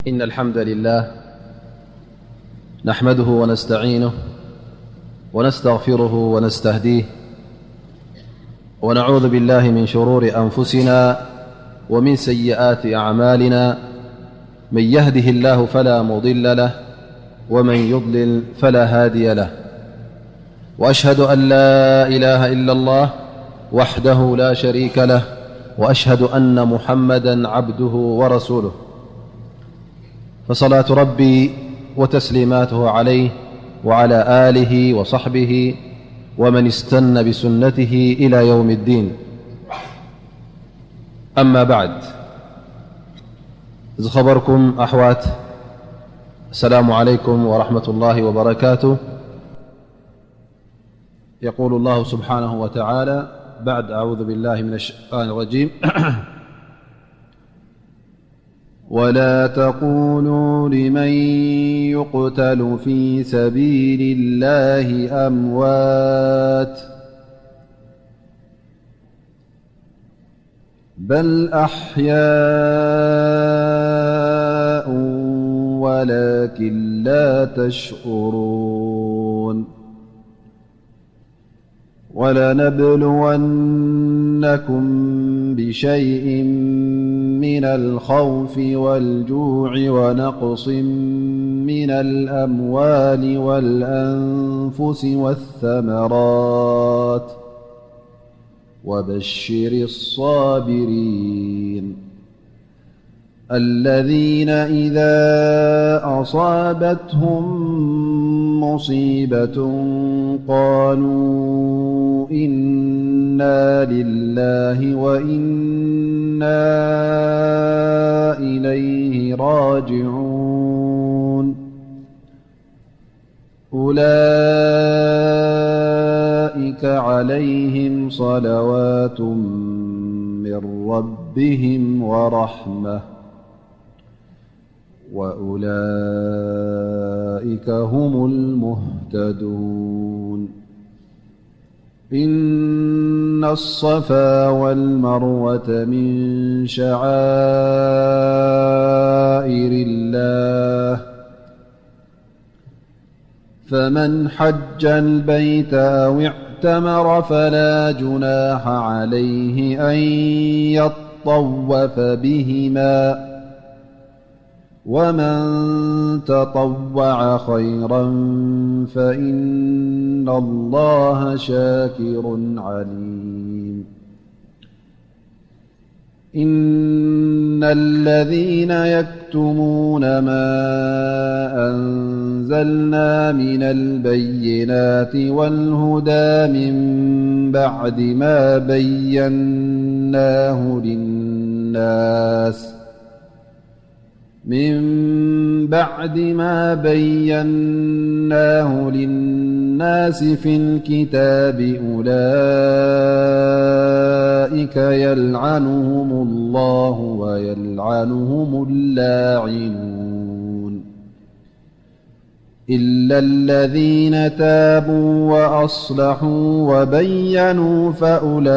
إن الحمد لله نحمده ونستعينه ونستغفره ونستهديه، ونعوذ بالله من شرور أنفسنا ومن سيئات أعمالنا. من يهده الله فلا مضل له، ومن يضلل فلا هادي له. وأشهد أن لا إله إلا الله وحده لا شريك له، وأشهد أن محمدا عبده ورسوله. فصلاة ربي وتسليماته عليه وعلى آله وصحبه ومن استن بسنته إلى يوم الدين. أما بعد، ዝኸበርኩም ኣሕዋት፣ السلام عليكم ورحمة الله وبركاته. يقول الله سبحانه وتعالى بعد أعوذ بالله من الشيطان الرجيم: ولا تقولوا لمن يقتل في سبيل الله أموات، بل أحياء ولكن لا تشعرون. ولنبلونكم بشيء من الخوف والجوع ونقص من الأموال والأنفس والثمرات، وبشر الصابرين الذين إذا أصابتهم مصيبة قالوا إنا لله وإنا إليه راجعون. أولئك عليهم صلوات من ربهم ورحمة، وأولئك هم المهتدون. إن الصفا والمروة من شعائر الله، فمن حج البيت أو اعتمر فلا جناح عليه أن يطوف بهما، ومن تطوع خيرا فإن الله شاكر عليم. إن الذين يكتمون ما أنزلنا من البينات والهدى من بعد ما بيناه للناس من بعد ما بيناه للناس في الكتاب أولئك يلعنهم الله ويلعنهم اللاعنون. إلا الذين تابوا وأصلحوا وبينوا فأولئك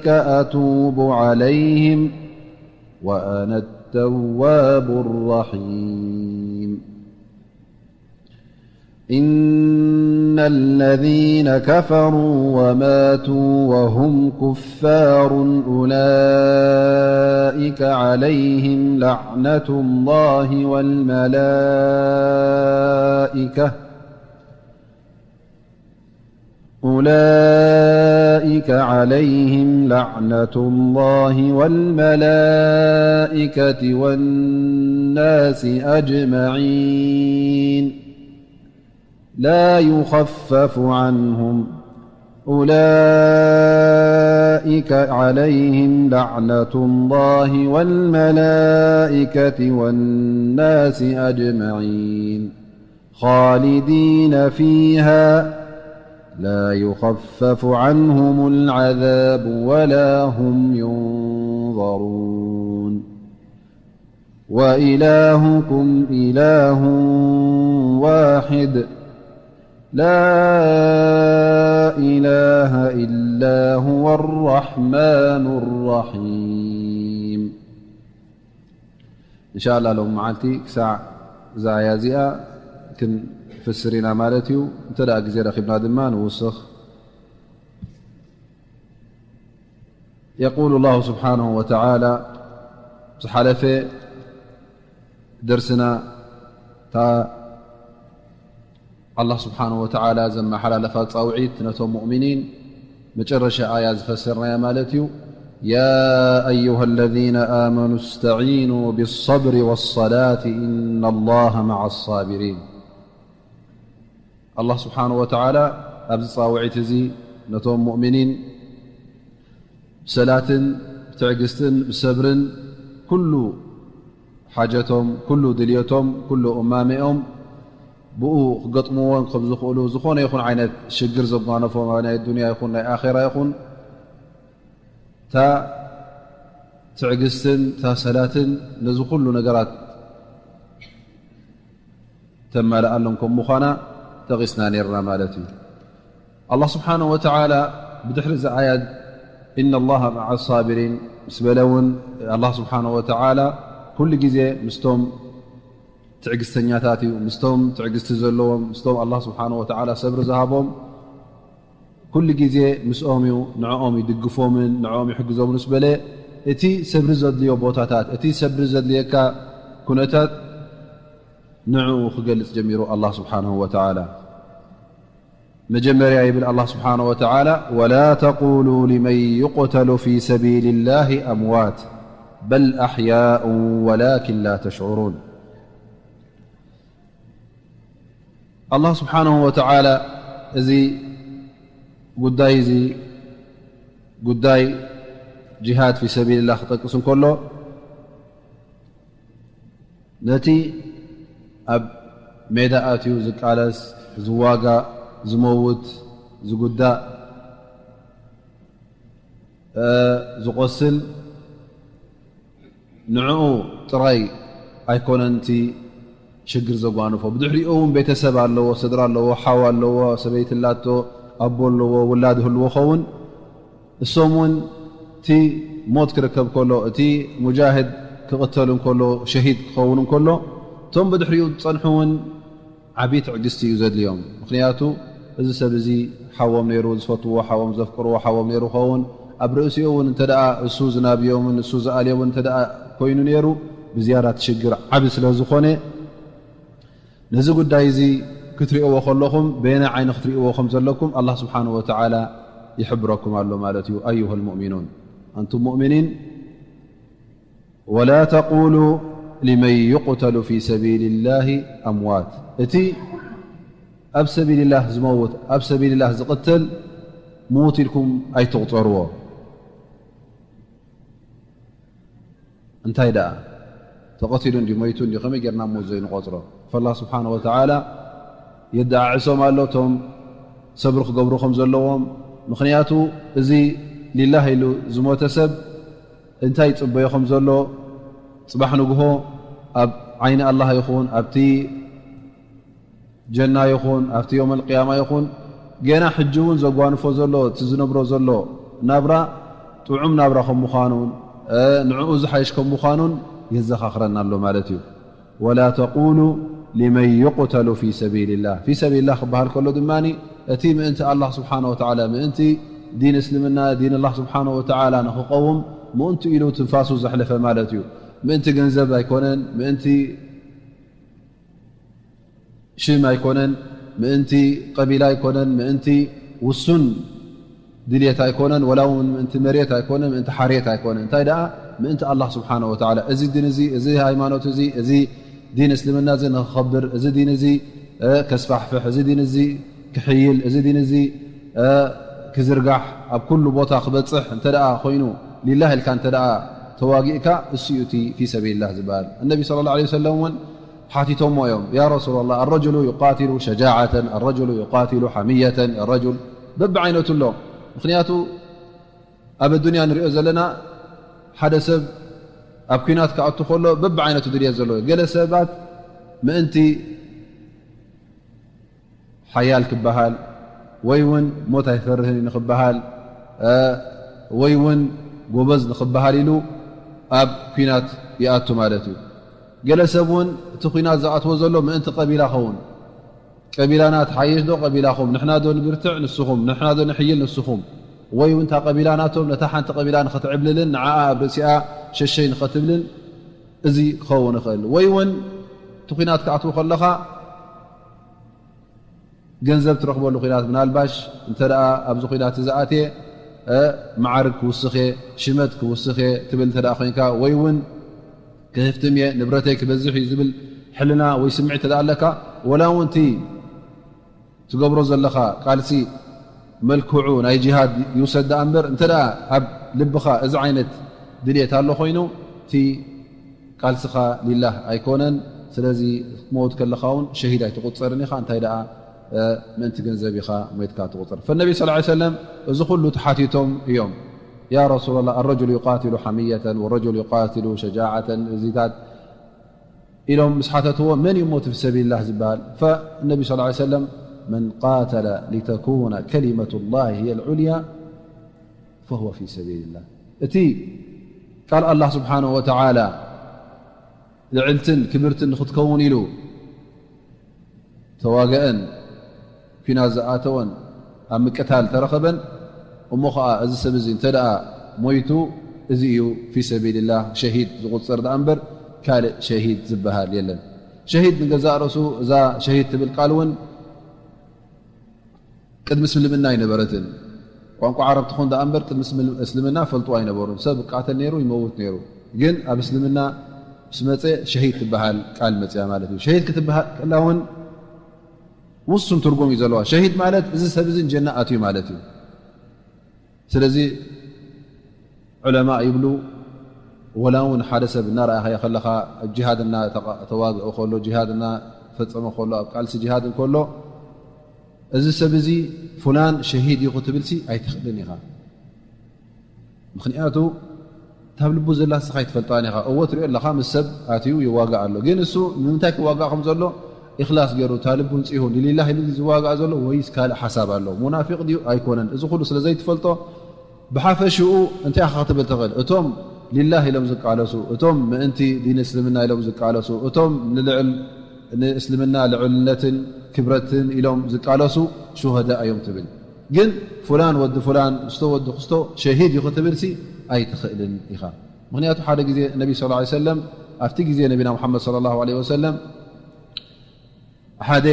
أتوب عليهم وأنا التواب الرحيم. إن الذين كفروا وماتوا وهم كفار أولئك عليهم لعنة الله والملائكة أولئك عليهم لعنة الله والملائكة والناس أجمعين. لا يخفف عنهم أولئك عليهم لعنة الله والملائكة والناس أجمعين. خالدين فيها لا يخفف عنهم العذاب ولا هم ينظرون. وإلهكم إله واحد لا إله إلا هو الرحمن الرحيم. እንሻላ ሎም መዓልቲ ክሳዕ እዛ ኣያ እዚኣ ክንፍስር ኢና ማለት እዩ። እንተ ደኣ ግዜ ረኺብና ድማ ንውስኽ። የቁሉ ላሁ ስብሓንሁ ወተዓላ፣ ዝሓለፈ ደርስና እታ ኣላህ ስብሓንሁ ወተዓላ ዘመሓላለፋ ጻውዒት ነቶም ሙእሚኒን መጨረሻ ኣያ ዝፈሰርናያ ማለት እዩ። ያ ኣዩሃ ለዚነ ኣመኑ እስተዒኑ ብሰብሪ ወሰላት ኢነ ላሃ መዓ ሳቢሪን። ኣላህ ስብሓንሁ ወተዓላ ኣብዚ ጻውዒት እዚ ነቶም ሙእሚኒን ብሰላትን ብትዕግስትን ብሰብርን ኩሉ ሓጀቶም፣ ኩሉ ድልየቶም፣ ኩሉ እማሜኦም ብኡ ክገጥምዎን ከም ዝኽእሉ፣ ዝኾነ ይኹን ዓይነት ሽግር ዘጓነፎም፣ ናይ ዱንያ ይኹን ናይ ኣኼራ ይኹን፣ እታ ትዕግስትን እታ ሰላትን ነዚ ኩሉ ነገራት ተማልኣሎም ከም ምዃና ጠቒስና ነይርና ማለት እዩ። ኣላህ ስብሓንሁ ወተዓላ ብድሕሪ እዚ ኣያት ኢነ ላሃ መዓ ሳቢሪን ምስ በለ እውን፣ ኣላህ ስብሓንሁ ወተዓላ ኩሉ ግዜ ምስቶም ትዕግስተኛታት እዩ። ምስቶም ትዕግስቲ ዘለዎም፣ ምስቶም ኣላህ ስብሓንሁ ወተዓላ ሰብሪ ዝሃቦም ኩሉ ግዜ ምስኦም እዩ፣ ንዕኦም ይድግፎምን ንዕኦም ይሕግዞምን ምስ በለ፣ እቲ ሰብሪ ዘድልዮ ቦታታት፣ እቲ ሰብሪ ዘድልየካ ኩነታት ንዕኡ ክገልጽ ጀሚሩ ኣላህ ስብሓንሁ ወተዓላ። መጀመርያ ይብል ኣላህ ስብሓንሁ ወተዓላ፣ ወላ ተቁሉ ሊመን ዩቅተሉ ፊ ሰቢልላሂ ኣምዋት በል ኣሕያኡን ወላኪን ላ ተሽዑሩን። ኣላህ ስብሓንሁ ወተዓላ እዚ ጉዳይ እዚ፣ ጉዳይ ጂሃድ ፊ ሰቢልላህ ክጠቅስ እንከሎ፣ ነቲ ኣብ ሜዳ ኣትዩ ዝቃለስ፣ ዝዋጋእ፣ ዝመውት፣ ዝጉዳእ፣ እ፣ ዝቖስል፣ ንዕኡ ጥራይ ኣይኮነን እቲ ሽግር ዘጓንፎ። ብድሕሪኡ እውን ቤተሰብ ኣለዎ፣ ስድራ ኣለዎ፣ ሓው ኣለዎ፣ ሰበይቲ ኣላቶ፣ ኣቦ ኣለዎ፣ ውላድ ህልዎ ኸውን። እሶም እውን እቲ ሞት ክርከብ ከሎ፣ እቲ ሙጃሂድ ክቕተል እንከሎ፣ ሸሂድ ክኸውን እንከሎ፣ እቶም ብድሕሪኡ ዝጸንሑ እውን ዓቢ ትዕግስቲ እዩ ዘድልዮም። ምኽንያቱ እዚ ሰብ እዚ ሓዎም ነይሩ፣ ዝፈትዎ ሓዎም፣ ዘፍቅርዎ ሓዎም ነይሩ ኸውን። ኣብ ርእሲኡ እውን እንተ ደኣ እሱ ዝናብዮምን እሱ ዝኣልዮምን እንተ ደኣ ኮይኑ ነይሩ፣ ብዝያዳ እቲ ሽግር ዓቢ ስለ ዝኾነ፣ ነዚ ጉዳይ እዚ ክትርእይዎ ከለኹም፣ በየናይ ዓይኒ ክትርእይዎ ከም ዘለኩም ኣላህ ስብሓንሁ ወተዓላ ይሕብረኩም ኣሎ ማለት እዩ። ኣዩሃ ልሙእሚኑን፣ ኣንቱም ሙእሚኒን፣ ወላ ተቁሉ ሊመን ዩቅተሉ ፊ ሰቢልላሂ ኣምዋት፣ እቲ ኣብ ሰቢልላህ ዝመውት፣ ኣብ ሰቢልላህ ዝቕተል ምዉት ኢልኩም ኣይትቑጸርዎ። እንታይ ደኣ ተቐቲሉ እንዲ ሞይቱ እንዲ ከመይ ጌርና ሞት ዘይንቖጽሮ? ፈላህ ስብሓን ወተዓላ የደዓዕሶም ኣሎ እቶም ሰብሪ ክገብሩ ከም ዘለዎም። ምኽንያቱ እዚ ሊላህ ኢሉ ዝሞተ ሰብ እንታይ ይጽበዮ ከም ዘሎ፣ ጽባሕ ንግሆ ኣብ ዓይኒ ኣላህ ይኹን ኣብቲ ጀና ይኹን ኣብቲ ዮም ኣልቅያማ ይኹን፣ ገና ሕጂ እውን ዘጓንፎ ዘሎ፣ እቲ ዝነብሮ ዘሎ ናብራ ጥዑም ናብራ ከም ምዃኑን፣ እ፣ ንዕኡ ዝሓይሽ ከም ምዃኑን የዘኻኽረና ኣሎ ማለት እዩ። ወላ ተቁሉ ሊመን ዩቅተሉ ፊ ሰቢልላህ። ፊ ሰቢልላህ ክበሃል ከሎ ድማ እቲ ምእንቲ ኣላህ ስብሓነ ወተዓላ፣ ምእንቲ ዲን እስልምና፣ ዲን ኣላህ ስብሓነ ወተዓላ ንኽቀውም ምእንቱ ኢሉ ትንፋሱ ዘሕለፈ ማለት እዩ። ምእንቲ ገንዘብ ኣይኮነን፣ ምእንቲ ሽም ኣይኮነን፣ ምእንቲ ቀቢላ ኣይኮነን፣ ምእንቲ ውሱን ድልየት ኣይኮነን፣ ወላ እውን ምእንቲ መሬት ኣይኮነን፣ ምእንቲ ሓሬት ኣይኮነን። እንታይ ደኣ ምእንቲ ኣላህ ስብሓነ ወተዓላ። እዚ ዲን እዚ፣ እዚ ሃይማኖት እዚ፣ እዚ ዲን እስልምና እዚ ንኽኸብር፣ እዚ ዲን እዚ፣ እ፣ ከስፋሕፍሕ፣ እዚ ዲን እዚ ክሕይል፣ እዚ ዲን እዚ፣ እ፣ ክዝርጋሕ፣ ኣብ ኩሉ ቦታ ክበጽሕ እንተ ደኣ ኮይኑ፣ ሊላህ ኢልካ እንተ ደኣ ተዋጊእካ፣ እሱ እዩ እቲ ፊ ሰቢልላህ ዝበሃል። እነቢ ሰለላሁ ዐለይሂ ወሰለም እውን ሓቲቶሞ እዮም፣ ያ ረሱላላህ፣ ኣረጅሉ ዩቃቲሉ ሸጃዓተን፣ ኣረጅሉ ዩቃቲሉ ሓሚየተን፣ ኣረጅል በብዓይነቱ ኣሎ። ምኽንያቱ ኣብ ኣዱንያ ንሪኦ ዘለና ሓደ ሰብ ኣብ ኲናት ክኣቱ ከሎ በብዓይነቱ ድልየት ዘለዎ። ገለ ሰባት ምእንቲ ሓያል ክበሃል ወይ እውን ሞት ኣይፈርህን እዩ ንኽበሃል፣ እ፣ ወይ እውን ጎበዝ ንኽበሃል ኢሉ ኣብ ኲናት ይኣቱ ማለት እዩ። ገለ ሰብ እውን እቲ ኲናት ዝኣትዎ ዘሎ ምእንቲ ቀቢላ ኸውን። ቀቢላና ትሓይሽ ዶ ቀቢላኹም? ንሕና ዶ ንብርትዕ ንስኹም? ንሕና ዶ ንሕይል ንስኹም? ወይ እውን እታ ቀቢላ ናቶም ነታ ሓንቲ ቀቢላ ንኸትዕብልልን ንዓኣ ኣብ ርእሲኣ ሸሸይ ንኸትብልን፣ እዚ ክኸውን ይኽእል። ወይ እውን እቲ ኲናት ክኣትዎ ከለኻ ገንዘብ ትረኽበሉ ኲናት፣ ምናልባሽ እንተ ደኣ ኣብዚ ኲናት እዚ ኣትየ፣ እ፣ መዓርግ ክውስኽ እየ፣ ሽመት ክውስኽ እየ ትብል እንተ ደኣ ኮይንካ፣ ወይ እውን ክህፍትም እየ፣ ንብረተይ ክበዝሕ እዩ ዝብል ሕልና ወይ ስምዒት እንተ ደኣ ኣለካ፣ ወላ እውን እቲ ትገብሮ ዘለኻ ቃልሲ መልክዑ ናይ ጂሃድ ይውሰድ ደኣ እምበር፣ እንተ ደኣ ኣብ ልብኻ እዚ ዓይነት ድልየት ኣሎ ኮይኑ፣ እቲ ቃልስኻ ሊላህ ኣይኮነን። ስለዚ ክትመውት ከለኻ እውን ሸሂድ ኣይትቑጸርን ኢኻ። እንታይ ደኣ፣ እ፣ ምእንቲ ገንዘብ ኢኻ ሞይትካ ትቑጸር። ፈነቢ ሰለላሁ ዐለይሂ ወሰለም እዚ ኩሉ ተሓቲቶም እዮም። ያ ረሱለላህ፣ الرجل يقاتل حمية والرجل يقاتل شجاعة፣ እዚታት ኢሎም ምስ ሓተትዎ፣ መን እዩ ሞት ፊ ሰቢልላህ ዝበሃል? ፈነቢ ሰለላሁ ዐለይሂ ወሰለም፣ من قاتل لتكون كلمة الله هي العليا فهو في سبيل الله። እቲ ቃል ኣላህ ስብሓነሁ ወተዓላ ልዕልትን ክብርትን ንኽትከውን ኢሉ ተዋገአን፣ ኲናት ዝኣተወን፣ ኣብ ምቅታል ተረኸበን፣ እሞ ኸዓ እዚ ሰብ እዚ እንተ ደኣ ሞይቱ፣ እዚ እዩ ፊ ሰቢልላህ ሸሂድ ዝቑጸር ደኣ እምበር ካልእ ሸሂድ ዝበሃል የለን። ሸሂድ ንገዛእ ርእሱ፣ እዛ ሸሂድ ትብል ቃል እውን ቅድሚ እስልምና ኣይነበረትን። ቋንቋ ዓረብ ትኾን ደኣ እምበር ቅድሚ እስልም-፣ እስልምና ፈልጥዋ ኣይነበሩን። ሰብ ይቃተል ነይሩ፣ ይመውት ነይሩ። ግን ኣብ እስልምና ምስ መጸ ሸሂድ ትበሃል ቃል መጽያ ማለት እዩ። ሸሂድ ክትበሃል ከላ እውን ውሱን ትርጉም እዩ ዘለዋ። ሸሂድ ማለት እዚ ሰብ እዚ ጀና ኣትዩ ማለት እዩ። ስለዚ ዑለማእ ይብሉ፣ ወላ እውን ሓደ ሰብ እናረኣኻዮ ከለኻ፣ ጂሃድ እናተዋግኦ ከሎ፣ ጂሃድ እናፈጸመ ከሎ፣ ኣብ ቃልሲ ጂሃድ እንከሎ፣ እዚ ሰብ እዚ ፉላን ሸሂድ እዩ ክትብልሲ ኣይትኽእልን ኢኻ። ምኽንያቱ፣ እታ ኣብ ልቡ ዘላ ንስኻ ኣይትፈልጣን ኢኻ። እወ፣ ትሪኦ ኣለኻ፣ ምስ ሰብ ኣትዩ ይዋጋእ ኣሎ። ግን እሱ ንምንታይ ክዋጋእ ከም ዘሎ ኢኽላስ ገይሩ፣ እታ ልቡ ንጺሁ፣ ንሊላህ ኢሉ ዝዋጋእ ዘሎ ወይስ ካልእ ሓሳብ ኣሎ? ሙናፊቕ ድዩ ኣይኮነን? እዚ ኩሉ ስለ ዘይትፈልጦ፣ ብሓፈሽኡ እንታይ ኢኻ ክትብል ትኽእል? እቶም ሊላህ ኢሎም ዝቃለሱ፣ እቶም ምእንቲ ዲን እስልምና ኢሎም ዝቃለሱ፣ እቶም ንልዕል-፣ ንእስልምና ልዕልነትን ክብረትን ኢሎም ዝቃለሱ ሹሃዳ እዮም ትብል። ግን ፉላን ወዲ ፉላን፣ ክስቶ ወዲ ክስቶ ሸሂድ እዩ ክትብልሲ ኣይትኽእልን ኢኻ። ምኽንያቱ ሓደ ግዜ ነቢ ሰለላሁ ዐለይሂ ወሰለም፣ ኣብቲ ግዜ ነቢና ሙሓመድ ሰለላሁ ዐለይሂ ወሰለም፣ ሓደ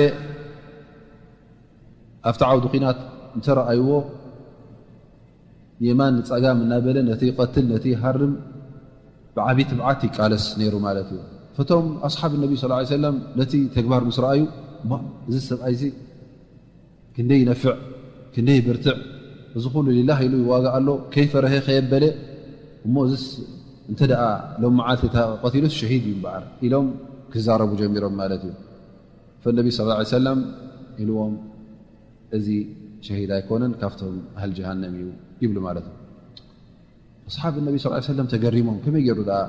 ኣብቲ ዓውዲ ኲናት እንተረኣይዎ፣ የማን ንጸጋም እናበለ ነቲ ይቐትል፣ ነቲ ይሃርም፣ ብዓቢ ትብዓት ይቃለስ ነይሩ ማለት እዩ። ፈቶም ኣስሓብ ነቢ ሰለላሁ ዐለይሂ ወሰለም ነቲ ተግባር ምስ ረኣዩ፣ እሞ እዚ ሰብኣይዚ ክንደይ ይነፍዕ፣ ክንደይ ይብርትዕ፣ እዚ ኩሉ ሊላህ ኢሉ ይዋጋእ ኣሎ፣ ከይፈረሀ ከየበለ፣ እሞ እዚስ እንተ ደኣ ሎም መዓልቲ እታ ቀቲሉስ ሸሂድ እዩ እምበኣር ኢሎም ክዛረቡ ጀሚሮም ማለት እዩ። ፈነቢ ሰለላሁ ዐለይሂ ወሰለም ኢልዎም፣ እዚ ሸሂድ ኣይኮነን፣ ካብቶም ኣህል ጀሃነም እዩ ይብሉ ማለት እዩ። ኣስሓብ ነቢ ሰለላሁ ዐለይሂ ወሰለም ተገሪሞም፣ ከመይ ገይሩ ደኣ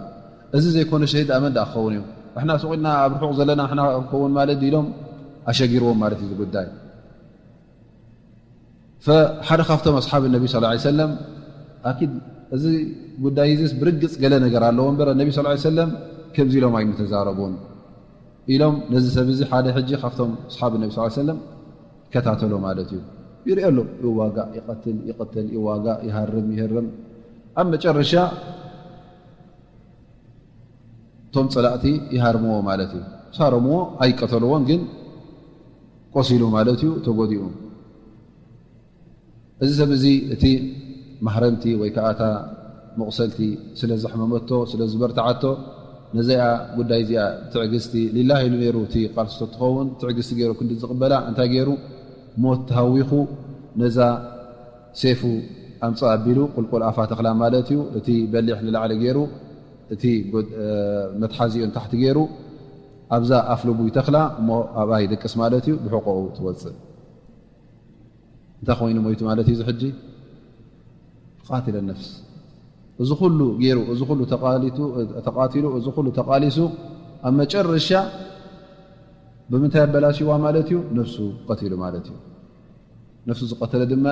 እዚ ዘይኮነ ሸሂድ ደኣ መን ደኣ ክኸውን እዩ? ንሕና ሱቕ ኢልና ኣብ ርሑቕ ዘለና ንሕና ክንከውን ማለት ድዩ? ኢሎም ኣሸጊርዎም ማለት እዩ እዚ ጉዳይ። ፈሓደ ካብቶም ኣስሓብ ነቢ ሰለላሁ ዐለይሂ ወሰለም፣ ኣኪድ እዚ ጉዳይ እዚስ ብርግጽ ገለ ነገር ኣለዎ እምበር፣ ነቢ ሰለላሁ ዐለይሂ ወሰለም ከምዚ ኢሎም ኣይምተዛረቡን ኢሎም ነዚ ሰብ እዚ ሓደ ሕጂ ካብቶም ኣስሓብ ነቢ ሰለላሁ ዐለይሂ ወሰለም ይከታተሎ ማለት እዩ። ይሪኦ ኣሎ፣ ይዋጋእ፣ ይቐትል፣ ይቕተል፣ ይዋጋእ፣ ይሃርም፣ ይህርም። ኣብ መጨረሻ እቶም ጸላእቲ ይሃርምዎ ማለት እዩ። ሳረምዎ፣ ኣይቀተልዎን፣ ግን ቆሲሉ ማለት እዩ፣ ተጎዲኡ። እዚ ሰብ እዚ እቲ ማህረምቲ ወይ ከኣ እታ መቑሰልቲ ስለ ዘሕመመቶ፣ ስለ ዝበርትዓቶ፣ ነዚኣ ጉዳይ እዚኣ ትዕግስቲ ሊላህ ኢሉ ነይሩ። እቲ ቃልሲ ትኸውን ትዕግስቲ ገይሩ ክንዲ ዝቕበላ እንታይ ገይሩ? ሞት ተሃዊኹ ነዛ ሴፉ ኣምጽእ ኣቢሉ ቁልቁል ኣፋ ተኽላ ማለት እዩ። እቲ በሊሕ ንላዕሊ ገይሩ፣ እቲ ጎድ-፣ እ፣ መትሓዚኡ ንታሕቲ ገይሩ ኣብዛ ኣፍ ልቡ ይተኽላ እሞ ኣብኣ ይድቅስ ማለት እዩ። ብሕቆኡ ትወጽእ። እንታይ ኮይኑ ሞይቱ ማለት እዩ? እዚ ሕጂ ቃትለ ነፍስ። እዚ ኩሉ ገይሩ፣ እዚ ኩሉ ተቓሊቱ-፣ ተቓቲሉ፣ እዚ ኩሉ ተቓሊሱ፣ ኣብ መጨረሻ ብምንታይ ኣበላሽዋ ማለት እዩ? ነፍሱ ቀቲሉ ማለት እዩ። ነፍሱ ዝቐተለ ድማ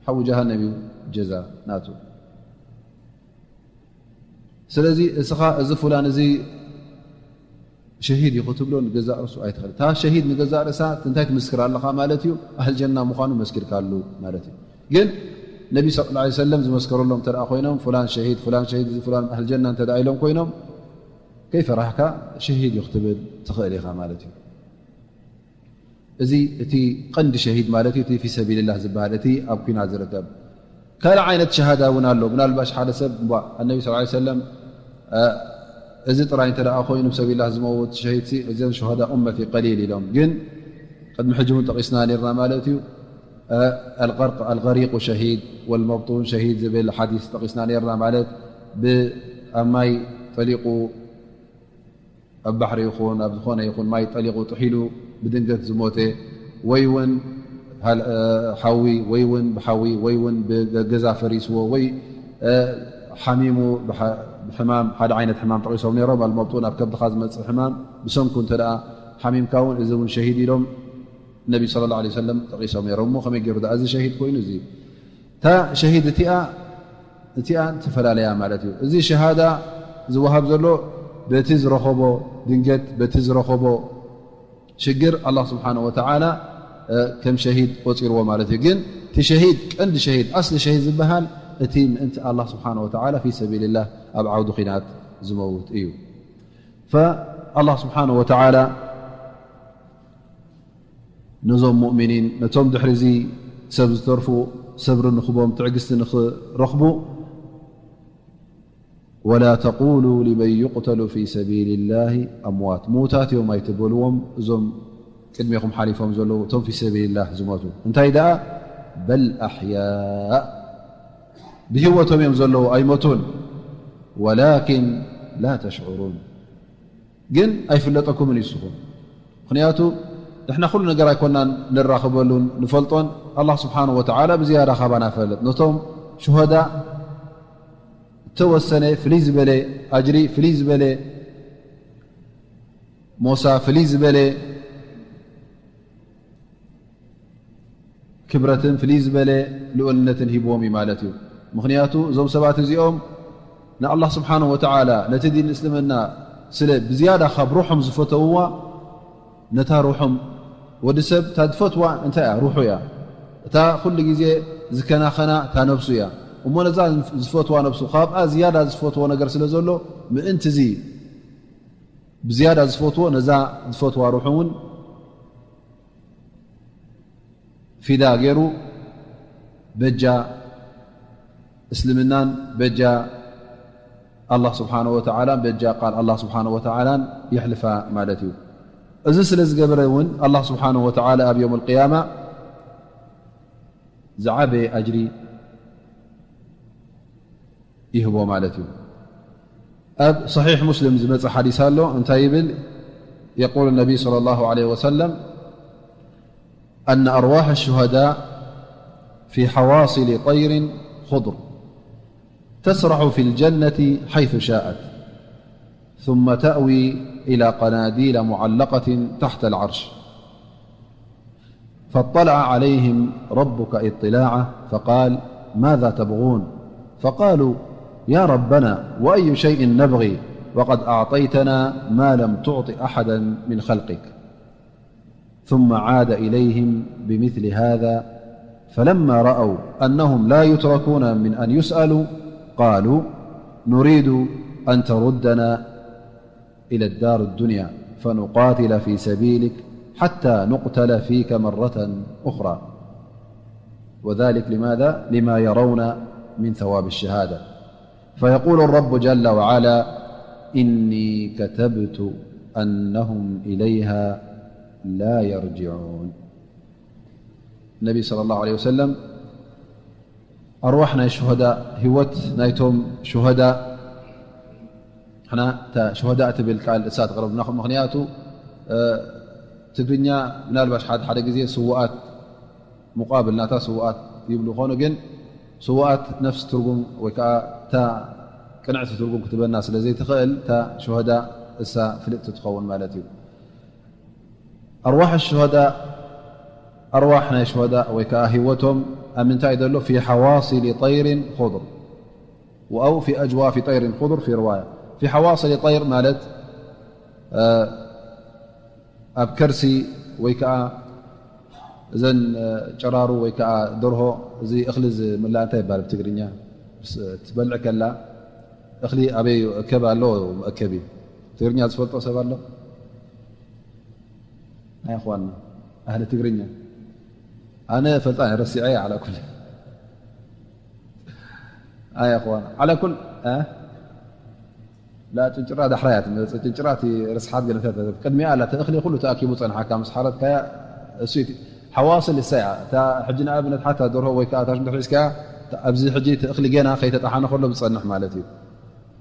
ሓዊ ጀሃነም እዩ ጀዛ ናቱ። ስለዚ እስኻ እዚ ፉላን እዚ ሸሂድ እዩ ክትብሎ ንገዛእ ርእሱ ኣይትኽእል። እታ ሸሂድ ንገዛእ ርእሳ እንታይ ትምስክር ኣለኻ ማለት እዩ? ኣህል ጀና ምዃኑ መስኪርካሉ ማለት እዩ። ግን ነቢ ሰለላሁ ዐለይሂ ወሰለም ዝመስከረሎም እንተ ደኣ ኮይኖም፣ ፍላን ሸሂድ፣ ፍላን ሸሂድ፣ እዚ ፍላን ኣህል ጀና እንተ ደኣ ኢሎም ኮይኖም፣ ከይፈራህካ ሸሂድ እዩ ክትብል ትኽእል ኢኻ ማለት እዩ። እዚ እቲ ቀንዲ ሸሂድ ማለት እዩ፣ እቲ ፊ ሰቢልላህ ዝበሃል፣ እቲ ኣብ ኲናት ዝርከብ። ካልእ ዓይነት ሸሃዳ እውን ኣሎ። ምናልባሽ ሓደ ሰብ፣ እባ ኣነቢ ሰለላሁ ዐለይሂ ወሰለም፣ እ፣ እዚ ጥራይ እንተ ደኣ ኮይኑ፣ ብሰቢልላህ ዝመውት ሸሂድ ሲ፣ እዞም ሸሃዳ ኡመቲ ቀሊል ኢሎም። ግን ቅድሚ ሕጂ እውን ጠቒስና ነርና ማለት እዩ። እ፣ ኣልቀርቅ፣ ኣልገሪቁ ሸሂድ ወልመብጡን ሸሂድ ዝብል ሓዲስ ጠቒስና ነርና ማለት፣ ብ-፣ ኣብ ማይ ጠሊቑ፣ ኣብ ባሕሪ ይኹን ኣብ ዝኾነ ይኹን ማይ ጠሊቑ ጥሒሉ ብድንገት ዝሞተ፣ ወይ እውን ሃል-፣ እ፣ ሓዊ፣ ወይ እውን ብሓዊ፣ ወይ እውን ብገዛ ፈሪስዎ፣ ወይ፣ እ፣ ሓሚሙ ብሓ-፣ ብሕማም፣ ሓደ ዓይነት ሕማም ጠቒሶም ነይሮም። ኣልመብጡን ኣብ ከብድኻ ዝመጽእ ሕማም ብሰንኩ እንተ ደኣ ሓሚምካ እውን፣ እዚ እውን ሸሂድ ኢሎም ነቢ ሰለላሁ ዐለይሂ ወሰለም ጠቒሶም ነይሮም። እሞ ከመይ ገይሩ ደኣ እዚ ሸሂድ ኮይኑ? እዚ እታ ሸሂድ እቲኣ፣ እቲኣ ትፈላለያ ማለት እዩ። እዚ ሸሃዳ ዝወሃብ ዘሎ በቲ ዝረኸቦ ድንገት፣ በቲ ዝረኸቦ ሽግር ኣላህ ስብሓነሁ ወተዓላ፣ እ፣ ከም ሸሂድ ቆጺርዎ ማለት እዩ። ግን እቲ ሸሂድ፣ ቀንዲ ሸሂድ፣ ኣስሊ ሸሂድ ዝበሃል እቲ ምእንቲ ኣላህ ስብሓነሁ ወተዓላ ፊ ሰቢልላህ ኣብ ዓውዲ ኲናት ዝመውት እዩ። ፈኣላህ ስብሓነሁ ወተዓላ ነዞም ሙእሚኒን፣ ነቶም ድሕሪ እዚ ሰብ ዝተርፉ ሰብሪ ንኽቦም፣ ትዕግስቲ ንኽረኽቡ፣ "ወላ ተቁሉ ሊመን ዩቅተሉ ፊ ሰቢልላሂ ኣምዋት፣ ምዉታት እዮም ኣይትበልዎም፣ እዞም ቅድሜኹም ሓሊፎም ዘለዉ፣ እቶም ፊ ሰቢልላህ ዝሞቱ። እንታይ ደኣ፣ በል ኣሕያእ፣ ብህይወቶም እዮም ዘለዉ፣ ኣይሞቱን፣ ወላኪን ላ ተሽዑሩን፣ ግን ኣይፍለጠኩምን እዩ ንስኹም። ምኽንያቱ ንሕና ኩሉ ነገር ኣይኮናን ንራኸበሉን ንፈልጦን፣ ኣላህ ስብሓነሁ ወተዓላ ብዝያዳ ካባና ፈልጥ። ነቶም ሹሃዳእ እተወሰነ ፍልይ ዝበለ ኣጅሪ፣ ፍልይ ዝበለ ሞሳ፣ ፍልይ ዝበለ ክብረትን ፍልይ ዝበለ ልኡልነትን ሂብዎም እዩ ማለት እዩ። ምኽንያቱ እዞም ሰባት እዚኦም ንኣላህ ስብሓነሁ ወተዓላ፣ ነቲ ዲን እስልምና ስለ ብዝያዳ ካብ ሩሖም ዝፈተውዋ፣ ነታ ሩሖም፣ ወዲ ሰብ እታ ዝፈትዋ እንታይ እያ? ሩሑ እያ። እታ ኩሉ ግዜ ዝከናኸና እታ ነብሱ እያ። እሞ ነዛ ዝፈትዋ ነብሱ፣ ካብኣ ዝያዳ ዝፈትዎ ነገር ስለ ዘሎ፣ ምእንቲ እዚ ብዝያዳ ዝፈትዎ፣ ነዛ ዝፈትዋ ሩሑ እውን ፊዳ ገይሩ በጃ እስልምናን በጃ ኣላህ ስብሓነሁ ወተዓላን በጃ ቃል ኣላህ ስብሓነሁ ወተዓላን የሕልፋ ማለት እዩ። እዚ ስለ ዝገበረ እውን ኣላህ ስብሓነሁ ወተዓላ ኣብ የውም ኣልቅያማ ዝዓበየ ኣጅሪ ይህቦ ማለት እዩ። ኣብ ሰሒሕ ሙስሊም ዝመጸ ሓዲስ ኣሎ። እንታይ ይብል? የቁል ነቢ ሰለላሁ ዐለይሂ ወሰለም፣ أن أرواح الشهداء في حواصل طير خضر تسرح في الجنة حيث شاءت، ثم تأوي إلى قناديل معلقة تحت العرش، فاطلع عليهم ربك اطلاعا، فقال: ماذا تبغون؟ فقالوا: يا ربنا، وأي شيء نبغي، وقد أعطيتنا ما لم تعط أحدا من خلقك. ثم عاد إليهم بمثل هذا، فلما رأوا أنهم لا يتركون من أن يسألوا، قالوا: نريد أن تردنا إلى الدار الدنيا فنقاتل في سبيلك حتى نقتل فيك مرة أخرى. وذلك لماذا؟ لما يرون من ثواب الشهادة. فيقول الرب جل وعلا: إني كتبت أنهم إليها لا يرجعون. النبي صلى الله عليه وسلم ኣርዋሕ ናይ ሹሃዳእ፣ ህይወት ናይቶም ሹሃዳእ፣ ንሕና እታ ሹሃዳእ ትብል ቃል እሳ ትቕረብ። ምኽንያቱ፣ እ፣ ትግርኛ ምናልባሽ ሓደ ሓደ ግዜ ስውኣት፣ ሙቃብል ናታ ስውኣት ይብሉ ይኾኑ፣ ግን ስውኣት ነፍሲ ትርጉም ወይ ከዓ እታ ቅንዕቲ ትርጉም ክትበና ስለ ዘይትኽእል፣ እታ ሹሃዳእ እሳ ፍልጥቲ ትኸውን ማለት እዩ። ኣርዋሕ ሹሃዳእ፣ ኣርዋሕ ናይ ሹሃዳእ ወይ ከዓ ህይወቶም ኣብ ምንታይ ዘሎ? ፊ ሓዋሲሊ ጠይሪን ኹድር፣ ኣው ፊ ኣጅዋፊ ጠይሪን ኹድር ፊ ርዋያ። ፊ ሓዋሲሊ ጠይር ማለት፣ እ፣ ኣብ ከርሲ ወይ ከዓ እዘን ጨራሩ ወይ ከዓ ደርሆ፣ እዚ እኽሊ ዝምላእ እንታይ ይባል ብትግርኛ? ትበልዕ ከላ እኽሊ ኣበይ እከብ ኣሎ? መእከቢ ትግርኛ ዝፈልጦ ሰብ ኣሎ? ኣይኾንና ኣህሊ ትግርኛ። ኣነ ፈልጣ ረሲዐ ዓላ ኩል ኣይ ኣኽዋን ዓላ ኩል እ ላ ጭንጭራ ዳሕራ እያ ትመፅእ። ጭንጭራ እቲ ርስሓት ገለ ተተርፍ ቅድሚያ ኣላ። እቲ እኽሊ ኩሉ ተኣኪቡ ፀንሓካ ምስ ሓረድካያ እሱ እቲ ሓዋስል እሳ እያ። እታ ሕጂ ንኣብነት ሓታ ደርሆ ወይ ከዓ ታሽ ድሕሪስካ ኣብዚ ሕጂ እቲ እኽሊ ገና ከይተጣሓነ ከሎ ዝፀንሕ ማለት እዩ።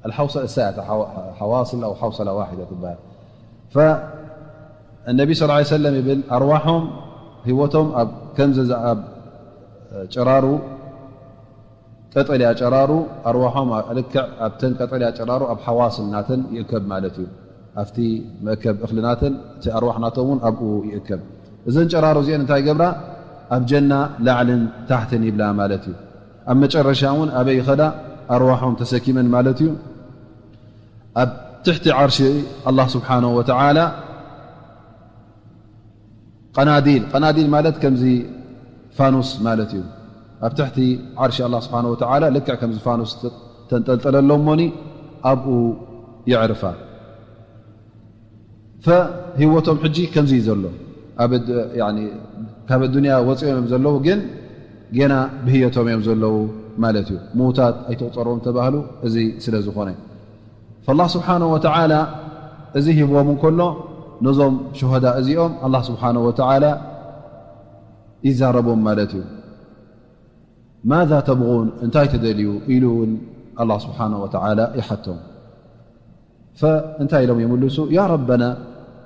ኣልሓውሰ እሳ እያ እታ ሓዋ- ሓዋስል ኣው ሓውሰላ ዋሒዳ ትበሃል። ፈነቢ ስ ሰለም ይብል ኣርዋሖም ህይወቶም ኣብ ከምዚ ኣብ ጨራሩ ቀጠልያ ጨራሩ ኣርዋሖም ልክዕ ኣብተን ቀጠልያ ጨራሩ ኣብ ሓዋስል ናተን ይእከብ ማለት እዩ። ኣብቲ መእከብ እኽሊ ናተን እቲ ኣርዋሕ ናቶም እውን ኣብኡ ይእከብ። እዘን ጨራሩ እዚአን እንታይ ይገብራ? ኣብ ጀና ላዕልን ታሕትን ይብላ ማለት እዩ። ኣብ መጨረሻ እውን ኣበይ ይኸዳ? ኣርዋሖም ተሰኪመን ማለት እዩ። ኣብ ትሕቲ ዓርሺ ኣላህ ስብሓነሁ ወተዓላ ቀናዲል፣ ቀናዲል ማለት ከምዚ ፋኑስ ማለት እዩ። ኣብ ትሕቲ ዓርሺ ኣላህ ስብሓነሁ ወተዓላ ልክዕ ከምዚ ፋኑስ ተንጠልጠለሎም እሞኒ ኣብኡ የዕርፋ። ፈህይወቶም ሕጂ ከምዚ እዩ ዘሎ። ኣብ ድ- ያኒ ካብ ኣዱንያ ወፂኦም እዮም ዘለዉ፣ ግን ገና ብህየቶም እዮም ዘለዉ ማለት እዩ። ምውታት ኣይትቑፀሮም ተባህሉ። እዚ ስለ ዝኾነ ፈላህ ስብሓነሁ ወተዓላ እዚ ሂብዎም እንከሎ ነዞም ሹሃዳ እዚኦም ኣላህ ስብሓነሁ ወተዓላ ይዛረቦም ማለት እዩ። ማዛ ተብغون እንታይ ትደልዩ ኢሉ እውን ኣላህ ስብሓነሁ ወተዓላ ይሓቶም። ፈእንታይ ኢሎም ይምልሱ? ያ ረበና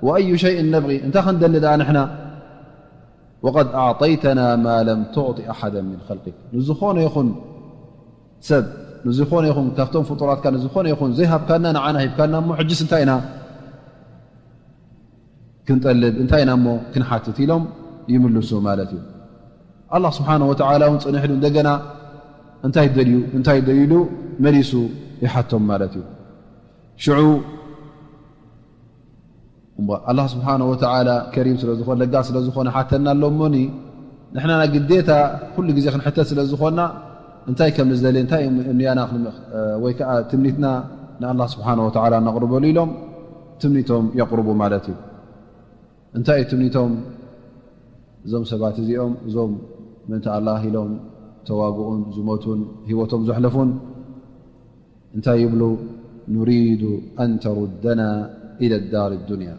ወአዩ ሸይእን ነብጊ እንታይ ክንደሊ ደኣ ንሕና ወቀድ ኣዕጠይተና ማ ለም ትዕጢ ኣሓደ ምን ኸልቂክ ንዝኾነ ይኹን ሰብ ንዝኾነ ይኹን ካብቶም ፍጡራትካ ንዝኾነ ይኹን ዘይሃብካና ንዓና ሂብካና እሞ ሕጅስ እንታይ ኢና ክንጠልብ እንታይ ኢና እሞ ክንሓትት ኢሎም ይምልሱ ማለት እዩ። ኣላህ ስብሓነሁ ወተዓላ እውን ፅንሕ ኢሉ እንደገና እንታይ ደልዩ እንታይ ደልዩ ኢሉ መሊሱ ይሓቶም ማለት እዩ። ሽዑ እሞ ኣላህ ስብሓነሁ ወተዓላ ከሪም ስለ ዝኾነ ለጋስ ስለ ዝኾነ ሓተና ኣሎ እሞኒ ንሕና ናይ ግዴታ ኩሉ ግዜ ክንሕተት ስለ ዝኾንና እንታይ ከም ንዝደሊ እንታይ እምንያና ወይ ከዓ ትምኒትና ንኣላህ ስብሓነሁ ወተዓላ ነቕርበሉ ኢሎም ትምኒቶም የቕርቡ ማለት እዩ። እንታይ እዩ ትምኒቶም? እዞም ሰባት እዚኦም እዞም ምእንቲ ኣላህ ኢሎም ተዋግኡን ዝሞቱን ህይወቶም ዘሕለፉን እንታይ ይብሉ? ኑሪዱ ኣን ተሩደና ኢለ ዳር ዱንያ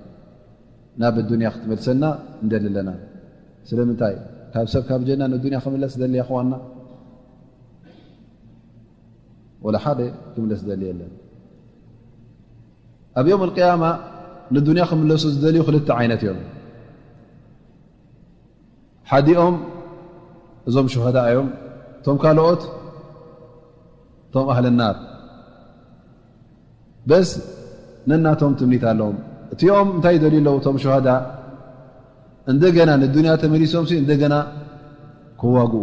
ናብ ኣዱንያ ክትመልሰና እንደሊ ኣለና። ስለምንታይ ካብ ሰብ ካብ ጀና ንዱንያ ክምለስ ደሊ ኣኽዋና? ወላ ሓደ ክምለስ ደሊ የለን። ኣብ ዮም ኣልቅያማ ንዱንያ ክምለሱ ዝደልዩ ክልተ ዓይነት እዮም። ሓዲኦም እዞም ሹሃዳ እዮም። እቶም ካልኦት እቶም ኣህል ናር። በስ ነናቶም ትምኒት ኣለዎም። እቲኦም እንታይ ይደልዩ ኣለዉ? እቶም ሹሃዳ እንደገና ንዱንያ ተመሊሶም ሲ እንደገና ክዋግኡ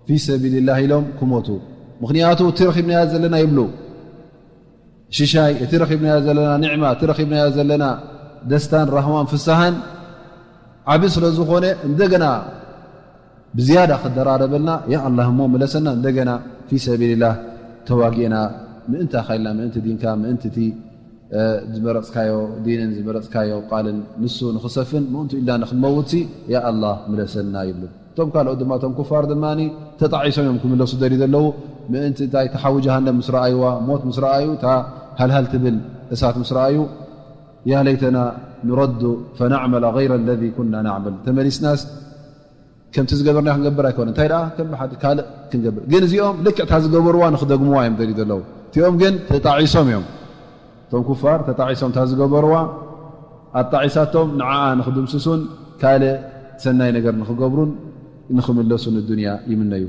ፊ ሰቢልላህ ኢሎም ክሞቱ። ምኽንያቱ እቲ ረኺብናዮ ዘለና ይብሉ ሽሻይ እቲ ረኺብናዮ ዘለና ኒዕማ እቲ ረኺብናዮ ዘለና ደስታን ራህዋን ፍስሃን ዓቢ ስለ ዝኾነ እንደገና ብዝያዳ ክደራረበልና ያ ኣላህ እሞ ምለሰና እንደገና ፊ ሰቢልላህ ተዋጊእና ምእንታኻ ኢልና ምእንቲ ዲንካ ምእንቲ እቲ ዝመረፅካዮ ዲንን ዝመረፅካዮ ቃልን ንሱ ንኽሰፍን ምእንቱ ኢልና ንክንመውት ሲ ያ ኣላህ ምለሰና ይብሉ። እቶም ካልኦት ድማ እቶም ኩፋር ድማ ተጣዒሶም እዮም ክምለሱ ደልዩ ዘለዉ ምእንቲ እንታይ ተሓዊ ጀሃነም ምስ ረኣይዋ ሞት ምስ ረኣዩ እታ ሃልሃል ትብል እሳት ምስ ረኣዩ ያ ለይተና ንረዱ ፈናዕመለ ገይረ ለዚ ኩና ናዕመል ተመሊስናስ ከምቲ ዝገበርና ክንገብር ኣይኮነ እንታይ ደኣ ከም ሓደ ካልእ ክንገብር ግን እዚኦም ልክዕ እታ ዝገበርዋ ንክደግምዋ እዮም ደልዩ ዘለዉ እቲኦም ግን ተጣዒሶም እዮም እቶም ኩፋር ተጣዒሶም እታ ዝገበርዋ ኣጣዒሳቶም ንዓኣ ንክድምስሱን ካልእ ሰናይ ነገር ንክገብሩን ንክምለሱ ንዱንያ ይምነዩ።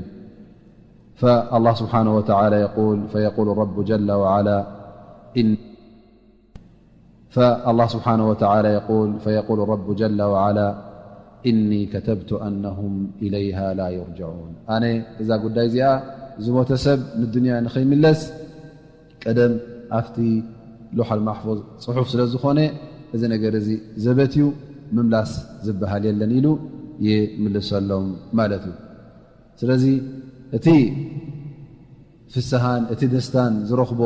فالله سبحانه وتعالى يقول فيقول الرب جل وعلا إن فالله سبحانه وتعالى يقول فيقول الرب جل وعلا إني كتبت أنهم إليها لا يرجعون ኣነ እዛ ጉዳይ እዚኣ ዝሞተ ሰብ ንዱንያ ንኸይምለስ ቀደም ኣብቲ ሎሓል ማሕፉዝ ፅሑፍ ስለ ዝኾነ እዚ ነገር እዚ ዘበት እዩ። ምምላስ ዝበሃል የለን ኢሉ ይምልሰሎም ማለት እዩ። ስለዚ እቲ ፍስሃን እቲ ደስታን ዝረኽቦ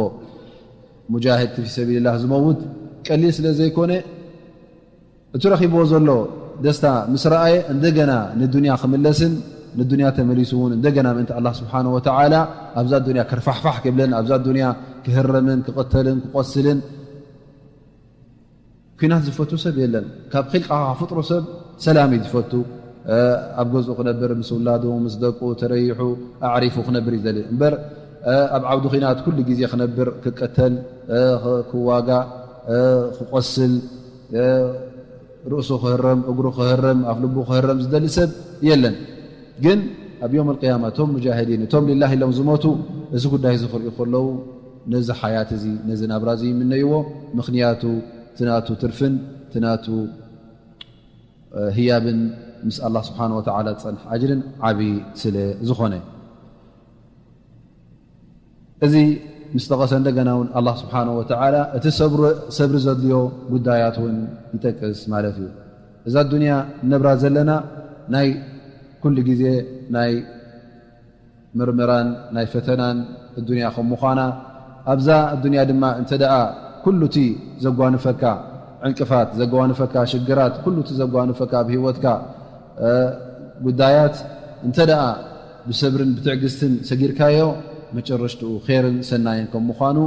ሙጃሂድ ፊ ሰቢልላህ ዝመውት ቀሊል ስለ ዘይኮነ፣ እቲ ረኺብዎ ዘሎ ደስታ ምስ ረኣየ እንደገና ንዱንያ ክምለስን ንዱንያ ተመሊሱ እውን እንደገና ምእንቲ ኣላህ ስብሓነ ወተዓላ ኣብዛ ዱንያ ከርፋሕፋሕ ክብልን ኣብዛ ዱንያ ክህረምን ክቕተልን ክቆስልን ኩናት ዝፈቱ ሰብ የለን። ካብ ኺልቃ ፍጥሩ ሰብ ሰላም እዩ ዝፈቱ። ኣብ ገዝኡ ክነብር፣ ምስ ውላዱ ምስ ደቁ ተረይሑ ኣዕሪፉ ክነብር ይደሊ እምበር፣ ኣብ ዓውዲ ኺናት ኩሉ ግዜ ክነብር፣ ክቀተል፣ ክዋጋእ፣ ክቆስል፣ ርእሱ ክህረም፣ እግሩ ክህረም፣ ኣፍ ልቡ ክህረም ዝደሊ ሰብ የለን። ግን ኣብ ዮም ኣልቅያማ እቶም ሙጃሂዲን፣ እቶም ሊላህ ኢሎም ዝሞቱ፣ እዚ ጉዳይ እዚ ክርእዩ ከለዉ፣ ነዚ ሓያት እዚ፣ ነዚ ናብራ እዚ ይምነይዎ። ምኽንያቱ፣ እቲ ናቱ ትርፍን እቲ ናቱ ህያብን ምስ ኣላህ ስብሓን ወተዓላ ዝጸንሕ ኣጅርን ዓቢ ስለ ዝኾነ። እዚ ምስ ጠቐሰ፣ እንደገና እውን ኣላህ ስብሓን ወተዓላ እቲ ሰብሪ፣ ሰብሪ ዘድልዮ ጉዳያት እውን ይጠቅስ ማለት እዩ። እዛ ዱንያ ነብራ ዘለና ናይ ኩሉ ግዜ ናይ ምርምራን ናይ ፈተናን ዱንያ ከም ምዃና፣ ኣብዛ ዱንያ ድማ እንተ ደኣ ኩሉ እቲ ዘጓንፈካ ዕንቅፋት፣ ዘጓንፈካ ሽግራት፣ ኩሉ እቲ ዘጓንፈካ ኣብ ህይወትካ፣ እ፣ ጉዳያት እንተ ደኣ ብሰብርን ብትዕግስትን ሰጊርካዮ፣ መጨረሽትኡ ኼርን ሰናይን ከም ምዃኑ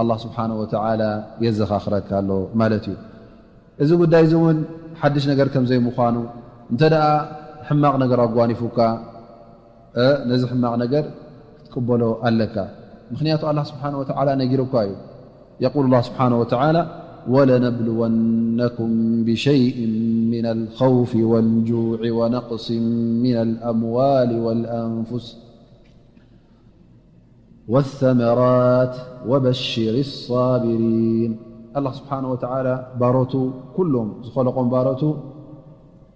ኣላህ ስብሓነሁ ወተዓላ የዘኻኽረካ ኣሎ ማለት እዩ። እዚ ጉዳይ እዚ እውን ሓድሽ ነገር ከም ዘይምዃኑ፣ እንተ ደኣ ሕማቕ ነገር ኣጓኒፉካ፣ እ፣ ነዚ ሕማቕ ነገር ክትቅበሎ ኣለካ። ምኽንያቱ ኣላህ ስብሓነሁ ወተዓላ ነጊሩካ እዩ። የቁል ኣላህ ስብሓነሁ ወተዓላ፣ "ወለነብልወነኩም ብሸይእን ሚነል ኸውፊ ወልጁዕ ወነቅሲን ሚነል ኣምዋሊ ወልኣንፉስ ወሰመራት ወበሽሪ ሳቢሪን።" ኣላህ ስብሓነሁ ወተዓላ ባሮቱ፣ ኩሎም ዝኸለቖም ባሮቱ፣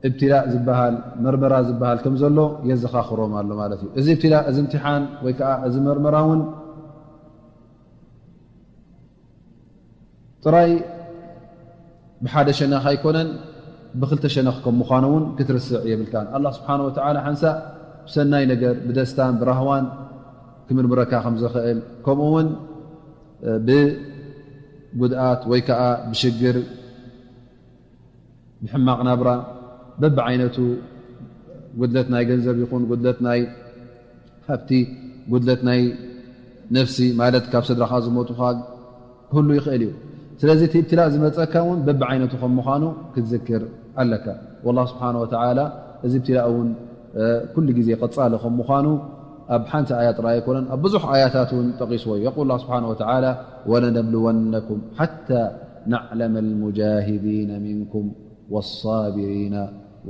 እብትላእ ዝበሃል፣ መርመራ ዝበሃል ከም ዘሎ የዘኻኽሮም ኣሎ ማለት እዩ። እዚ እብትላእ፣ እዚ እምትሓን ወይ ከዓ እዚ መርመራ እውን ጥራይ ብሓደ ሸነኽ ኣይኮነን፣ ብኽልተ ሸነኽ ከም ምዃኑ እውን ክትርስዕ የብልካን። ኣላህ ስብሓነሁ ወተዓላ ሓንሳእ ብሰናይ ነገር፣ ብደስታን ብራህዋን ክምርምረካ ከም ዝኽእል፣ ከምኡ እውን ብጉድኣት ወይ ከዓ ብሽግር፣ ብሕማቕ ናብራ፣ በብዓይነቱ፣ ጉድለት ናይ ገንዘብ ይኹን፣ ጉድለት ናይ ሃብቲ፣ ጉድለት ናይ ነፍሲ፣ ማለት ካብ ስድራኻ ዝሞቱኻ ክህሉ ይኽእል እዩ። ስለዚ እቲ እብትላእ ዝመፀካ እውን በብዓይነቱ ከም ምዃኑ ክትዝክር ኣለካ። ወላህ ስብሓነ ወተዓላ እዚ እብትላእ እውን፣ እ፣ ኩሉ ግዜ ቀፃሊ ከም ምዃኑ ኣብ ሓንቲ ኣያ ጥራይ ኣይኮነን፣ ኣብ ብዙሕ ኣያታት እውን ጠቒስዎ እዩ። የቁል ኣላህ ስብሓነ ወተዓላ፣ "ወለነብልወነኩም ሓታ ናዕለመ ልሙጃሂዲነ ሚንኩም ወሳቢሪነ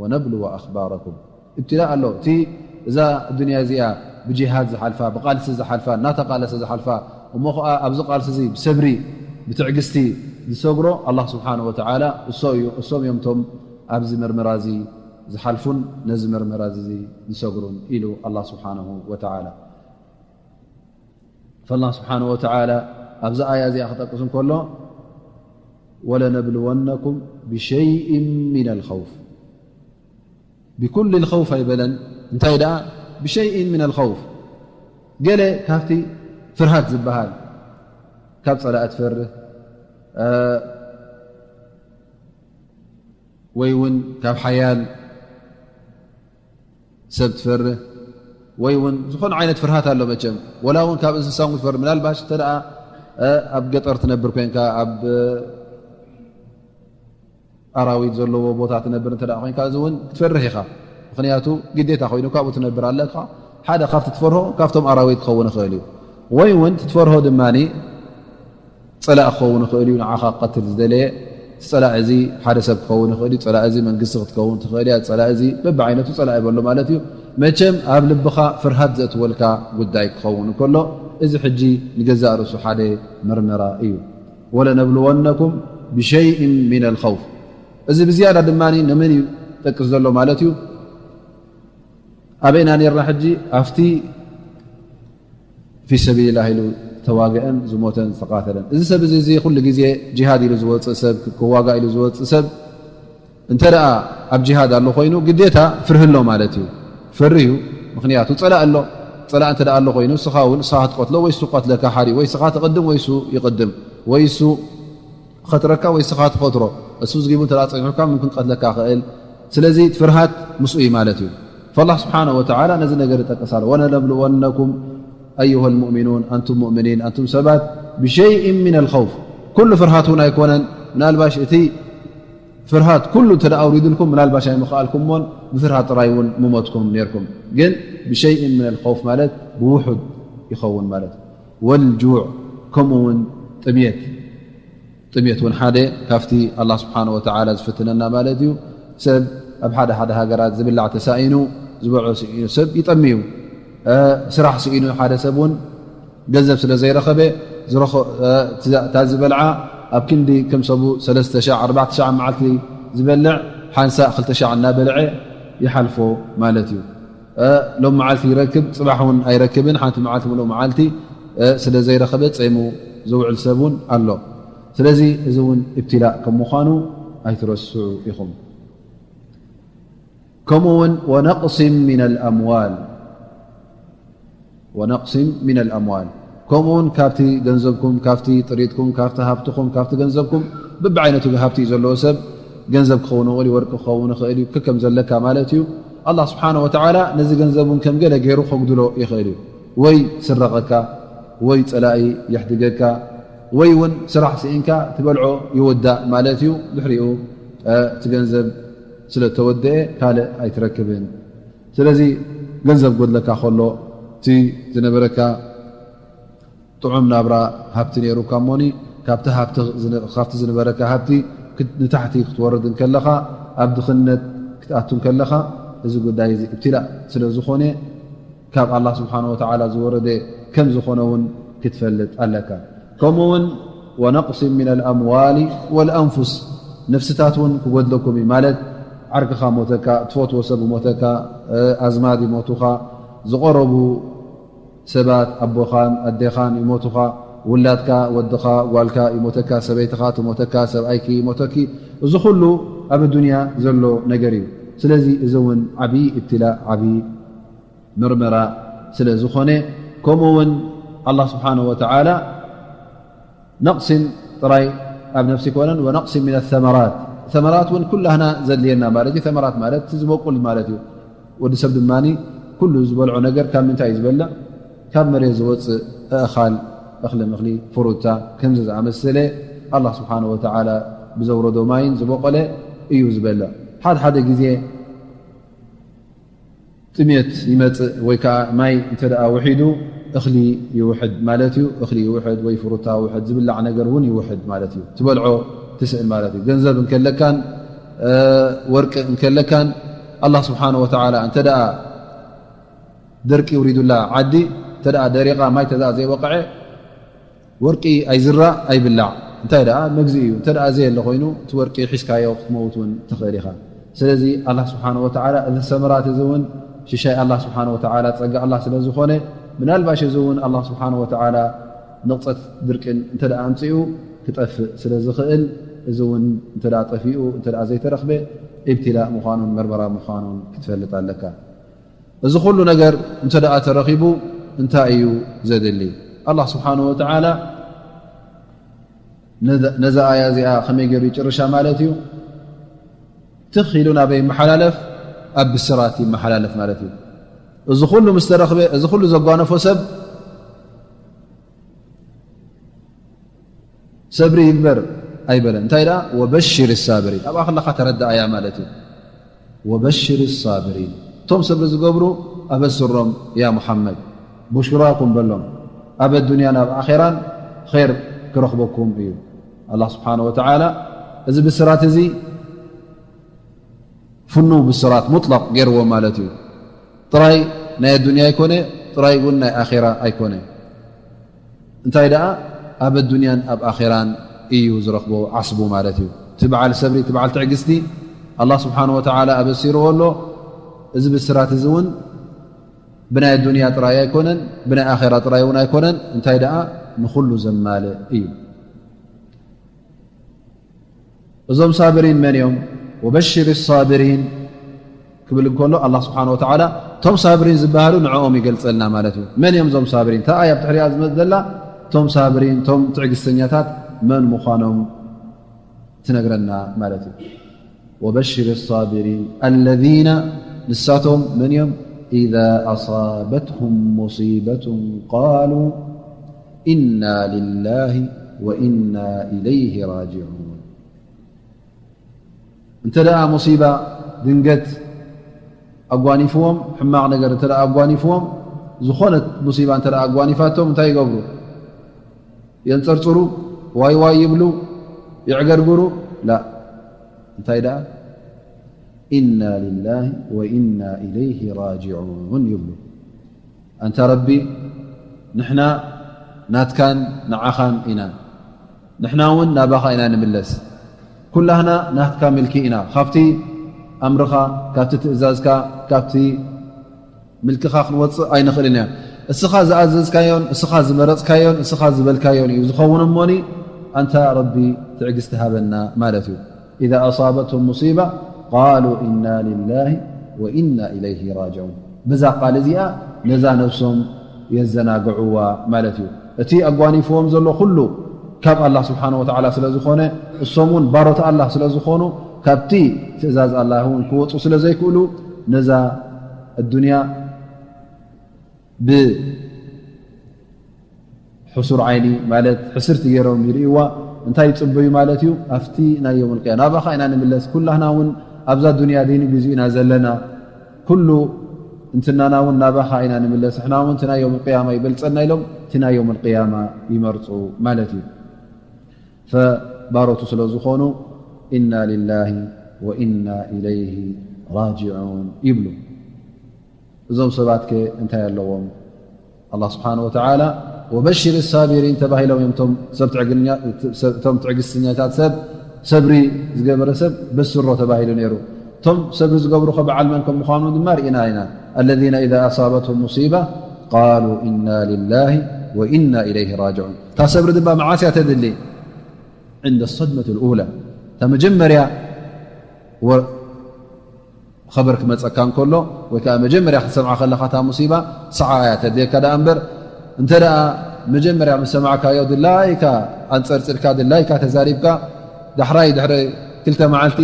ወነብልወ ኣኽባረኩም።" እብትላእ ኣሎ። እቲ፣ እዛ ዱንያ እዚኣ ብጂሃድ ዝሓልፋ፣ ብቃልሲ ዝሓልፋ፣ እናተቃለሰ ዝሓልፋ፣ እሞ ኸዓ ኣብዚ ቃልሲ እዚ ብሰብሪ፣ ብትዕግስቲ ዝሰግሮ ኣላህ ስብሓነሁ ወተዓላ እሶ እዩ። እሶም እዮም እቶም ኣብዚ መርመራ እዚ ዝሓልፉን ነዚ መርመራ እዚ ዝሰግሩን ኢሉ ኣላህ ስብሓነሁ ወተዓላ። ፈላህ ስብሓነሁ ወተዓላ ኣብዚ ኣያ እዚኣ ክጠቅስ እንከሎ፣ "ወለነብልወነኩም ብሸይእን ሚነል ኸውፍ"፣ ብኩል ልኸውፍ ኣይበለን። እንታይ ደኣ? ብሸይእን ሚነል ኸውፍ፣ ገለ ካብቲ ፍርሃት ዝበሃል፣ ካብ ጸላእ ትፈርህ፣ እ፣ ወይ እውን ካብ ሓያል ሰብ ትፈርህ፣ ወይ እውን ዝኾነ ዓይነት ፍርሃት ኣሎ መቸም። ወላ እውን ካብ እንስሳ እውን ትፈርህ። ምናልባሽ እንተ ደኣ፣ እ፣ ኣብ ገጠር ትነብር ኮይንካ፣ ኣብ፣ እ፣ ኣራዊት ዘለዎ ቦታ ትነብር እንተ ደኣ ኮይንካ፣ እዚ እውን ክትፈርህ ኢኻ። ምኽንያቱ ግዴታ ኮይኑ ካብኡ ትነብር ኣለካ። ሓደ ካብቲ ትፈርሆ ካብቶም ኣራዊት ክኸውን ይኽእል እዩ። ወይ እውን ትትፈርሆ ድማኒ ጸላኢ ክኸውን ይኽእል እዩ፣ ንዓኻ ክቐትል ዝደለየ። እቲ ጸላኢ እዚ ሓደ ሰብ ክኸውን ይኽእል እዩ፣ ጸላኢ እዚ መንግስቲ ክትከውን ትኽእል እያ፣ ጸላኢ እዚ በብዓይነቱ ጸላኢ በሎ ማለት እዩ። መቸም ኣብ ልብኻ ፍርሃት ዘእትወልካ ጉዳይ ክኸውን እንከሎ፣ እዚ ሕጂ ንገዛእ ርእሱ ሓደ መርመራ እዩ። "ወለነብልወነኩም ብሸይእን ሚነል ኸውፍ"። እዚ ብዝያዳ ድማ ንመን እዩ ጠቅስ ዘሎ ማለት እዩ? ኣበይና ኔርና ሕጂ? ኣብቲ ፊ ሰቢልላህ ኢሉ ዝተዋግአን ዝሞተን ዝተቃተለን። እዚ ሰብ እዚ፣ እዚ ኩሉ ግዜ ጂሃድ ኢሉ ዝወፅእ ሰብ፣ ክዋጋእ ኢሉ ዝወፅእ ሰብ፣ እንተ ደኣ ኣብ ጅሃድ ኣሎ ኮይኑ፣ ግዴታ ፍርህ ኣሎ ማለት እዩ። ፈርህ እዩ። ምኽንያቱ ጸላእ ኣሎ። ጸላእ እንተ ደኣ ኣሎ ኮይኑ፣ ንስኻ እውን ንስኻ ክትቀትሎ ወይ እሱ ክቀትለካ ሓሪ፣ ወይ ንስኻ ትቕድም ወይ እሱ ይቕድም፣ ወይ እሱ ክኸትረካ ወይ ንስኻ ትኸትሮ። እሱ ዝጊቡ እንተ ደኣ ጸኒሑካ፣ ምምክን ክቀትለካ ይኽእል። ስለዚ ፍርሃት ምስኡ እዩ ማለት እዩ። ፈላህ ስብሓነሁ ወተዓላ ነዚ ነገር ይጠቅስ ኣሎ። "ወነብልወነኩም ኣዩሃ ልሙእሚኑን፣ ኣንቱም ሙእሚኒን፣ ኣንቱም ሰባት፣ ብሸይእን ሚነል ኸውፍ"፣ ኩሉ ፍርሃት እውን ኣይኮነን። ምናልባሽ እቲ ፍርሃት ኩሉ እንተ ደኣ ኣውሪዱልኩም፣ ምናልባሽ ኣይምኸኣልኩሞን ብፍርሃት ጥራይ እውን ምሞትኩም ነይርኩም። ግን ብሸይእን ሚነል ኸውፍ ማለት ብውሑድ ይኸውን ማለት እዩ። ወልጁዕ፣ ከምኡ እውን ጥምየት። ጥምየት እውን ሓደ ካብቲ ኣላህ ስብሓነ ወተዓላ ዝፍትነና ማለት እዩ። ሰብ ኣብ ሓደ ሓደ ሃገራት ዝብላዕ ተሳኢኑ፣ ዝበልዖ ስኢኑ ሰብ ይጠሚ እዩ። እ፣ ስራሕ ስኢኑ ሓደ ሰብ እውን ገንዘብ ስለ ዘይረኸበ፣ ዝረኸ-፣ እ፣ እታ ዝበልዓ ኣብ ክንዲ ከም ሰቡ ሰለስተ ሻዕ፣ ኣርባዕተ ሻዕ መዓልቲ ዝበልዕ፣ ሓንሳእ ክልተ ሻዕ እናበልዐ ይሓልፎ ማለት እዩ። እ፣ ሎም መዓልቲ ይረክብ፣ ጽባሕ እውን ኣይረክብን። ሓንቲ መዓልቲ፣ ምሉእ መዓልቲ፣ እ፣ ስለ ዘይረኸበ ጸይሙ ዝውዕል ሰብ እውን ኣሎ። ስለዚ እዚ እውን እብትላእ ከም ምዃኑ ኣይትረስዑ ኢኹም። ከምኡ እውን ወነቕሲን ሚነል ኣምዋል፣ ወነቕሲን ሚነል ኣምዋል፣ ከምኡ እውን ካብቲ ገንዘብኩም፣ ካብቲ ጥሪትኩም፣ ካብቲ ሃብትኹም፣ ካብቲ ገንዘብኩም፣ በብዓይነቱ ሃብቲ እዩ ዘለዎ ሰብ፣ ገንዘብ ክኸውን ይኽእል እዩ፣ ወርቂ ክኸውን ይኽእል እዩ፣ ከከም ዘለካ ማለት እዩ። ኣላህ ስብሓነ ወተዓላ ነዚ ገንዘብ እውን ከም ገለ ገይሩ ከጉድሎ ይኽእል እዩ። ወይ ስረቐካ፣ ወይ ጸላኢ የሕድገካ፣ ወይ እውን ስራሕ ስኢንካ ትበልዖ ይወዳእ ማለት እዩ። ድሕሪኡ፣ እ፣ እቲ ገንዘብ ስለ እተወደአ ካልእ ኣይትረክብን። ስለዚ ገንዘብ ጎድለካ ከሎ፣ እቲ ዝነበረካ ጥዑም ናብራ ሃብቲ ነይሩካ እሞኒ፣ ካብቲ ሃብቲ ዝነ-፣ ካብቲ ዝነበረካ ሃብቲ ክት-፣ ንታሕቲ ክትወርድ እንከለኻ፣ ኣብ ድኽነት ክትኣቱ እንከለኻ፣ እዚ ጉዳይ እዚ እብትላእ ስለ ዝኾነ፣ ካብ ኣላህ ስብሓነ ወተዓላ ዝወረደ ከም ዝኾነ እውን ክትፈልጥ ኣለካ። ከምኡ እውን ወነቕሲን ሚነል ኣምዋሊ ወልኣንፉስ፣ ነፍስታት እውን ክጎድለኩም እዩ። ማለት ዓርክኻ ሞተካ፣ ትፈትዎ ሰብ ሞተካ፣ እ፣ ኣዝማድ ይሞቱኻ፣ ዝቐረቡ ሰባት ኣቦኻን ኣዴኻን ይሞቱኻ፣ ውላድካ፣ ወድኻ፣ ጓልካ ይሞተካ፣ ሰበይትኻ ትሞተካ፣ ሰብኣይኪ ይሞተኪ። እዚ ኩሉ ኣብ ኣዱንያ ዘሎ ነገር እዩ። ስለዚ እዚ እውን ዓብዪ እብትላእ፣ ዓብዪ ምርመራ ስለ ዝኾነ፣ ከምኡ እውን ኣላህ ስብሓነሁ ወተዓላ ነቕሲን ጥራይ ኣብ ነፍሲ ኮነን፣ ወነቕሲን ሚነ ሰመራት፣ ሰመራት እውን ኩላህና ዘድልየና ማለት እዩ። ሰመራት ማለት እቲ ዝበቁል ማለት እዩ። ወዲ ሰብ ድማ ኩሉ ዝበልዖ ነገር ካብ ምንታይ እዩ ዝበልዕ? ካብ መሬት ዝወፅእ ኣእኻል፣ እኽሊ ምኽሊ፣ ፍሩታ፣ ከምዚ ዝኣመሰለ ኣላህ ስብሓነሁ ወተዓላ ብዘውረዶ ማይን ዝበቆለ እዩ ዝበልዕ። ሓደ ሓደ ግዜ ጥሜት ይመጽእ ወይ ከኣ ማይ እንተ ደኣ ውሒዱ እኽሊ ይውሕድ ማለት እዩ። እኽሊ ይውሕድ ወይ ፍሩታ ውሕድ፣ ዝብላዕ ነገር እውን ይውሕድ ማለት እዩ። ትበልዖ ትስእን ማለት እዩ። ገንዘብ እንከለካን፣ እ፣ ወርቂ እንከለካን፣ ኣላህ ስብሓነሁ ወተዓላ እንተ ደኣ ደርቂ ውሪዱላ ዓዲ፣ እንተ ደኣ ደሪቓ ማይ እንተ ደኣ ዘይወቕዐ፣ ወርቂ ኣይዝራእ ኣይብላዕ። እንታይ ደኣ መግዚ እዩ። እንተ ደኣ ዘየለ ኮይኑ፣ እቲ ወርቂ ሒዝካዮ ክትመውት እውን ትኽእል ኢኻ። ስለዚ ኣላህ ስብሓነሁ ወተዓላ እዚ ሰመራት እዚ እውን ሽሻይ ኣላህ ስብሓነሁ ወተዓላ ጸጋ ኣላህ ስለ ዝኾነ፣ ምናልባሽ እዚ እውን ኣላህ ስብሓነሁ ወተዓላ ንቕጸት ድርቅን እንተ ደኣ ኣምጺኡ ክጠፍእ ስለ ዝኽእል፣ እዚ እውን እንተ ደኣ ጠፊኡ፣ እንተ ደኣ ዘይተረኽበ፣ ኢብትላእ ምዃኑን መርመራ ምዃኑን ክትፈልጥ ኣለካ። እዚ ኩሉ ነገር እንተ ደኣ ተረኺቡ እንታይ እዩ ዘድሊ? ኣላህ ስብሓነሁ ወተዓላ ነዛ፣ ነዛ ኣያ እዚኣ ከመይ ገይሩ ይጭርሻ ማለት እዩ? ትኽ ኢሉ ናበይ ይመሓላለፍ? ኣብ ብስራት ይመሓላለፍ ማለት እዩ። እዚ ኩሉ ምስ ተረኽበ፣ እዚ ኩሉ ዘጓነፎ ሰብ ሰብሪ ይግበር ኣይበለን። እንታይ ደኣ? ወበሽር ሳብሪን። ኣብኣ ከለኻ ተረዳኣያ ማለት እዩ። ወበሽር ሳብሪን። እቶም ሰብሪ ዝገብሩ ኣበስሮም፣ ያ ሙሓመድ፣ ብሽራኩም በሎም። ኣብ ኣዱንያን ኣብ ኣኼራን ኸይር ክረኽበኩም እዩ። ኣላህ ስብሓነሁ ወተዓላ እዚ ብስራት እዚ ፍኑው ብስራት ሙጥለቕ ገይርዎ ማለት እዩ። ጥራይ ናይ ኣዱንያ ኣይኮነ፣ ጥራይ እውን ናይ ኣኼራ ኣይኮነ። እንታይ ደኣ ኣብ ኣዱንያን ኣብ ኣኼራን እዩ ዝረኽቦ ዓስቡ ማለት እዩ። እቲ በዓል ሰብሪ፣ እቲ በዓል ትዕግስቲ ኣላህ ስብሓነሁ ወተዓላ ኣበሲርዎ ኣሎ። እዚ ብስራት እዚ እውን ብናይ ኣዱንያ ጥራይ ኣይኮነን፣ ብናይ ኣኼራ ጥራይ እውን ኣይኮነን። እንታይ ደኣ ንኹሉ ዘማልእ እዩ። እዞም ሳብሪን መን እዮም? ወበሽር ሳብሪን ክብል እንከሎ ኣላ ስብሓን ወተዓላ እቶም ሳብሪን ዝበሃሉ ንዕኦም ይገልጸልና ማለት እዩ። መን እዮም እዞም ሳብሪን? እታ ኣያ ብትሕሪኣ ዝመፅ ዘላ እቶም ሳብሪን እቶም ትዕግስተኛታት መን ምዃኖም ትነግረና ማለት እዩ። ወበሽር ሳብሪን ኣለዚነ ንሳቶም መን እዮም? ኢዛ ኣሳበትሁም ሙሲበቱን ቃሉ ኢና ሊላሂ ወኢና ኢለይሂ ራጅዑን። እንተ ደኣ ሙሲባ ድንገት ኣጓኒፍዎም፣ ሕማቕ ነገር እንተ ደኣ ኣጓኒፍዎም፣ ዝኾነት ሙሲባ እንተ ደኣ ኣጓኒፋቶም እንታይ ይገብሩ? የንጸርጽሩ፣ ዋይ ዋይ ይብሉ፣ ይዕገርግሩ? ላ። እንታይ ደኣ? ኢና ሊላሂ ወኢና ኢለይሂ ራጅዑን ይብሉ። ኣንታ ረቢ፣ ንሕና ናትካን ንዓኻን ኢና። ንሕና እውን ናባኻ ኢና ንምለስ። ኩላህና ናትካ ምልኪ ኢና። ካብቲ ኣምርኻ፣ ካብቲ ትእዛዝካ፣ ካብቲ ምልክኻ ክንወፅእ ኣይንኽእልን ኢና። እስኻ ዝኣዘዝካዮን እስኻ ዝመረፅካዮን እስኻ ዝበልካዮን እዩ ዝኸውን እሞኒ፣ ኣንታ ረቢ ትዕግስቲ ሃበና ማለት እዩ። ኢዛ ኣሳበትሁም ሙሲባ ቃሉ ኢና ሊላሂ ወኢና ኢለይሂ ራጅዑን። በዛ ቃል እዚኣ ነዛ ነብሶም የዘናግዕዋ ማለት እዩ። እቲ ኣጓኒፍዎም ዘሎ ኩሉ ካብ ኣላህ ስብሓነ ወተዓላ ስለ ዝኾነ፣ እሶም እውን ባሮት ኣላህ ስለ ዝኾኑ፣ ካብቲ ትእዛዝ ኣላህ እውን ክወፁ ስለ ዘይክእሉ፣ ነዛ ኣዱንያ ብ ሕሱር ዓይኒ ማለት ሕስርቲ ገይሮም ይርእይዋ። እንታይ ይጽበዩ ማለት እዩ? ኣብቲ ናይ የውም ቅያማ ናባኻ ኢና ንምለስ። ኩላህና እውን ኣብዛ ዱንያ ደይ ንግዜኡ ኢና ዘለና። ኩሉ እንትናና እውን ናባኻ ኢና ንምለስ። ንሕና እውን እቲ ናይ የውም ቅያማ ይበልጸና ኢሎም እቲ ናይ የውም ቅያማ ይመርጹ ማለት እዩ። ፈባሮቱ ስለ ዝኾኑ ኢና ሊላሂ ወኢና ኢለይሂ ራጅዑን ይብሉ። እዞም ሰባት ከ እንታይ ኣለዎም? ኣላህ ስብሓነ ወተዓላ ወበሽር ሳቢሪን ተባሂሎም እዮም። እቶም ሰብ ትዕግኛ-፣ እቶም ትዕግስተኛታት ሰብ፣ ሰብሪ ዝገበረ ሰብ በስሮ ተባሂሉ ነይሩ። እቶም ሰብሪ ዝገብሩ ከ በዓል መን ከም ምዃኑ ድማ ርኢና ኢና። ኣለዚነ ኢዛ ኣሳበትሁም ሙሲባ ቃሉ ኢና ሊላሂ ወኢና ኢለይሂ ራጅዑን። እታ ሰብሪ ድማ መዓስ እያ ተድሊ? ዕንደ ሰድመት ልኡላ፣ እታ መጀመርያ ወ-፣ ኸበር ክመጸካ እንከሎ፣ ወይ ከኣ መጀመርያ ክትሰምዓ ከለኻ እታ ሙሲባ ሰዓ እያ ተድልየካ ደኣ እምበር፣ እንተ ደኣ መጀመርያ ምስ ሰማዕካዮ ድላይካ ኣንጸርጺርካ፣ ድላይካ ተዛሪብካ፣ ዳሕራይ ድሕሪ ክልተ መዓልቲ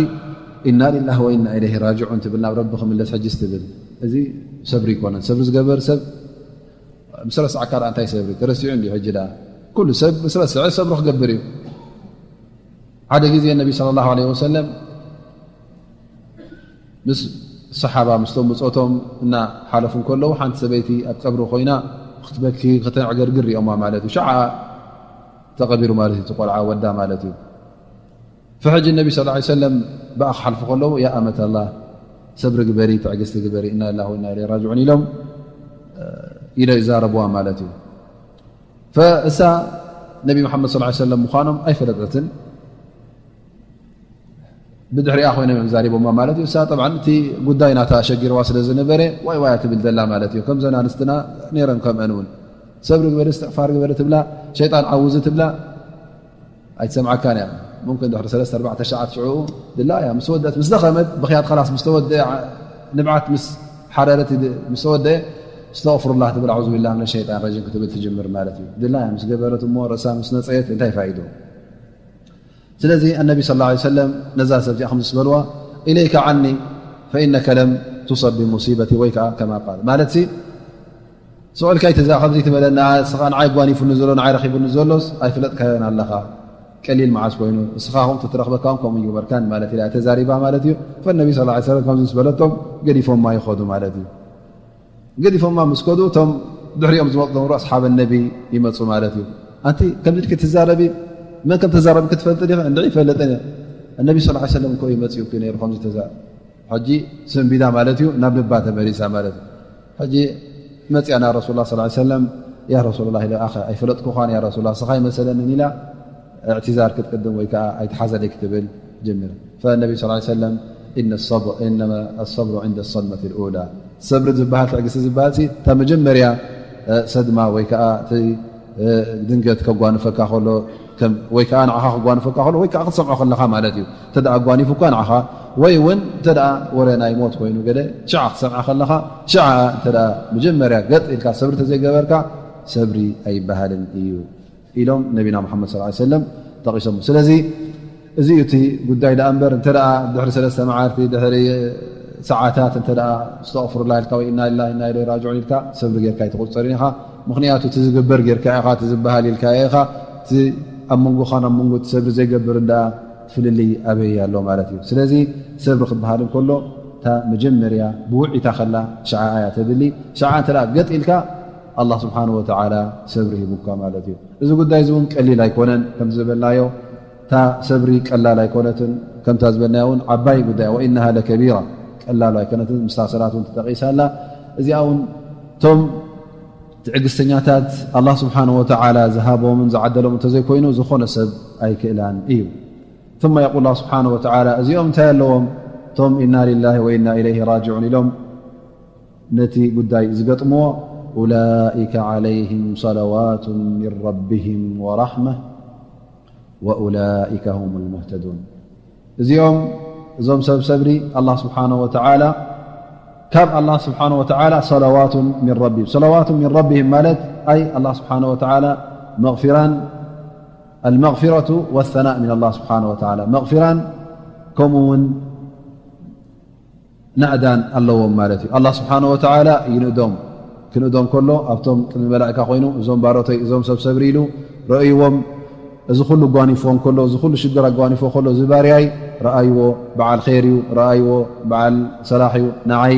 ኢና ሊላሂ ወኢና ኢለይሂ ራጅዑን ትብል፣ ናብ ረቢ ክምለስ ሕጅስ ትብል። እዚ ሰብሪ ኣይኮነን። ሰብሪ ዝገበር ሰብ ምስ ረሳዕካ ደኣ እንታይ ሰብሪ? ተረሲዑ እንድዩ ሕጂ ደኣ። ኩሉ ሰብ ምስ ረስዐ ሰብሪ ክገብር እዩ። ሓደ ግዜ ነቢ ሰለላሁ ዐለይሂ ወሰለም ምስ ሰሓባ ምስቶም ብጾቶም እናሓለፉ እንከለዉ፣ ሓንቲ ሰበይቲ ኣብ ቀብሪ ኮይና ክትበኪ፣ ከተዕገርግር ሪኦማ ማለት እዩ። ሸዓ ተቐቢሩ ማለት እዩ፣ እቲ ቆልዓ ወዳ ማለት እዩ። ፈሕጂ ነቢ ሰለላሁ ዐለይሂ ወሰለም ብኣ ክሓልፉ ከለዉ፣ ያ ኣመት ኣላህ፣ ሰብሪ ግበሪ፣ ትዕግስቲ ግበሪ፣ ኢና ሊላሂ ወኢና ኢለይሂ ራጅዑን ኢሎም፣ ኢለ ይዛረብዋ ማለት እዩ። ፈእሳ ነቢ መሓመድ ሰለላሁ ዐለይሂ ወሰለም ምዃኖም ኣይፈለጠትን። ብድሕሪኣ ኮይኖም እዮም ዛሪቦማ ማለት እዩ። እሳ ጠብዓን እቲ ጉዳይ ናታ ኣሸጊርዋ ስለ ዝነበረ ዋይ ዋይ ትብል ዘላ ማለት እዩ። ከምዘን ኣንስትና ነይረን ከምአን እውን ሰብሪ ግበሪ፣ እስትቕፋር ግበሪ ትብላ፣ ሸይጣን ዓውዚ ትብላ ኣይትሰምዓካን እያ። ሙምክን ድሕሪ ሰለስተ ኣርባዕተ ሸዓት ሽዑኡ ድላ እያ ምስ ወደት፣ ምስ ደኸመት፣ ብኽያት ኸላስ ምስ ተወደአ፣ ንብዓት ምስ ሓረረት፣ ምስ ተወደአ፣ እስተቕፍሩላህ ትብል፣ ኣዑዙ ቢላህ ምን ሸይጣን ረጂም ክትብል ትጅምር ማለት እዩ። ድላ እያ ምስ ገበረት እሞ ርእሳ ምስ ነጸየት እንታይ ፋይድኡ? ስለዚ ኣነቢ ሰለላሁ ዐለይሂ ወሰለም ነዛ ሰብ እዚኣ ከምዚ ምስ በልዋ፣ ኢለይከ ዓኒ ፈኢነከ ለም ቱሰብ ብሙሲበቲ ወይ ከኣ ከማ ቃል ማለት ሲ፣ ስቕ ኢልካ ኣይትዛ-፣ ከምዚ ትበለና፣ እስኻ ንዓይ ጓኒፉኒ ዘሎ፣ ንዓይ ረኺቡኒ ዘሎስ ኣይፍለጥካዮን ኣለኻ። ቀሊል መዓስ ኮይኑ፣ እስኻ ከምኡ ተትረኽበካ እውን ከምኡ ይግበርካን ማለት ኢላ ተዛሪባ ማለት እዩ። ፈነቢ ሰለላሁ ዐለይሂ ወሰለም ከምዚ ምስ በለቶም ገዲፎማ ይኸዱ ማለት እዩ። ገዲፎማ ምስ ከዱ፣ እቶም ድሕሪኦም ዝመፁ ዶም ኣስሓብ ነቢ ይመፁ ማለት እዩ። ኣንቲ ከምዚ ኢልኪ ትዛረቢ፣ መን ከም ተዛረቢ ክትፈልጢ ዲኺ? እንድዒ ይፈልጥን እየ። እነቢ ሰለላሁ ዐለይሂ ወሰለም እኮ እዩ መፂኡኪ ነይሩ ከምዚ ተዛ-፣ ሕጂ ሰንቢዳ ማለት እዩ፣ ናብ ልባ ተመሊሳ ማለት እዩ። ሕጂ መፂኣ ናብ ረሱሉላህ ሰለላሁ ዐለይሂ ወሰለም፣ ያ ረሱሉላህ ኢለ፣ ኣኸ ኣይፈለጥኩኻን ያ ረሱሉላህ፣ ስኻ ኣይመሰለንን ኢላ፣ እዕትዛር ክትቅድም ወይ ከዓ ኣይትሓዘለይ ክትብል ጀሚራ። ፈነቢ ሰለላሁ ዐለይሂ ወሰለም፣ ኢነ ሰብ-፣ ኢነማ ኣሰብሩ ዒንደ ሰድመት ልኡላ፣ ሰብሪ ዝበሃል ትዕግስቲ ዝበሃል ሲ፣ እታ መጀመርያ፣ እ፣ ሰድማ ወይ ከዓ እቲ፣ እ፣ ድንገት ከጓንፈካ ከሎ፣ ከም፣ ወይ ከዓ ንዓኻ ከጓንፈካ ከሎ፣ ወይ ከዓ ክትሰምዖ ከለኻ ማለት እዩ። እንተ ደኣ ኣጓኒፉካ ንዓኻ፣ ወይ እውን እንተ ደኣ ወረ ናይ ሞት ኮይኑ ገለ ሽዓ ክትሰምዓ ከለኻ፣ ሽዓ እንተ ደኣ መጀመርያ ገጥ ኢልካ ሰብሪ ተዘይገበርካ፣ ሰብሪ ኣይበሃልን እዩ ኢሎም ነቢና ሙሓመድ ሰለላሁ ዐለይሂ ወሰለም ጠቒሶም። ስለዚ እዚ እዩ እቲ ጉዳይ ደኣ እምበር፣ እንተ ደኣ ድሕሪ ሰለስተ መዓልቲ፣ ድሕሪ ሰዓታት እንተ ደኣ እስተቕፍሩላህ ኢልካ ወይ ኢና ሊላሂ ኢና ኢለይሂ ራጅዑን ኢልካ ሰብሪ ጌርካ ኣይትቑጸርን ኢኻ። ምኽንያቱ እቲ ዝግበር ጌርካ ኢኻ፣ እቲ ዝበሃል ኢልካ ኢኻ። እቲ ኣብ መንጎኻን ኣብ መንጎ እቲ ሰብሪ ዘይገብርን ደኣ ፍልልይ ኣበይ ኣሎ ማለት እዩ። ስለዚ ሰብሪ ክበሃል እንከሎ እታ መጀመርያ ብውዒታ ከላ ሽዓ እያ ተድሊ። ሽዓ እንተ ደኣ ገጥ ኢልካ ኣላህ ስብሓነሁ ወተዓላ ሰብሪ ሂቡካ ማለት እዩ። እዚ ጉዳይ እዚ እውን ቀሊል ኣይኮነን። ከም ዝበልናዮ እታ ሰብሪ ቀላል ኣይኮነትን። ከምታ ዝበልናዮ እውን ዓባይ ጉዳይ፣ ወኢነሃ ለከቢራ፣ ቀላል ኣይኮነትን። ምስታ ሰላት እውን ተጠቒሳ ኣላ። እዚኣ እውን እቶም ትዕግስተኛታት ኣላህ ስብሓነሁ ወተዓላ ዝሃቦምን ዝዓደሎም እንተዘይኮይኑ ዝኾነ ሰብ ኣይክእላን እዩ። ثم يقول الله سبحانه وتعالى፣ እዚኦም እንታይ ኣለዎም? እቶም ኢና ሊላሂ ወኢና ኢለይሂ ራጅዑን ኢሎም ነቲ ጉዳይ ዝገጥምዎ፣ أولئك عليهم صلوات من ربهم ورحمة وأولئك هم المهتدون። እዚኦም፣ እዞም ሰብ ሰብሪ ኣላህ ስብሓነሁ ወተዓላ፣ ካብ ኣላህ ስብሓነሁ ወተዓላ صلوات من ربهم، صلوات من ربهم ማለት ኣይ ኣላህ ስብሓነሁ ወተዓላ መግፊራን፣ المغفرة والثناء من الله سبحانه وتعالى، መግፊራን ከምኡ እውን ናእዳን ኣለዎም ማለት እዩ። ኣላህ ስብሓነሁ ወተዓላ ይንእዶም። ክንእዶም ከሎ ኣብቶም ቅድሚ መላእካ ኮይኑ፣ እዞም ባሮተይ፣ እዞም ሰብ ሰብሪ ኢሉ ረእይዎም። እዚ ኩሉ ጓኒፍዎም ከሎ፣ እዚ ኩሉ ሽግር ኣጓኒፎ ከሎ፣ እዚ ባርያይ ረኣይዎ በዓል ኸይር እዩ፣ ረኣይዎ በዓል ሰላሕ እዩ፣ ንዓይ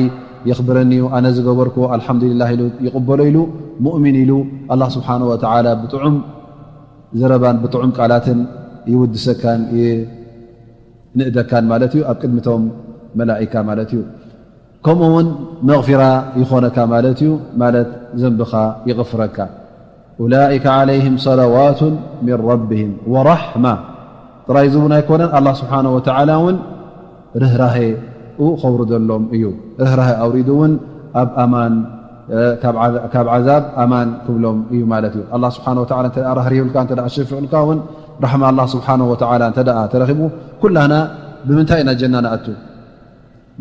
የኽብረኒ እዩ፣ ኣነ ዝገበርኩዎ ኣልሓምዱሊላህ ኢሉ ይቕበሎ ኢሉ፣ ሙእሚን ኢሉ ኣላህ ስብሓነሁ ወተዓላ ብጥዑም ዘረባን ብጥዑም ቃላትን ይውድሰካን ይንእደካን ማለት እዩ፣ ኣብ ቅድሚቶም መላኢካ ማለት እዩ። ከምኡ እውን መግፊራ ይኾነካ ማለት እዩ፣ ማለት ዘንብኻ ይቕፍረካ። أولئك عليهم صلوات من ربهم ورحمة، ጥራይ እዚ እውን ኣይኮነን፣ ኣላህ ስብሓነሁ ወተዓላ እውን ርህራሄ ከውርደሎም እዩ። ርህራሄ ኣውሪዱ እውን ኣብ ኣማን፣ እ፣ ካብ ዓዛ-፣ ካብ ዓዛብ ኣማን ክብሎም እዩ ማለት እዩ። ኣላህ ስብሓነሁ ወተዓላ እንተ ደኣ ራህሪሁልካ፣ እንተ ደኣ ሸፊዑልካ እውን፣ ራሕማ ኣላህ ስብሓነሁ ወተዓላ እንተ ደኣ ተረኺቡ፣ ኩላህና ብምንታይ ኢና ጀና ንኣቱ?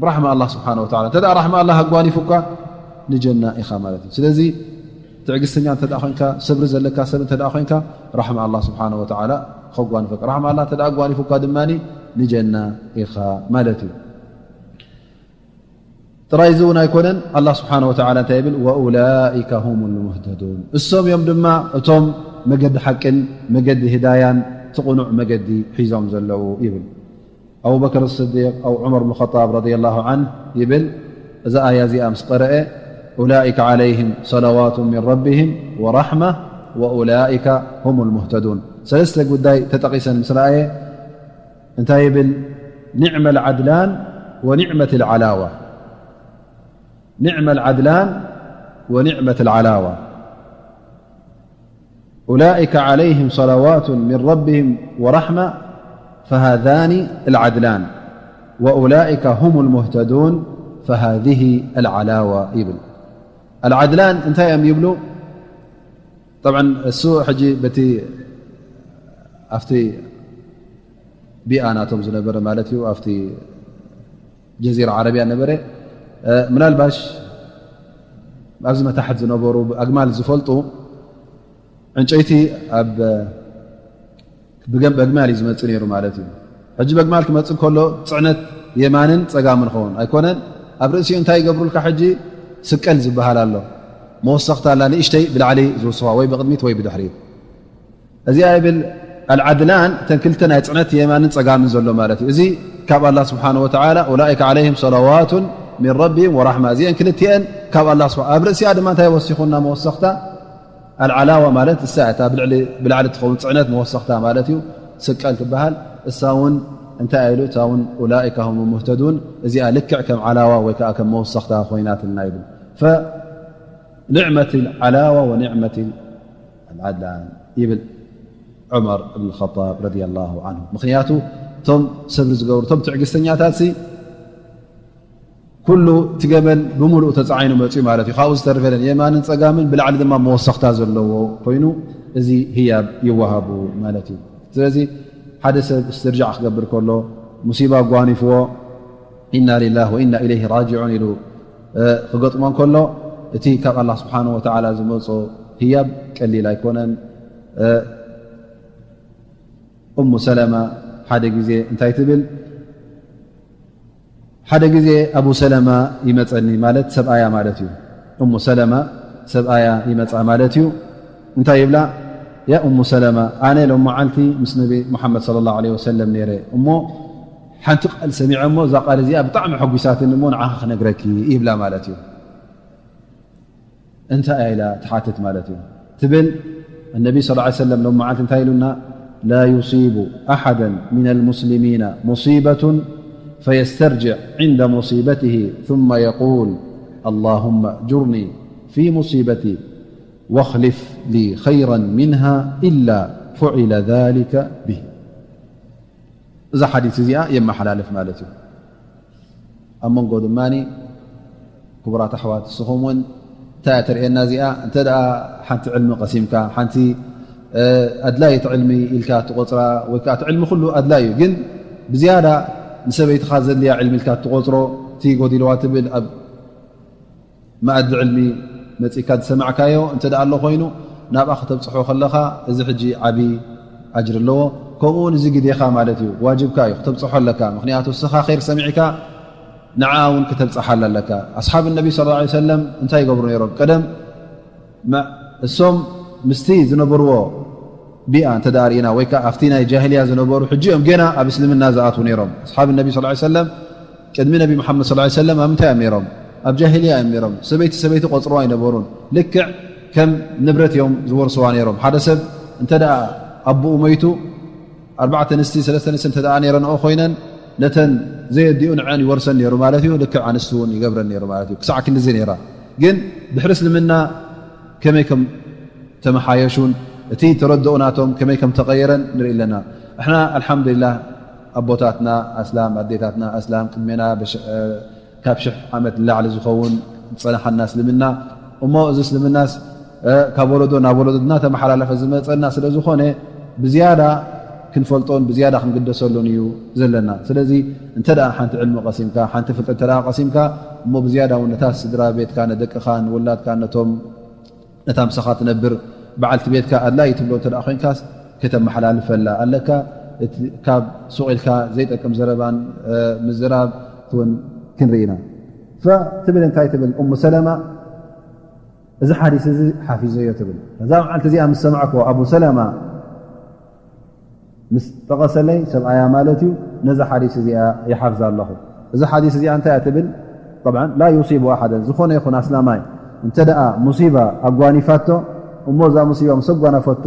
ብራሕማ ኣላህ ስብሓነሁ ወተዓላ። እንተ ደኣ ራሕማ ኣላህ ኣጓኒፉካ፣ ንጀና ኢኻ ማለት እዩ። ስለዚ ትዕግስተኛ እንተ ደኣ ኮይንካ፣ ሰብሪ ዘለካ ሰብ እንተ ደኣ ኮይንካ፣ ራሕማ ኣላህ ስብሓነሁ ወተዓላ ከጓንፈካ። ራሕማ ኣላህ እንተ ደኣ ኣጓኒፉካ ድማ ንጀና ኢኻ ማለት እዩ። ጥራይ እዚ እውን ኣይኮነን፣ ኣላህ ስብሓነሁ ወተዓላ እንታይ ይብል? "ወኡላኢከ ሁሙል ሙህተዱን፣ እሶም እዮም ድማ እቶም መገዲ ሓቅን መገዲ ህዳያን እቲ ቅኑዕ መገዲ ሒዞም ዘለዉ" ይብል። ኣቡበከር ስዲቅ ኣው ዑመር ብን ኸጣብ ረዲየላሁ ዓንሁ ይብል፣ እዛ ኣያ እዚኣ ምስ ቀረአ፣ "ኡላኢከ ዓለይህም ሰለዋቱ ሚን ረቢህም ወራሕማ ወኡላኢከ ሁሙል ሙህተዱን።" ሰለስተ ጉዳይ ተጠቒሰን ምስ ረኣየ እንታይ ይብል? "ኒዕመል ዓድላን ወኒዕመትል ዓላዋ፣ ኒዕመል ዓድላን ወኒዕመትል ዓላዋ፣ ኡላኢከ ዓለይህም ሰለዋቱ ሚን ረቢህም ወራሕማ ፈሃዛኒ ልዓድላን ወኡላኢከ ሁሙል ሙህተዱን ፈሃዚሂ ልዓላዋ" ይብል። ኣልዓድላን እንታይ እዮም ይብሉ? ጠብዓን እሱ ሕጂ በቲ ኣብቲ ቢኣ ናቶም ዝነበረ ማለት እዩ፣ ኣብቲ ጀዚራ ዓረብያ ነበረ። እ፣ ምናልባሽ ኣብዚ መታሕት ዝነበሩ ኣግማል ዝፈልጡ፣ ዕንጨይቲ ኣብ ብገም-፣ በግማል እዩ ዝመጽእ ነይሩ ማለት እዩ። ሕጂ በግማል ክመጽእ ከሎ ጽዕነት የማንን ጸጋምን ኸውን ኣይኮነን። ኣብ ርእሲኡ እንታይ ይገብሩልካ? ሕጂ ስቀል ዝበሃል ኣሎ። መወሰኽታ ኣላ ንእሽተይ ብላዕሊ ዝውስኻ ወይ ብቕድሚት ወይ ብድሕሪት። እዚኣ ይብል ኣልዓድላን፣ እተን ክልተ ናይ ጽዕነት የማንን ጸጋምን ዘሎ ማለት እዩ። እዚ ካብ ኣላህ ስብሓነሁ ወተዓላ፣ "ኡላኢከ ዓለይሂም ሰለዋቱን ሚን ረቢሂም ወራሕማ"፣ እዚአን ክልቲአን ካብ ኣላህ ስብሓ-፣ ኣብ ርእሲኣ ድማ እንታይ ወሲኹና መወሰኽታ? ኣልዓላዋ ማለት እሳ እያ፣ እታ ብልዕሊ-፣ ብላዕሊ ትኸውን ጽዕነት መወሰኽታ ማለት እዩ፣ ስቀል ትበሃል። እሳ እውን እንታይ ኢሉ? እታ እውን "ኡላኢከ ሁም ሙህተዱን"፣ እዚኣ ልክዕ ከም ዓላዋ ወይ ከዓ ከም መወሰኽታ ኮይናትልና ይብል። ፈ-፣ ኒዕመት ዓላዋ ወኒዕመት ኣልዓድላን ይብል ዑመር እብን ኸጣብ ረዲየላሁ ዓንሁ። ምኽንያቱ እቶም ሰብሪ ዝገብሩ፣ እቶም ትዕግስተኛታት ሲ ኩሉ እቲ ገመል ብምሉኡ ተጻዒኑ መጺኡ ማለት እዩ። ካብኡ ዝተርፈ የለን፣ የማንን ጸጋምን ብላዕሊ ድማ መወሰኽታ ዘለዎ ኮይኑ እዚ ህያብ ይወሃቡ ማለት እዩ። ስለዚ ሓደ ሰብ እስትርጃዕ ክገብር ከሎ፣ ሙሲባ ኣጓኒፍዎ፣ ኢና ሊላህ ወኢና ኢለይሂ ራጅዑን ኢሉ ክገጥሞ እንከሎ፣ እቲ ካብ ኣላህ ስብሓነሁ ወተዓላ ዝመጾ ህያብ ቀሊል ኣይኮነን። እሙ ሰለማ ሓደ ግዜ እንታይ ትብል? ሓደ ግዜ ኣቡ ሰለማ ይመጸኒ፣ ማለት ሰብኣያ ማለት እዩ። እሙ ሰለማ ሰብኣያ ይመጻ ማለት እዩ። እንታይ ይብላ? ያ እሙ ሰለማ፣ ኣነ ሎም መዓልቲ ምስ ነቢ ሙሓመድ ሰለላሁ ዐለይሂ ወሰለም ነይረ እሞ ሓንቲ ቃል ሰሚዐ እሞ እዛ ቃል እዚኣ ብጣዕሚ ሐጒሳትኒ እሞ ንዓኺ ክነግረኪ ይብላ ማለት እዩ። እንታይ እያ ኢላ ትሓትት ማለት እዩ ትብል። ነቢ ስ ሰለም ሎም መዓልቲ እንታይ ኢሉና? لا يصيب أحدا من المسلمين مصيبة فيسترجع عند مصيبته ثم يقول اللهم أجرني في مصيبتي واخلف لي خيرا منها إلا فعل ذلك به. እዛ ሓዲስ እዚኣ የመሓላልፍ ማለት እዩ። ኣብ መንጎ ድማ ክቡራት ኣሕዋት ንስኹም እውን እንታይ እያ ተርእየና እዚኣ? እንተ ደኣ ሓንቲ ዕልሚ ቀሲምካ፣ ሓንቲ ኣድላይት ዕልሚ ኢልካ ትቆፅራ፣ ወይ ከዓ እቲ ዕልሚ ኩሉ ኣድላይ እዩ፣ ግን ብዝያዳ ንሰበይትኻ ዘድልያ ዕልሚ ኢልካ ትቆፅሮ፣ እቲ ጎዲልዋ ትብል ኣብ መኣዲ ዕልሚ መጺእካ ዝሰማዕካዮ እንተ ደኣ ኣሎ ኮይኑ፣ ናብኣ ከተብጽሖ ከለኻ፣ እዚ ሕጂ ዓቢ ኣጅሪ ኣለዎ። ከምኡ እውን እዚ ግዴኻ ማለት እዩ፣ ዋጅብካ እዩ፣ ክተብጽሖ ኣለካ። ምኽንያቱ እስኻ ኸይር ሰሚዕካ ንዓ እውን ከተብጽሓላ ኣለካ። ኣስሓብ ነቢ ሰለላሁ ዐለይሂ ወሰለም እንታይ ይገብሩ ነይሮም? ቀደም መ-፣ እሶም ምስቲ ዝነበርዎ ቢኣ እንተ ደኣ ርኢና፣ ወይ ከኣ ኣብቲ ናይ ጃሂልያ ዝነበሩ፣ ሕጂ እዮም ገና ኣብ እስልምና ዝኣትዉ ነይሮም። ኣስሓብ ነቢ ሰለላሁ ዐለይሂ ወሰለም ቅድሚ ነቢ መሓመድ ሰለላሁ ዐለይሂ ወሰለም ኣብ ምንታይ እዮም ነይሮም? ኣብ ጃሂልያ እዮም ነይሮም። ሰበይቲ ሰበይቲ ቆጽሮ ኣይነበሩን። ልክዕ ከም ንብረት እዮም ዝወርስዋ ነይሮም። ሓደ ሰብ እንተ ደኣ ኣቦኡ ሞይቱ፣ ኣርባዕተ ኣንስቲ፣ ሰለስተ ኣንስቲ እንተ ደኣ ነይረንኦ ኮይነን፣ ነተን ዘየዲኡ ንዐን ይወርሰን ነይሩ ማለት እዩ። ልክዕ ኣንስቲ እውን ይገብረን ነይሩ ማለት እዩ። ክሳዕ ክንድዚ ነይራ። ግን ድሕሪ እስልምና ከመይ ከም ተመሓየሹን እቲ ተረድኦ ናቶም ከመይ ከም ተቐየረን ንርኢ ኣለና። ንሕና ኣልሓምዱሊላህ ኣቦታትና ኣስላም፣ ኣዴታትና ኣስላም፣ ቅድሜና ብሽ-፣ እ፣ ካብ ሽሕ ዓመት ንላዕሊ ዝኸውን ዝጸንሓና እስልምና። እሞ እዚ እስልምናስ፣ እ፣ ካብ ወለዶ ናብ ወለዶ እናተመሓላለፈ ዝመጸና ስለ ዝኾነ ብዝያዳ ክንፈልጦን ብዝያዳ ክንግደሰሉን እዩ ዘለና። ስለዚ እንተ ደኣ ሓንቲ ዕልሚ ቀሲምካ፣ ሓንቲ ፍልጠት እንተ ደኣ ቀሲምካ፣ እሞ ብዝያዳ እውን ነታ ስድራ ቤትካ፣ ነደቅኻ፣ ንውላድካ፣ ነቶም ነታ ምሳኻ ትነብር በዓልቲ ቤትካ ኣድላዪ ትብሎ እንተ ደኣ ኮይንካስ ከተመሓላልፈላ ኣለካ። እቲ ካብ ሱቕ ኢልካ ዘይጠቅም ዘረባን፣ እ፣ ምዝራብ እውን ክንርኢ ኢና። ፈ-፣ ትብል እንታይ ትብል እሙ ሰለማ? እዚ ሓዲስ እዚ ሓፊዘዮ ትብል። እዛ መዓልቲ እዚኣ ምስ ሰማዕክዎ ኣቡ ሰለማ ምስ ጠቐሰለይ ሰብኣያ ማለት እዩ፣ ነዛ ሓዲስ እዚኣ ይሓፍዛ ኣለኹ። እዛ ሓዲስ እዚኣ እንታይ እያ ትብል? ጠብዓን፣ ላ ዩሲቡ ኣሓደን፣ ዝኾነ ይኹን ኣስላማይ እንተ ደኣ ሙሲባ ኣጓኒፋቶ፣ እሞ እዛ ሙሲባ ምስ ኣጓነፈቶ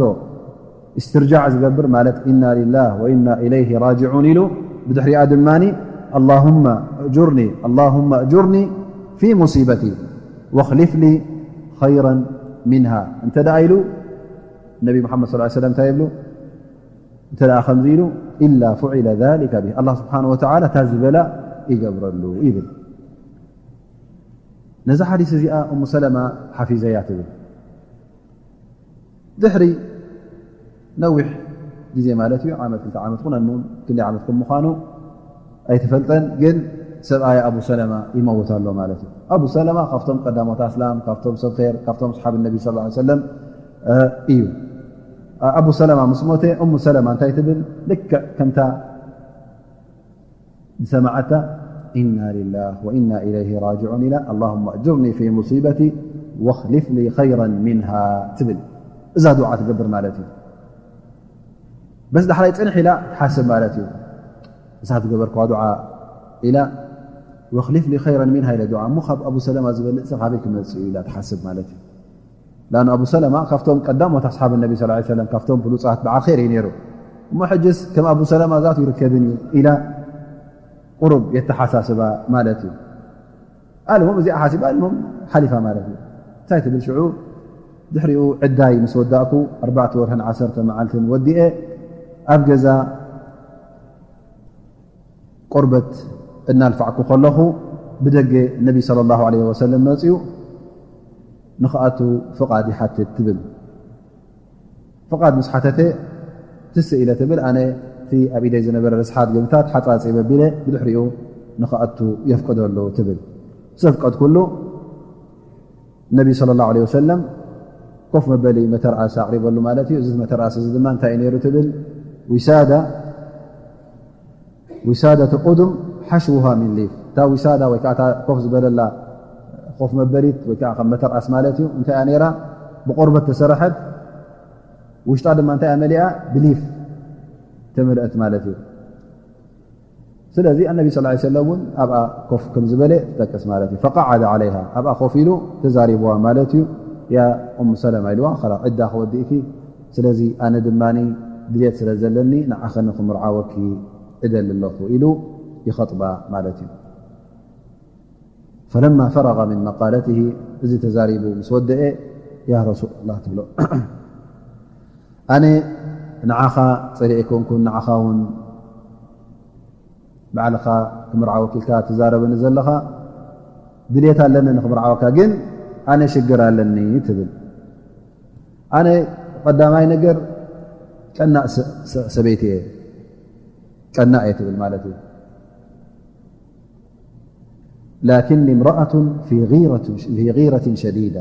እስትርጃዕ ዝገብር ማለት ኢና ሊላህ ወኢና ኢለይሂ ራጅዑን ኢሉ፣ ብድሕሪኣ ድማ ኣላሁመ እጁርኒ፣ ኣላሁመ እጁርኒ ፊ ሙሲበቲ ወኽሊፍ ሊ ኸይረን ሚንሃ እንተ ደኣ ኢሉ፣ ነቢ ሙሓመድ ሰለላሁ ዐለይሂ ወሰለም እንታይ ይብሉ? እንተ ደኣ ከምዚ ኢሉ፣ ኢላ ፉዒለ ዛሊከ ቢህ፣ ኣላህ ስብሓነ ወተዓላ እታ ዝበላ ይገብረሉ ይብል። ነዛ ሓዲስ እዚኣ እሙ ሰለማ ሓፊዘያ ትብል። ድሕሪ ነዊሕ ግዜ ማለት እዩ፣ ዓመት፣ ክልተ ዓመት ኩን፣ ኣልሙም ክንደይ ዓመት ከም ምዃኑ ኣይትፈልጠን፣ ግን ሰብኣያ ኣቡ ሰለማ ይመውት ኣሎ ማለት እዩ። ኣቡ ሰለማ ካብቶም ቀዳሞት ኣስላም፣ ካብቶም ሰብ ኸይር፣ ካብቶም ኣስሓብ ነቢ ሰለላሁ ዐለይሂ ወሰለም፣ እ፣ እዩ። ኣቡ ሰለማ ምስ ሞተ፣ እሙ ሰለማ እንታይ ትብል? ልክዕ ከምታ ዝሰማዓታ፣ ኢና ሊላህ ወኢና ኢለይሂ ራጅዑን ኢላ፣ ኣላሁመ ኣጅርኒ ፊ ሙሲበቲ ወኽሊፍ ሊ ኸይረን ሚንሃ ትብል። እዛ ዱዓ ትገብር ማለት እዩ። በስ ዳሕራይ ጽንሕ ኢላ ትሓስብ ማለት እዩ። እዛ ዝገበርክዋ ዱዓ ኢላ፣ ወኽሊፍ ሊ ኸይረን ሚንሃ ኢለ ዱዓ፣ እሞ ካብ ኣቡ ሰለማ ዝበልጽ ካበይ ክመጽእ እዩ ኢላ ትሓስብ ማለት እዩ። ላን ኣቡ ሰለማ ካብቶም ቀዳሞት ኣስሓብ ነቢ ሰለላሁ ዐለይሂ ወሰለም፣ ካብቶም ብሉጻት በዓል ኸይር እዩ ነይሩ። እሞ ሕጅስ ከም ኣቡ ሰለማ ዛት ይርከብን እዩ ኢላ ቁሩብ የተሓሳስባ ማለት እዩ። ኣልሙም እዚኣ ሓሲባ ኣልሙም ሓሊፋ ማለት እዩ። እንታይ ትብል ሽዑ? ድሕሪኡ ዕዳይ ምስ ወዳእኩ ኣርባዕተ ወርሕን ዓሰርተ መዓልትን ወዲኤ ኣብ ገዛ ቆርበት እናልፋዕኩ ከለኹ ብደገ ነቢ ሰለላሁ ዐለይሂ ወሰለም መፅዩ ንኽኣቱ ፍቓድ ይሓትት ትብል። ፍቓድ ምስ ሓተተ ትስእ ኢለ ትብል፣ ኣነ እቲ ኣብ ኢደይ ዝነበረ ርስሓት ገምታት ሓፃፂ በቢለ ብድሕሪኡ ንኽኣቱ የፍቅደሉ ትብል። ዘፍቀድኩሉ ነቢ صلى الله عليه وسلم ኮፍ መበሊ መተርኣስ ኣቕሪበሉ ማለት እዩ። እዚ መተርኣስ እዚ ድማ እንታይ እዩ ነይሩ ትብል? ዊሳዳ ዊሳደة ቁዱም ሓሽውሃ ሚን ሊፍ። እታ ዊሳዳ ወይ ከዓ እታ ኮፍ ዝበለላ ኮፍ መበሊት ወይ ከዓ ከም መተርኣስ ማለት እዩ። እንታይ እያ ነይራ? ብቆርበት ተሰረሐት፣ ውሽጣ ድማ እንታይ እያ መሊኣ? ብሊፍ ተመልአት ማለት እዩ። ስለዚ ኣነቢ صلى الله عليه وسلم እውን ኣብኣ ኮፍ ከም ዝበለ ትጠቅስ ማለት እዩ። فقعد عليها ኣብኣ ኮፍ ኢሉ ተዛሪብዋ ማለት እዩ። ያ ኡም ሰለማ ኢልዋ፣ ኸላ ዕዳ ክወዲእኪ፣ ስለዚ ኣነ ድማ ድልየት ስለ ዘለኒ ንዓኸ ንኽምርዓወኪ እደሊ ኣለኹ ኢሉ ይኸጥባ ማለት እዩ። فلما فرغ من مقالته እዚ ተዛሪቡ ምስ ወደአ ያ ረሱል ላህ ትብሎ ኣነ ንዓኻ ጸሊኤ ኣይኮንኩን፣ ንዓኻ እውን ባዕልኻ ክምርዓወኪ ኢልካ ትዛረበኒ ዘለኻ ድልየት ኣለኒ ንክምርዓወካ፣ ግን ኣነ ሽግር ኣለኒ ትብል። ኣነ ቀዳማይ ነገር ቀናእ ሰበይቲ እየ፣ ቀናእ እየ ትብል ማለት እዩ። ላኪኒ እምረኣቱን ፊ ጊረትን ሸዲዳ።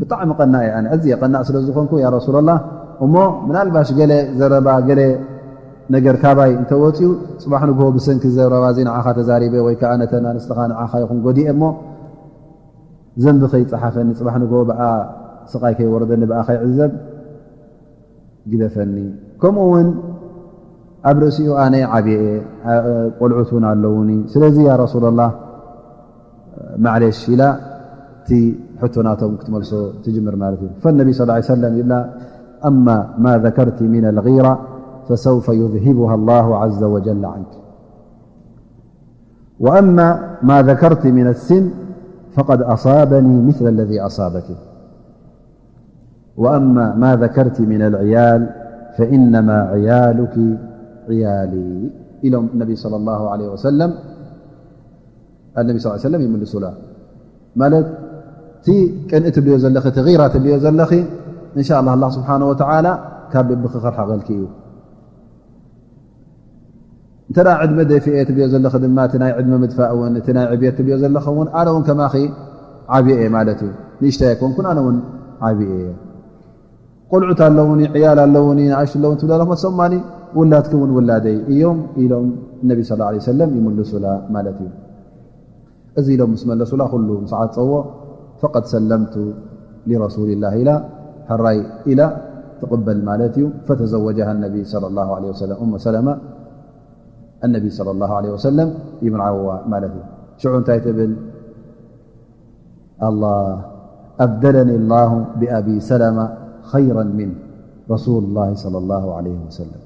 ብጣዕሚ ቀናእ እየ ኣነ፣ ኣዝየ ቀናእ ስለ ዝኾንኩ ያ ረሱላላህ፣ እሞ ምናልባሽ ገለ ዘረባ ገለ ነገር ካባይ እንተወፅዩ ፅባሕ ንግሆ ብሰንኪ ዘረባ እዚ ንዓኻ ተዛሪበ ወይ ከዓ ነተን ኣንስትኻ ንዓኻ ይኹን ጎዲኤ እሞ ዘንቢ ከይፀሓፈኒ፣ ፅባሕ ንግሆ ብኣ ስቓይ ከይወረደኒ ብኣ ከይዕዘብ ግደፈኒ። ከምኡ እውን ኣብ ርእሲኡ ኣነ ዓብየ እየ፣ ቆልዑት እውን ኣለውኒ። ስለዚ ያ ረሱላላህ ማዕሌሽ ኢላ እቲ ሕቶ ናቶም ክትመልሶ ትጅምር ማለት እዩ። فالنبي صلى الله عليه وسلم ይብላ أما ما ذكرت من الغيرة فسوف يذهبها الله عز وجل عنك وأما ما ذكرت من السن فقد أصابني مثل الذي أصابك وأما ما ذكرت من العيال فإنما عيالك عيالي ኢሎም ነቢ صلى الله عليه وسلم ነቢ صلى الله عليه وسلم ይምልሱላ። ማለት እቲ ቅንኢ ትብልዮ ዘለኺ፣ እቲ ጊራ ትብልዮ ዘለኺ፣ እንሻ ኣላህ ኣላህ ስብሓነ ወተዓላ ካብ ልብኺ ከርሕቐልኪ እዩ። እንተ ደኣ ዕድመ ደፊኤ ትብልዮ ዘለኺ ድማ፣ እቲ ናይ ዕድመ ምድፋእ እውን፣ እቲ ናይ ዕብየት ትብልዮ ዘለኺ እውን፣ ኣነ እውን ከማኺ ዓብየ እየ ማለት እዩ። ንእሽተይ ኣይኮንኩን፣ ኣነ እውን ዓብየ እየ። ቆልዑት ኣለውኒ፣ ዕያል ኣለውኒ፣ ንኣሽቱ ኣለውን ትብላ ኣለኹ፣ መሶም ማኒ ውላድኪ እውን ውላደይ እዮም ኢሎም ነቢ ሰለላሁ ዐለይሂ ወሰለም ይምልሱላ ማለት እዩ። እዚ ኢሎም ምስ መለሱላ፣ ኩሉ ምስ ዓጸዎ፣ ፈቀድ ሰለምቱ ሊረሱሊላህ ኢላ፣ ሕራይ ኢላ ትቕበል ማለት እዩ። ፈተዘወጀሃ ነቢ ሰለላሁ ዐለይሂ ወሰለም፣ ኡሙ ሰለማ፣ ኣነቢ ሰለላሁ ዐለይሂ ወሰለም ይምርዓውዋ ማለት እዩ። ሽዑ እንታይ ትብል? ኣላህ፣ أبدلني الله بأبي سلمة خيرا منه رسول الله صلى الله عليه وسلم።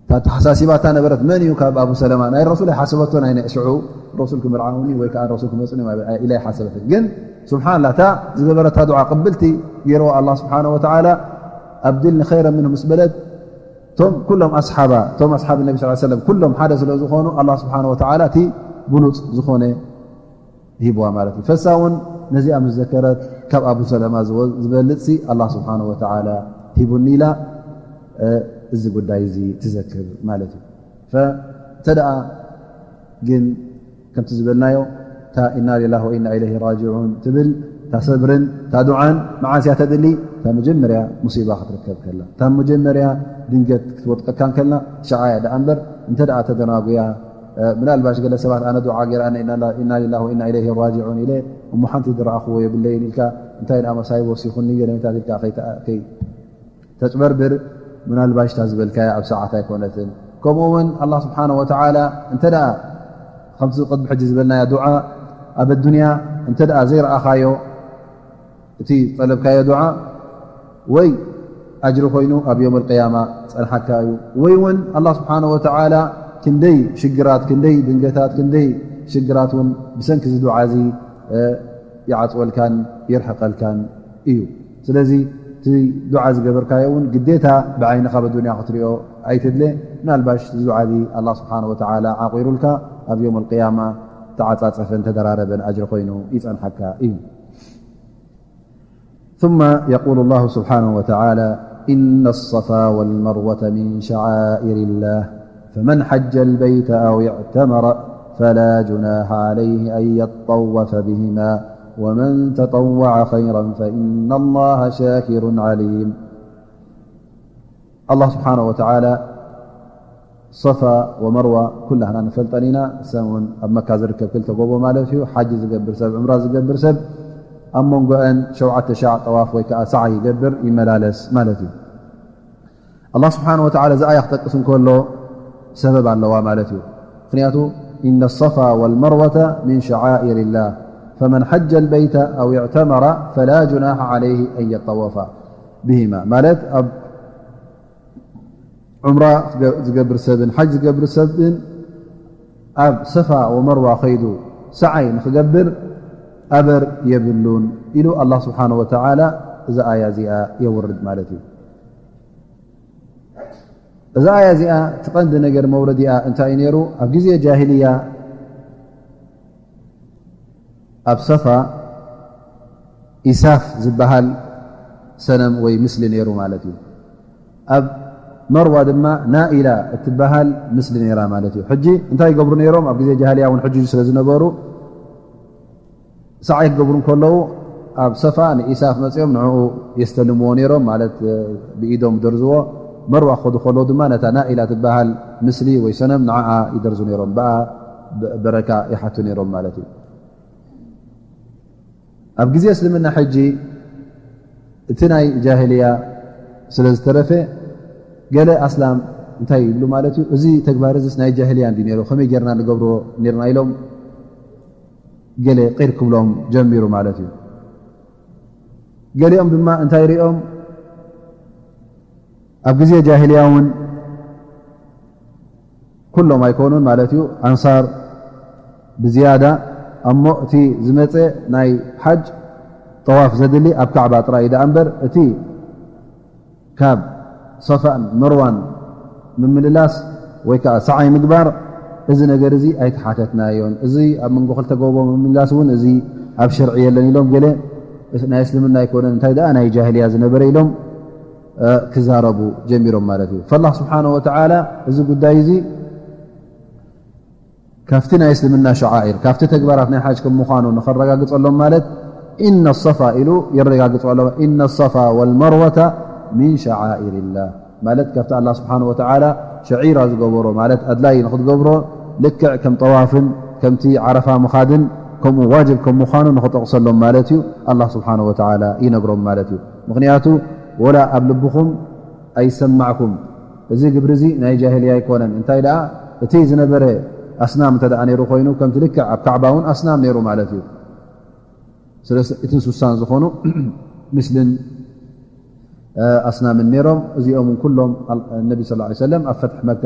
እታ ተሓሳሲባታ ነበረት፣ መን እዩ ካብ ኣቡ ሰለማ? ናይ ረሱል ኣይሓሰበቶን፣ ኣይነ-፣ ሽዑ ረሱል ክምርዓውኒ ወይ ከዓ ረሱል ክመጽኒ ኢላ ኣይሓሰበትን። ግን ስብሓንላህ፣ እታ ዝገበረታ ዱዓ ቅብልቲ ገይርዋ ኣላህ ስብሓነ ወተዓላ፣ أبدلني خيرا منه ምስ በለት፣ እቶም ኩሎም ኣስሓባ፣ እቶም ኣስሓብ ነቢ ሰለላሁ ዐለይሂ ወሰለም ኩሎም ሓደ ስለ ዝኾኑ፣ ኣላህ ስብሓነ ወተዓላ እቲ ብሉጽ ዝኾነ ሂብዋ ማለት እዩ። ፈሳ እውን ነዚኣ ምስ ዘከረት፣ ካብ ኣቡ ሰለማ ዝወ-፣ ዝበልጽሲ ኣላህ ስብሓነ ወተዓላ ሂቡኒ ኢላ፣ እ፣ እዚ ጉዳይ እዚ ትዘክር ማለት እዩ። ፈ-፣ እንተ ደኣ ግን ከምቲ ዝበልናዮ፣ እታ ኢና ሊላህ ወኢና ኢለይሂ ራጅዑን ትብል፣ እታ ሰብርን እታ ዱዓን መዓስ እያ ተድሊ? እታ መጀመርያ ሙሲባ ክትርከብ ከላ፣ እታ መጀመርያ ድንገት ክትወጥቀካ እንከላ፣ ሸዓ እያ ደኣ እምበር፣ እንተ ደኣ ተደናጉያ፣ እ፣ ምናልባሽ ገለ ሰባት፣ ኣነ ዱዓ ገይረ፣ ኣነ ኢና ላ-፣ ኢና ሊላህ ወኢና ኢለይሂ ራጅዑን ኢለ፣ እሞ ሓንቲ ዝረኣኽዎ የብለይን ኢልካ፣ እንታይ ደኣ መሳይብ ወሲኹኒ፣ ገለ ምታት ኢልካ ከይተ-፣ ከይ-፣ ተጭበርብር፣ ምናልባሽ እታ ዝበልካያ ኣብ ሰዓት ኣይኮነትን። ከምኡ እውን ኣላህ ስብሓነ ወተዓላ እንተ ደኣ ከምቲ ቅድሚ ሕጂ ዝበልናያ ዱዓ ኣብ ኣዱንያ እንተ ደኣ ዘይረኣኻዮ፣ እቲ ዝጠለብካዮ ዱዓ ወይ ኣጅሪ ኮይኑ ኣብ የውመል ቅያማ ጸንሓካ እዩ፣ ወይ እውን ኣላህ ስብሓነ ወተዓላ ክንደይ ሽግራት፣ ክንደይ ድንገታት፣ ክንደይ ሽግራት እውን ብሰንኪ እዚ ዱዓ እዚ፣ እ፣ ይዓጽወልካን ይርሕቐልካን እዩ። ስለዚ እቲ ዱዓ ዝገበርካዮ እውን ግዴታ ብዓይንኻ ኣብ ኣዱንያ ክትሪኦ ኣይትድለ። ምናልባሽ እዚ ዱዓ እዚ ኣላህ ስብሓነ ወተዓላ ዓቂሩልካ ኣብ የውመል ቅያማ ተዓጻጸፈን ተደራረበን ኣጅሪ ኮይኑ ይጸንሓካ እዩ። ثم يقول الله سبحانه وتعالى: إن الصفا والمروة من شعائر الله فمن حج البيت أو اعتمر فلا جناح عليه أن يطوف بهما ومن تطوع خيرا فإن الله شاكر عليم. ኣላህ ስብሓነ ወተዓላ ሰፋ ወመርዋ ኩላህና ንፈልጠን ኢና። እሰን እውን ኣብ መካ ዝርከብ ክልተ ጎቦ ማለት እዩ። ሓጂ ዝገብር ሰብ፣ ዑምራ ዝገብር ሰብ ኣብ መንጎአን ሸውዓተ ሻዕ ጠዋፍ ወይ ከዓ ሰዓይ ይገብር፣ ይመላለስ ማለት እዩ። ኣላህ ስብሓነ ወተዓላ እዚ ኣያ ክጠቅስ እንከሎ ሰበብ ኣለዋ ማለት እዩ። ምኽንያቱ إن الصفا والمروة من شعائر الله فمن حج البيت أو اعتمر فلا جناح عليه أن يطوف بهما ማለት ኣብ ዑምራ ዝገብር ሰብን ሓጅ ዝገብር ሰብን ኣብ ሰፋ ወመርዋ ከይዱ ሰዓይ ንክገብር ኣበር የብሉን ኢሉ ኣላህ ስብሓነ ወተዓላ እዛ ኣያ እዚኣ የውርድ ማለት እዩ። እዛ ኣያ እዚኣ እቲ ቀንዲ ነገር መውረዲኣ እንታይ እዩ ነይሩ? ኣብ ግዜ ጃሂልያ ኣብ ሰፋ ኢሳፍ ዝበሃል ሰነም ወይ ምስሊ ነይሩ ማለት እዩ። ኣብ መርዋ ድማ ናኢላ እትበሃል ምስሊ ነይራ ማለት እዩ። ሕጂ እንታይ ይገብሩ ነይሮም? ኣብ ግዜ ጃህልያ እውን ሕጂ ስለ ዝነበሩ ሰዓይ ክገብሩ እንከለዉ ኣብ ሰፋ ንኢሳፍ መፅኦም ንዕኡ የስተልምዎ ነይሮም ማለት ብኢዶም ደርዝዎ። መርዋ ክኸዱ ከለዉ ድማ ነታ ናኢላ ትበሃል ምስሊ ወይ ሰነም ንዓኣ ይደርዙ ነይሮም። ብኣ በረካ ይሓቱ ነይሮም ማለት እዩ። ኣብ ግዜ እስልምና ሕጂ እቲ ናይ ጃህልያ ስለ ዝተረፈ ገለ ኣስላም እንታይ ይብሉ ማለት እዩ? እዚ ተግባር እዚስ ናይ ጃህልያ እንዲ ነይሩ፣ ከመይ ጌርና ንገብሮ ነርና ኢሎም ገለ ቂር ክብሎም ጀሚሩ ማለት እዩ። ገሊኦም ድማ እንታይ ሪኦም ኣብ ግዜ ጃህልያ እውን ኩሎም ኣይኮኑን ማለት እዩ። ኣንሳር ብዝያዳ እሞ እቲ ዝመፀ ናይ ሓጅ ጠዋፍ ዘድሊ ኣብ ካዕባ ጥራይ እዩ ደኣ እምበር እቲ ካብ ሰፋን መርዋን ምምልላስ ወይ ከዓ ሰዓይ ምግባር እዚ ነገር እዚ ኣይተሓተትናዮን። እዚ ኣብ መንጎ ክልተ ጎቦ ምምልላስ እውን እዚ ኣብ ሸርዒ የለን ኢሎም ገለ ናይ እስልምና ኣይኮነን እንታይ ደኣ ናይ ጃህልያ ዝነበረ ኢሎም ክዛረቡ ጀሚሮም ማለት እዩ። ፈላህ ስብሓነ ወተዓላ እዚ ጉዳይ እዚ ካብቲ ናይ እስልምና ሸዓኢር ካብቲ ተግባራት ናይ ሓጅ ከም ምዃኑ ንኸረጋግጸሎም ማለት ኢነ ሰፋ ኢሉ የረጋግጸሎም። ኢነ ሰፋ ወልመርወተ ሚን ሸዓኢር ላህ ማለት ካብቲ ኣላ ስብሓን ወተዓላ ሸዒራ ዝገበሮ ማለት ኣድላይ ንክትገብሮ ልክዕ ከም ጠዋፍን ከምቲ ዓረፋ ምኻድን ከምኡ ዋጅብ ከም ምዃኑ ንኽጠቕሰሎም ማለት እዩ ኣላ ስብሓን ወተዓላ ይነግሮም ማለት እዩ። ምኽንያቱ ወላ ኣብ ልብኹም ኣይሰማዕኩም። እዚ ግብሪ እዚ ናይ ጃሂልያ ኣይኮነን። እንታይ ደኣ እቲ ዝነበረ ኣስናም እንተ ደኣ ነይሩ ኮይኑ ከምቲ ልክዕ ኣብ ካዕባ እውን ኣስናም ነይሩ ማለት እዩ። ስለዚ እትን ስሳን ዝኾኑ ምስልን ኣስናምን ነይሮም። እዚኦም ኩሎም ነቢ ስ ሰለም ኣብ ፈትሒ መካ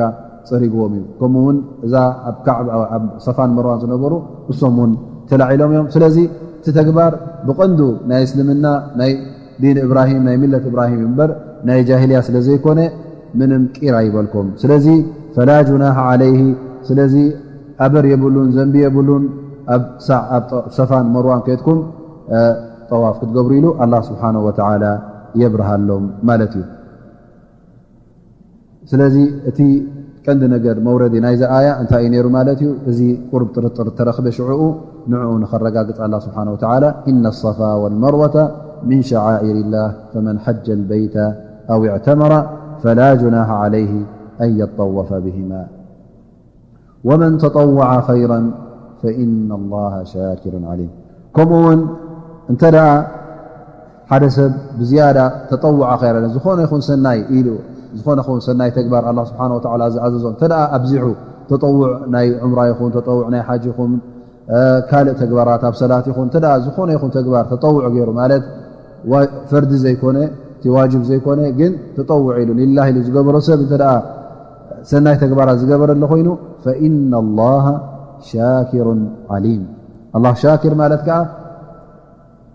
ፀሪግዎም እዩ። ከምኡ እውን እዛ ኣብ ካዕባ ኣብ ሰፋን መርዋን ዝነበሩ እሶም እውን ተላዒሎም እዮም። ስለዚ እቲ ተግባር ብቐንዱ ናይ እስልምና ናይ ዲን እብራሂም ናይ ሚለት እብራሂም እምበር ናይ ጃሂልያ ስለ ዘይኮነ ምንም ቂር ኣይበልኩም። ስለዚ ፈላ ጁናሓ ዓለይሂ ስለዚ ኣበር የብሉን ዘንቢ የብሉን ኣብ ሰፋን መርዋን ከድኩም ጠዋፍ ክትገብሩ ኢሉ ኣላ ስብሓን ወተዓላ የብርሃሎም ማለት እዩ። ስለዚ እቲ ቀንዲ ነገር መውረዲ ናይዚ ኣያ እንታይ እዩ ነይሩ ማለት እዩ? እዚ ቁሩብ ጥርጥር ተረኽበ ሽዕኡ ንዕኡ ንኸረጋግጽ ኣላ ስብሓን ወተዓላ ኢነ ሰፋ ወልመርወተ ሚን ሸዓኢር ላህ ፈመን ሐጀ ልበይተ ኣው እዕተመረ ፈላ ጁናሓ ዓለይህ ኣን የጠወፈ ብሂማ ወመን ተጠወዐ ኸይረን ፈኢነ ላሃ ሻኪሩን ዓሊም። ከምኡ እውን እንተ ደኣ ሓደ ሰብ ብዝያዳ ተጠውዐ ኸይረ ዝኾነ ይኹን ሰናይ ኢሉ ዝኾነ ኹን ሰናይ ተግባር ኣላ ስብሓን ወተዓላ ዝኣዘዞ እንተ ደኣ ኣብዚሑ ተጠውዕ ናይ ዑምራ ይኹን ተጠውዕ ናይ ሓጅ ይኹን ካልእ ተግባራት ኣብ ሰላት ይኹን እንተ ደኣ ዝኾነ ይኹን ተግባር ተጠውዕ ገይሩ ማለት ፈርዲ ዘይኮነ እቲ ዋጅብ ዘይኮነ ግን ተጠውዕ ኢሉ ሊላህ ኢሉ ዝገበሮ ሰብ እንተ ደኣ ሰናይ ተግባራት ዝገበረ ኣሎ ኮይኑ ፈኢነ ላሃ ሻኪሩን ዓሊም። ኣላ ሻኪር ማለት ከዓ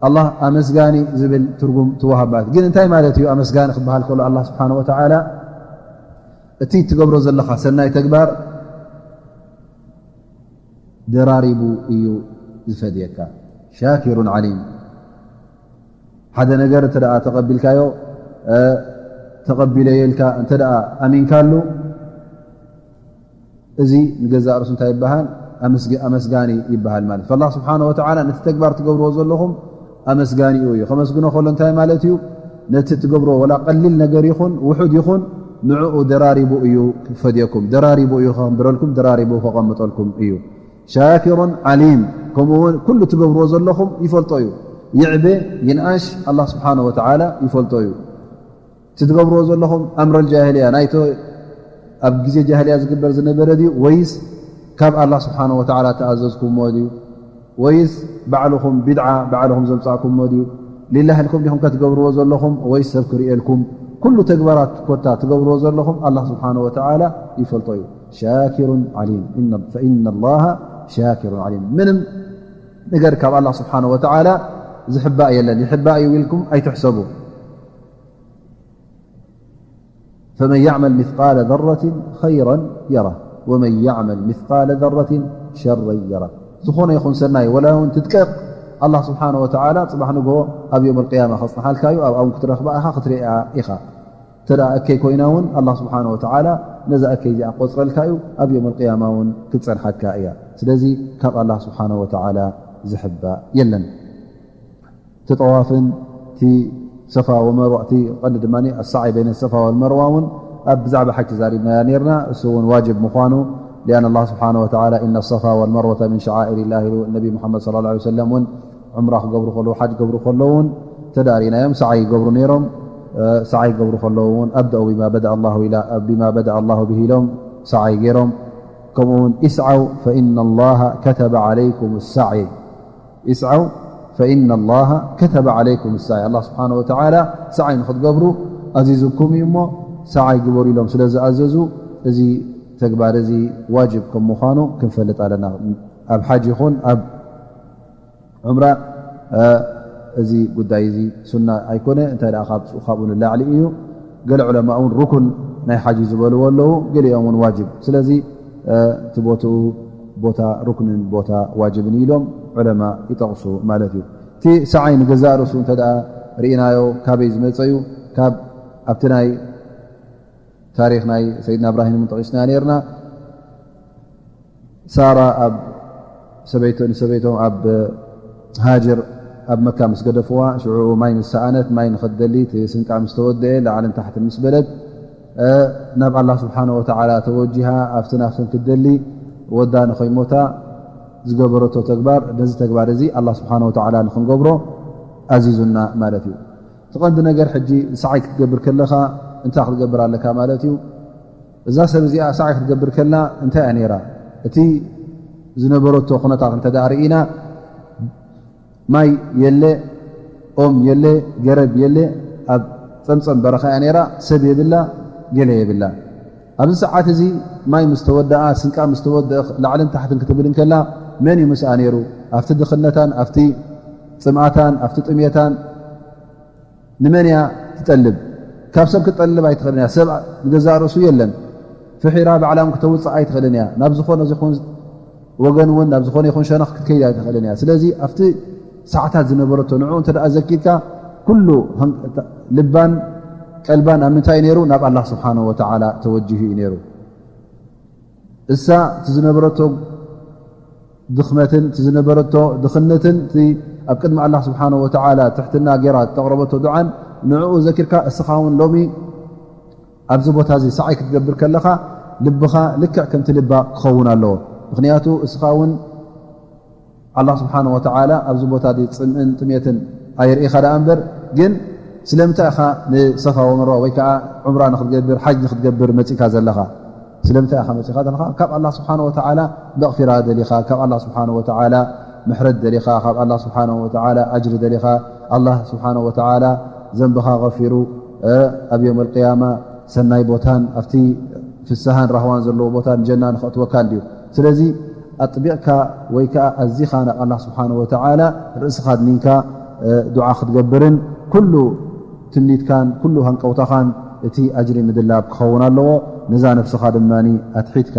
ኣላ ኣመስጋኒ ዝብል ትርጉም ትወሃብ ማለት ግን እንታይ ማለት እዩ? ኣመስጋኒ ክበሃል ከሎ ኣላ ስብሓን ወተዓላ እቲ ትገብሮ ዘለኻ ሰናይ ተግባር ደራሪቡ እዩ ዝፈድየካ። ሻኪሩን ዓሊም። ሓደ ነገር እንተ ደኣ ተቐቢልካዮ ተቐቢለዮ ኢልካ እንተ ደኣ ኣሚንካሉ እዚ ንገዛእ ርእሱ እንታይ ይበሃል? ኣመስጋኒ ይበሃል ማለት። ኣላህ ስብሓን ወተዓላ ነቲ ተግባር ትገብርዎ ዘለኹም ኣመስጋኒኡ እዩ። ከመስግኖ ከሎ እንታይ ማለት እዩ? ነቲ ትገብርዎ ወላ ቀሊል ነገር ይኹን ውሑድ ይኹን ንዕኡ ደራሪቡ እዩ ክፈድየኩም፣ ደራሪቡ እዩ ከኽብረልኩም፣ ደራሪቡ ከቐምጠልኩም እዩ። ሻኪሩን ዓሊም፣ ከምኡ እውን ኩሉ ትገብርዎ ዘለኹም ይፈልጦ እዩ። ይዕበ ይንኣሽ ኣላህ ስብሓን ወተዓላ ይፈልጦ እዩ። እቲ ትገብርዎ ዘለኹም ኣምረል ጃህልያ ናይቶ ኣብ ግዜ ጃህልያ ዝግበር ዝነበረ ድዩ ወይስ ካብ ኣላህ ስብሓን ወተዓላ ተኣዘዝኩምዎ ድዩ? ወይስ ባዕልኹም ቢድዓ ባዕልኹም ዘምጻእኩምዎ ድዩ? ሊላህ ኢልኩም ዲኹም ከትገብርዎ ዘለኹም ወይስ ሰብ ክርእየልኩም? ኩሉ ተግባራት ኮታ ትገብርዎ ዘለኹም ኣላህ ስብሓን ወተዓላ ይፈልጦ እዩ። ሻኪሩን ዓሊም ፈኢና ላሃ ሻኪሩን ዓሊም። ምንም ነገር ካብ ኣላህ ስብሓን ወተዓላ ዝሕባእ የለን። ይሕባእ እዩ ኢልኩም ኣይትሕሰቡ። ፈመን ያዕመል ሚስቃለ ዘረትን ኸይረን የራ ወመን ያዕመል ሚስቃለ ዘረትን ሸረን የራ። ዝኾነ ይኹን ሰናይ ወላ እውን ትጥቀቕ ኣላህ ስብሓን ወተዓላ ፅባሕ ንግሆ ኣብ ዮም ኣልቅያማ ከፅንሓልካ እዩ። ኣብኣ እውን ክትረኽባ ኢኻ ክትሪኣ ኢኻ። እንተ ደኣ እከይ ኮይና እውን ኣላህ ስብሓን ወተዓላ ነዛ እከይ እዚኣ ቆፅረልካ እዩ። ኣብ ዮም ኣልቅያማ እውን ክትፀንሓካ እያ። ስለዚ ካብ ኣላህ ስብሓን ወተዓላ ዝሕባእ የለን። እቲ ጠዋፍን እቲ ሰፋ ወመርዋ እቲ ቀንዲ ድማ ኣሳዓይ በይነ ሰፋ ወልመርዋ እውን ኣብ ብዛዕባ ሓጅ ተዛሪብናያ ነርና። እሱ እውን ዋጅብ ምዃኑ ሊኣን ኣላህ ስብሓን ወተዓላ ኢነ ሰፋ ወልመርወተ ምን ሸዓኢር ላህ ኢሉ ነቢ ሙሓመድ ስለ ላ ሰለም እውን ዑምራ ክገብሩ ከለዉ ሓጅ ክገብሩ ከለዉ እውን ተዳሪናዮም ሰዓይ ይገብሩ ነይሮም። ሰዓይ ክገብሩ ከለዉ እውን ኣብደኡ ቢማ በደኣ ላሁ ኢላ ቢማ በደኣ ላሁ ብሂ ኢሎም ሰዓይ ገይሮም። ከምኡ እውን ኢስዓው ፈኢና ላሃ ከተበ ዓለይኩም ሳዕይ ኢስዓው ፈኢና ላሃ ከተበ ዓለይኩም ሳዕይ። ኣላህ ስብሓን ወተዓላ ሰዓይ ንኽትገብሩ ኣዚዙኩም እዩ እሞ ሰዓይ ግበሩ ኢሎም ስለ ዝኣዘዙ እዚ ተግባር እዚ ዋጅብ ከም ምዃኑ ክንፈልጥ ኣለና። ኣብ ሓጅ ይኹን ኣብ ዑምራ እዚ ጉዳይ እዚ ሱና ኣይኮነ፣ እንታይ ደኣ ካብ ካብኡ ንላዕሊ እዩ። ገለ ዑለማ እውን ሩኩን ናይ ሓጂ ዝበልዎ ኣለዉ፣ ገሊኦም እውን ዋጅብ። ስለዚ እቲ ቦትኡ ቦታ ሩክንን ቦታ ዋጅብን ኢሎም ዑለማ ይጠቕሱ ማለት እዩ። እቲ ሰዓይ ንገዛእ ርእሱ እንተ ደኣ ርኢናዮ ካበይ ዝመጸ እዩ? ካብ ኣብቲ ናይ ታሪኽ ናይ ሰይድና እብራሂም እውን ጠቒስና ነርና። ሳራ ኣብ ሰበይቶ ንሰበይቶም ኣብ ሃጅር ኣብ መካ ምስ ገደፍዋ ሽዑ ማይ ምስ ሰኣነት ማይ ንኸትደሊ እቲ ስንቃ ምስ ተወደአ ላዕልን ታሕትን ምስ በለት ናብ ኣላህ ስብሓነ ወተዓላ ተወጂሃ ኣብቲ ናፍትን ክትደሊ ወዳ ንኸይሞታ ዝገበረቶ ተግባር ነዚ ተግባር እዚ ኣላህ ስብሓነ ወተዓላ ንኽንገብሮ ኣዚዙና ማለት እዩ። እቲ ቀንዲ ነገር ሕጂ ሰዓይ ክትገብር ከለኻ እንታይ ክትገብር ኣለካ ማለት እዩ። እዛ ሰብ እዚኣ ሰዓይ ክትገብር ከላ እንታይ እያ ነይራ? እቲ ዝነበረቶ ኩነታት እንተ ደኣ ርኢና ማይ የለ፣ ኦም የለ፣ ገረብ የለ፣ ኣብ ጸምጸም በረኻ እያ ነይራ፣ ሰብ የብላ፣ ገለ የብላ። ኣብዚ ሰዓት እዚ ማይ ምስ ተወደኣ፣ ስንቃ ምስ ተወደአ፣ ላዕልን ታሕትን ክትብል እንከላ መን እዩ ምስኣ ነይሩ? ኣብቲ ድኽነታን ኣብቲ ጽምኣታን ኣብቲ ጥሜታን ንመን እያ ትጠልብ? ካብ ሰብ ክትጠልብ ኣይትኽእልን እያ። ሰብ ንገዛእ ርእሱ የለን። ፍሒራ ባዕላ እውን ክተውፅእ ኣይትኽእልን እያ። ናብ ዝኾነ ይኹን ወገን እውን ናብ ዝኾነ ይኹን ሸነኽ ክትከይድ ኣይትኽእልን እያ። ስለዚ ኣብቲ ሰዓታት ዝነበረቶ ንዕኡ እንተ ደኣ ዘኪርካ ኩሉ ልባን ቀልባን ኣብ ምንታይ ነይሩ? ናብ ኣላህ ስብሓነሁ ወተዓላ ተወጂሁ እዩ ነይሩ። እሳ እቲ ዝነበረቶ ድኽመትን እቲ ዝነበረቶ ድኽነትን እቲ ኣብ ቅድሚ ኣላህ ስብሓነሁ ወተዓላ ትሕትና ገይራ ዝተቕረበቶ ዱዓን ንዕኡ ዘኪርካ እስኻ እውን ሎሚ ኣብዚ ቦታ እዚ ሰዓይ ክትገብር ከለኻ ልብኻ ልክዕ ከምቲ ልባ ክኸውን ኣለዎ። ምኽንያቱ እስኻ እውን ኣላህ ስብሓነሁ ወተዓላ ኣብዚ ቦታ እዚ ጽምእን ጥሜትን ኣየርእኻ ደኣ እምበር ግን ስለምንታይ ኢኻ ንሰፋ ወመርዋ ወይ ከዓ ዑምራ ንኽትገብር ሓጅ ንኽትገብር መጺእካ ዘለኻ? ስለምንታይ ኢኻ መጺኻ ዘለኻ? ካብ ኣላህ ስብሓነሁ ወተዓላ መቕፊራ ደሊኻ፣ ካብ ኣላህ ስብሓነሁ ወተዓላ ምሕረት ደሊኻ፣ ካብ ኣላህ ስብሓነሁ ወተዓላ ኣጅሪ ደሊኻ፣ ኣላህ ስብሓነሁ ወተዓላ ዘንብኻ ገፊሩ ኣብ የውመል ቅያማ ሰናይ ቦታን ኣብቲ ፍስሃን ራህዋን ዘለዎ ቦታን ጀና ንኸእትወካ እንድዩ። ስለዚ ኣጥቢቕካ ወይ ከዓ ኣዚኻ ናብ ኣላህ ስብሓነሁ ወተዓላ ርእስኻ ኣድኒንካ ዱዓ ክትገብርን ኩሉ ትምኒትካን ኩሉ ሃንቀውታኻን እቲ ኣጅሪ ምድላብ ክኸውን ኣለዎ። ነዛ ነፍስኻ ድማ ኣትሒትካ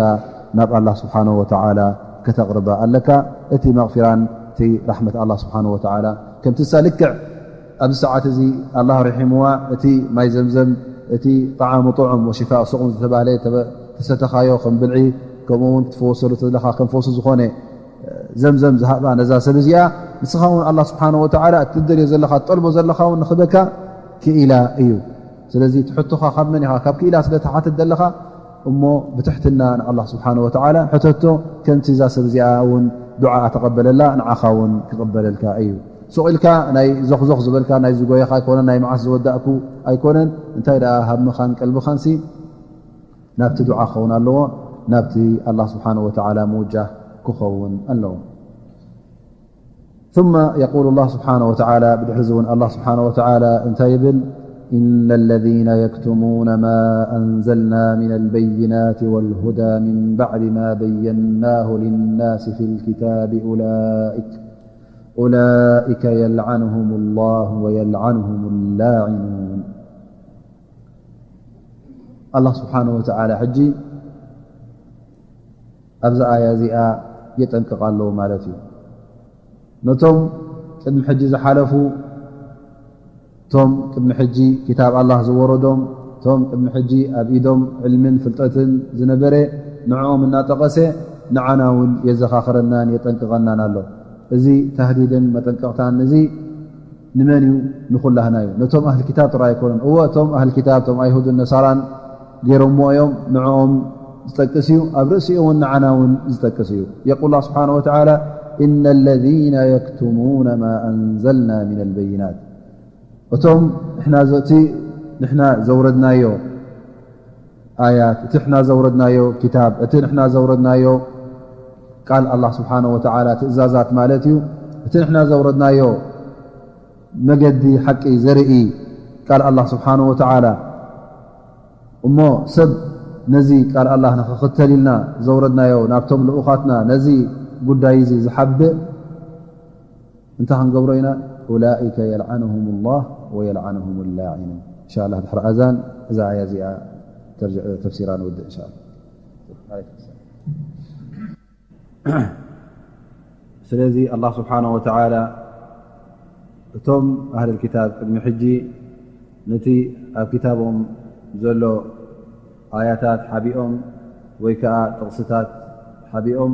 ናብ ኣላህ ስብሓነሁ ወተዓላ ከተቕርባ ኣለካ። እቲ መቕፊራን እቲ ራሕመት ኣላህ ስብሓነሁ ወተዓላ ከምቲ እሳ ልክዕ ኣብዚ ሰዓት እዚ ኣላህ ርሒምዋ እቲ ማይ ዘምዘም እቲ ጠዓሙ ጥዑም ወሽፋእ ሱቑም ዝተባህለ ተሰተኻዮ ከም ብልዒ ከምኡ እውን ክትፈወሰሉ ተለኻ ከም ፈውሲ ዝኾነ ዘምዘም ዝሃባ ነዛ ሰብ እዚኣ፣ ንስኻ እውን ኣላ ስብሓን ወተዓላ እትደልዮ ዘለኻ፣ ትጠልቦ ዘለኻ እውን ንኽበካ ክኢላ እዩ። ስለዚ ትሕቶኻ ካብ መን ኢኻ? ካብ ክኢላ ስለ ትሓትት ዘለኻ፣ እሞ ብትሕትና ንኣላ ስብሓን ወተዓላ ሕተቶ። ከምቲ እዛ ሰብ እዚኣ እውን ዱዓኣ ተቐበለላ፣ ንዓኻ እውን ክቕበለልካ እዩ። ሱቕ ኢልካ ናይ ዞኽዞኽ ዝበልካ ናይ ዝጎየኻ ኣይኮነን፣ ናይ መዓስ ዝወዳእኩ ኣይኮነን። እንታይ ደኣ ሃምኻን ቀልብኻንሲ ናብቲ ዱዓ ክኸውን ኣለዎ፣ ናብቲ ኣላ ስብሓን ወተዓላ ምውጃህ ክኸውን ኣለዎ። ثم يقول الله سبحانه وتعالى، ብድሕሪ እዚ እውን ኣላ ስብሓን ወተዓላ እንታይ ይብል? إن الذين يكتمون ما أنزلنا من البينات والهدى من بعد ما بيناه للناس في الكتاب أولئك، أولئك يلعنهم الله ويلعنهم اللاعنون. ኣላ ስብሓን ወተዓላ ሕጂ ኣብዛ ኣያ እዚኣ የጠንቅቕ ኣለዉ ማለት እዩ። ነቶም ቅድሚ ሕጂ ዝሓለፉ፣ እቶም ቅድሚ ሕጂ ክታብ ኣላህ ዝወረዶም፣ እቶም ቅድሚ ሕጂ ኣብ ኢዶም ዕልምን ፍልጠትን ዝነበረ፣ ንዕኦም እናጠቐሰ ንዓና እውን የዘኻኽረናን የጠንቅቐናን ኣሎ። እዚ ታህዲድን መጠንቀቕታን እዚ ንመን እዩ? ንኹላህና እዩ። ነቶም ኣህል ክታብ ጥራይ ኣይኮነን። እወ፣ እቶም ኣህል ክታብ፣ እቶም ኣይሁድን ነሳራን ገይሮምዎ እዮም፣ ንዕኦም ዝጠቅስ እዩ። ኣብ ርእሲኡ እውን ንዓና እውን ዝጠቅስ እዩ። የቁል ኣላህ ስብሓነ ወተዓላ፣ إن الذين يكتمون ما أنزلنا من البينات። እቶም ንሕና ዘ-፣ እቲ ንሕና ዘውረድናዮ ኣያት፣ እቲ ንሕና ዘውረድናዮ ክታብ፣ እቲ ንሕና ዘውረድናዮ ቃል ኣላህ ስብሓነ ወተዓላ ትእዛዛት ማለት እዩ። እቲ ንሕና ዘውረድናዮ መገዲ ሓቂ ዘርኢ ቃል ኣላህ ስብሓነ ወተዓላ፣ እሞ ሰብ ነዚ ቃል ኣላህ ንኽኽተል ኢልና ዘውረድናዮ ናብቶም ልኡኻትና ነዚ ጉዳይ እዚ ዝሓብእ እንታይ ክንገብሮ ኢና? أولئك يلعنهم الله ويلعنهم اللاعنون። إن شاء الله ድሕሪ ኣዛን እዛ ኣያ እዚኣ ተርጅ-፣ ተፍሲራ ንውድእ إن شاء الله። ስለዚ ኣላህ ስብሓነሁ ወተዓላ እቶም ኣህለል ክታብ ቅድሚ ሕጂ ነቲ ኣብ ክታቦም ዘሎ ኣያታት ሓቢኦም ወይ ከኣ ጥቕስታት ሓቢኦም፣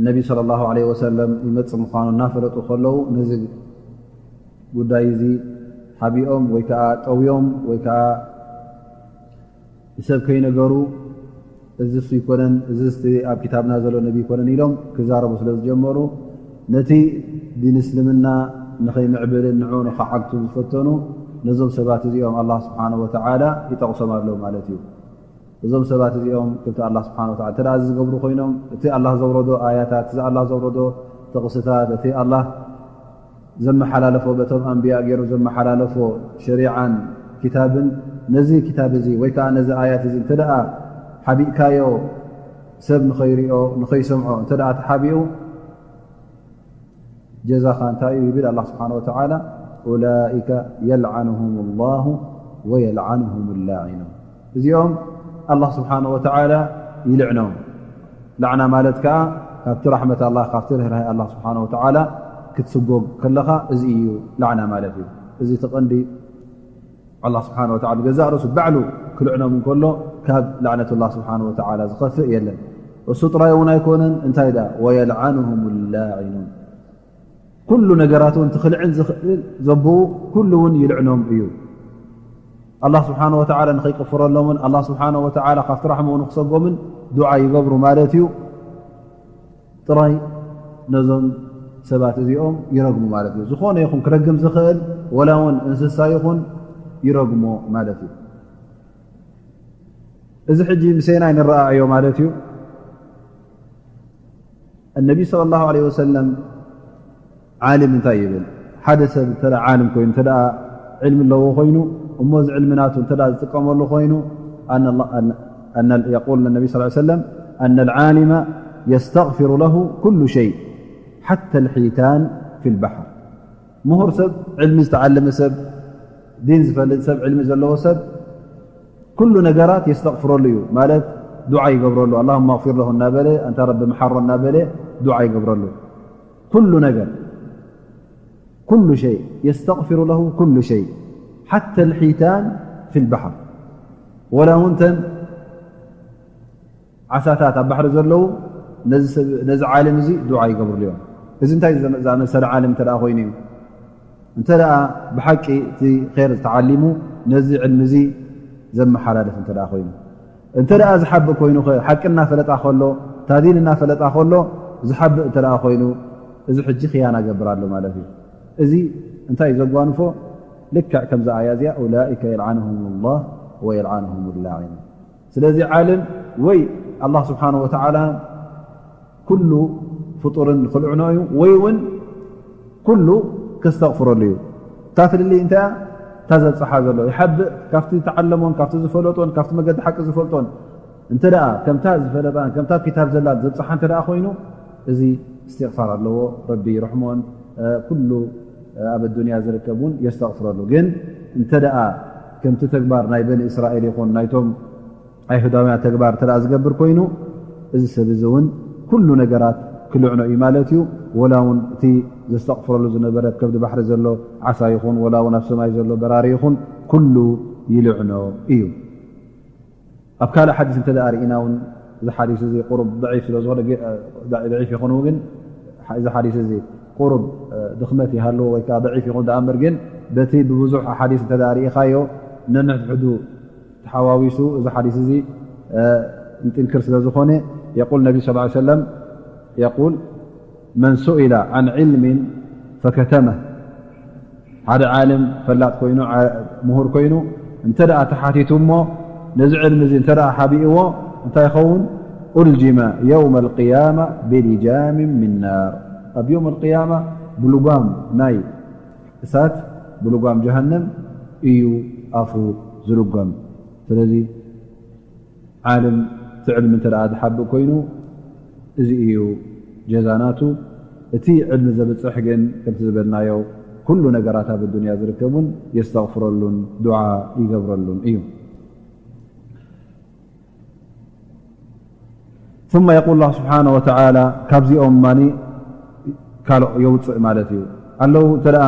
ነቢ ሰለላሁ ዐለይሂ ወሰለም ይመጽእ ምዃኑ እናፈለጡ ከለዉ፣ ነዚ ጉዳይ እዚ ሓቢኦም ወይ ከኣ ጠውዮም ወይ ከኣ ንሰብ ከይነገሩ፣ እዚ እሱ ኣይኮነን፣ እዚ እስቲ ኣብ ክታብና ዘሎ ነቢ ኣይኮነን ኢሎም ክዛረቡ ስለ ዝጀመሩ፣ ነቲ ዲን እስልምና ንኸይምዕብልን ንዕኡ ንኸዓግቱ ዝፈተኑ ነዞም ሰባት እዚኦም ኣላህ ስብሓነሁ ወተዓላ ይጠቕሶም ኣሎ ማለት እዩ። እዞም ሰባት እዚኦም ከምቲ ኣላህ ስብሓነሁ ወተዓላ እንተ ደኣ ዝገብሩ ኮይኖም፣ እቲ ኣላህ ዘውረዶ ኣያታት፣ እዚ ኣላህ ዘውረዶ ጥቕስታት፣ እቲ ኣላህ ዘመሓላለፎ፣ በቶም ኣንብያ ገይሩ ዘመሓላለፎ ሸሪዓን ክታብን፣ ነዚ ክታብ እዚ ወይ ከኣ ነዚ ኣያት እዚ እንተ ደኣ ሓቢእካዮ፣ ሰብ ንኸይሪኦ ንኸይሰምዖ እንተ ደኣ ተሓቢኡ፣ ጀዛኻ እንታይ እዩ ይብል ኣላህ ስብሓነሁ ወተዓላ፣ ኡላኢከ የልዓኑሁም ላሁ ወየልዓኑሁም ላዒኑን። እዚኦም ኣላህ ስብሓነሁ ወተዓላ ይልዕኖም። ላዕና ማለት ከኣ ካብቲ ራሕመት ኣላህ፣ ካብቲ ርህራሄ ኣላህ ስብሓነሁ ወተዓላ ክትስጎግ ከለኻ፣ እዚ እዩ ላዕና ማለት እዩ። እዚ እቲ ቀንዲ ኣላህ ስብሓነሁ ወተዓላ ገዛእ ርእሱ ባዕሉ ክልዕኖም እንከሎ፣ ካብ ላዕነቱላህ ስብሓነሁ ወተዓላ ዝኸፍእ የለን። እሱ ጥራይ እውን ኣይኮነን፣ እንታይ ደኣ፣ ወየልዓኑሁም ላዒኑን። ኩሉ ነገራት እውን፣ እቲ ክልዕን ዝኽእል ዘብኡ ኩሉ እውን ይልዕኖም እዩ። ኣላህ ስብሓነሁ ወተዓላ ንኸይቅፍረሎምን ኣላህ ስብሓነሁ ወተዓላ ካብቲ ራሕምኡ ንክሰጎምን ዱዓ ይገብሩ ማለት እዩ። ጥራይ ነዞም ሰባት እዚኦም ይረግሙ ማለት እዩ። ዝኾነ ይኹን ክረግም ዝኽእል፣ ወላ እውን እንስሳ ይኹን፣ ይረግሞ ማለት እዩ። እዚ ሕጂ ምሰና ንረኣዮ ማለት እዩ። እነቢ ሰለላሁ ዐለይሂ ወሰለም ዓሊም እንታይ ይብል? ሓደ ሰብ እንተ ደኣ ዓሊም ኮይኑ፣ እንተ ደኣ ዕልሚ ኣለዎ ኮይኑ፣ እሞ እዚ ዕልሚ ናቱ እንተ ደኣ ዝጥቀመሉ ኮይኑ፣ ኣነ ኣላ-፣ ኣነ፣ ኣነ፣ የቁል ነቢ ሰለላሁ ዐለይሂ ወሰለም፣ ኣነ ልዓሊመ የስተግፊሩ ለሁ ኩሉ ሸይ፣ ሓተ ልሒታን ፊ ልባሕር። ምሁር ሰብ፣ ዕልሚ ዝተዓለመ ሰብ፣ ዲን ዝፈልጥ ሰብ፣ ዕልሚ ዘለዎ ሰብ፣ ኩሉ ነገራት የስተግፍረሉ እዩ ማለት፣ ዱዓ ይገብረሉ። ኣላሁመ ኣግፊር ለሁ እናበለ፣ ኣንታ ረቢ መሓሮ እናበለ ዱዓ ይገብረሉ። ኩሉ ነገር፣ ኩሉ ሸይ፣ የስተግፊሩ ለሁ ኩሉ ሸይ፣ ሓተ ልሒታን ፊ ልባሕር። ወላ እውን ተን ዓሳታት ኣብ ባሕሪ ዘለዉ ነዚ ዓለም እዚ ዱዓ ይገብርሉ እዮም። እዚ እንታይ ዝኣመሰለ ዓለም እንተ ኮይኑ እዩ? እንተ ደኣ ብሓቂ እቲ ር ዝተዓሊሙ ነዚ ዕልሚ እዚ ዘመሓላልፍ እንተ ኮይኑ፣ እንተ ደኣ ዝሓብእ ኮይኑ፣ ሓቂ እናፈለጣ ከሎ፣ ታዲን እናፈለጣ ከሎ ዝሓብእ እንተ ኮይኑ፣ እዚ ሕጂ ክያና ገብር ኣሎ ማለት እዩ። እዚ እንታይ ዘጓንፎ? ልክዕ ከምዚ ኣያ እዚኣ፣ ኡላኢከ የልዓንሁም ላህ ወየልዓንሁም ላዒን። ስለዚ ዓለም ወይ ኣላህ ስብሓን ወተዓላ ኩሉ ፍጡርን ክልዕኖ እዩ፣ ወይ እውን ኩሉ ከስተቕፍረሉ እዩ። እታ ፍልልይ እንታይ እያ? እታ ዘብፅሓ ዘሎ ይሓብእ ካብቲ ተዓለሞን ካብቲ ዝፈለጦን ካብቲ መገዲ ሓቂ ዝፈልጦን እንተ ደኣ ከምታ ዝፈለጣን ከምታ ኣብ ክታብ ዘላ ዘብፅሓ እንተ ደኣ ኮይኑ፣ እዚ እስትቕፋር ኣለዎ። ረቢ ይርሕሞን ኩሉ ኣብ ኣዱንያ ዝርከብ እውን የስተቕፍረሉ። ግን እንተ ደኣ ከምቲ ተግባር ናይ በኒ እስራኤል ይኹን ናይቶም ኣይሁዳውያን ተግባር እንተ ደኣ ዝገብር ኮይኑ፣ እዚ ሰብ እዚ እውን ኩሉ ነገራት ክልዕኖ እዩ ማለት እዩ። ወላ እውን እቲ ዘስተቕፍረሉ ዝነበረ ከብዲ ባሕሪ ዘሎ ዓሳ ይኹን፣ ወላ እውን ኣብ ሰማይ ዘሎ በራሪ ይኹን፣ ኩሉ ይልዕኖ እዩ። ኣብ ካልእ ሓዲስ እንተ ደኣ ርኢና እውን፣ እዚ ሓዲስ እዚ ቁሩብ ደዒፍ ስለ ዝኾነ፣ ግ-፣ ደ-፣ ደዒፍ ይኹን እውን፣ እዚ ሓዲስ እዚ ቁሩብ፣ እ፣ ድኽመት ይሃልዎ ወይ ከዓ ደዒፍ ይኹን ደኣ እምበር፣ ግን በቲ ብብዙሕ ሓዲስ እንተ ደኣ ርኢኻዮ፣ ነንሕድሕዱ ተሓዋዊሱ እዚ ሓዲስ እዚ፣ እ፣ ይጥንክር ስለ ዝኾነ፣ የቁል ነቢ ሰለላሁ ዐለይሂ ወሰለም፣ የቁል፣ መን ሱኢለ ዐን ዒልሚን ፈከተመህ፣ ሓደ ዓልም ፈላጥ ኮይኑ፣ ዓ-፣ ምሁር ኮይኑ እንተ ደኣ ተሓቲቱ እሞ ነዚ ዕልሚ እዚ እንተ ደኣ ሓቢእዎ እንታይ ይኸውን? ኡልጅመ የውመ ልቅያማ ብሊጃምን ሚን ናር። ኣብ የውም ልቅያማ ብልጓም ናይ እሳት፣ ብልጓም ጀሃነም እዩ ኣፉ ዝልጎም። ስለዚ ዓልም እቲ ዕልሚ እንተ ደኣ ዝሓብእ ኮይኑ፣ እዚ እዩ ጀዛናቱ። እቲ ዕልሚ ዘብጽሕ ግን፣ ከምቲ ዝበልናዮ፣ ኩሉ ነገራት ኣብ ኣዱንያ ዝርከቡን የስተቕፍረሉን ዱዓ ይገብረሉን እዩ። ثم يقول الله سبحانه وتعالى، ካብዚኦም ማኒ ካልኦ የውፅእ ማለት እዩ። ኣለዉ እንተ ደኣ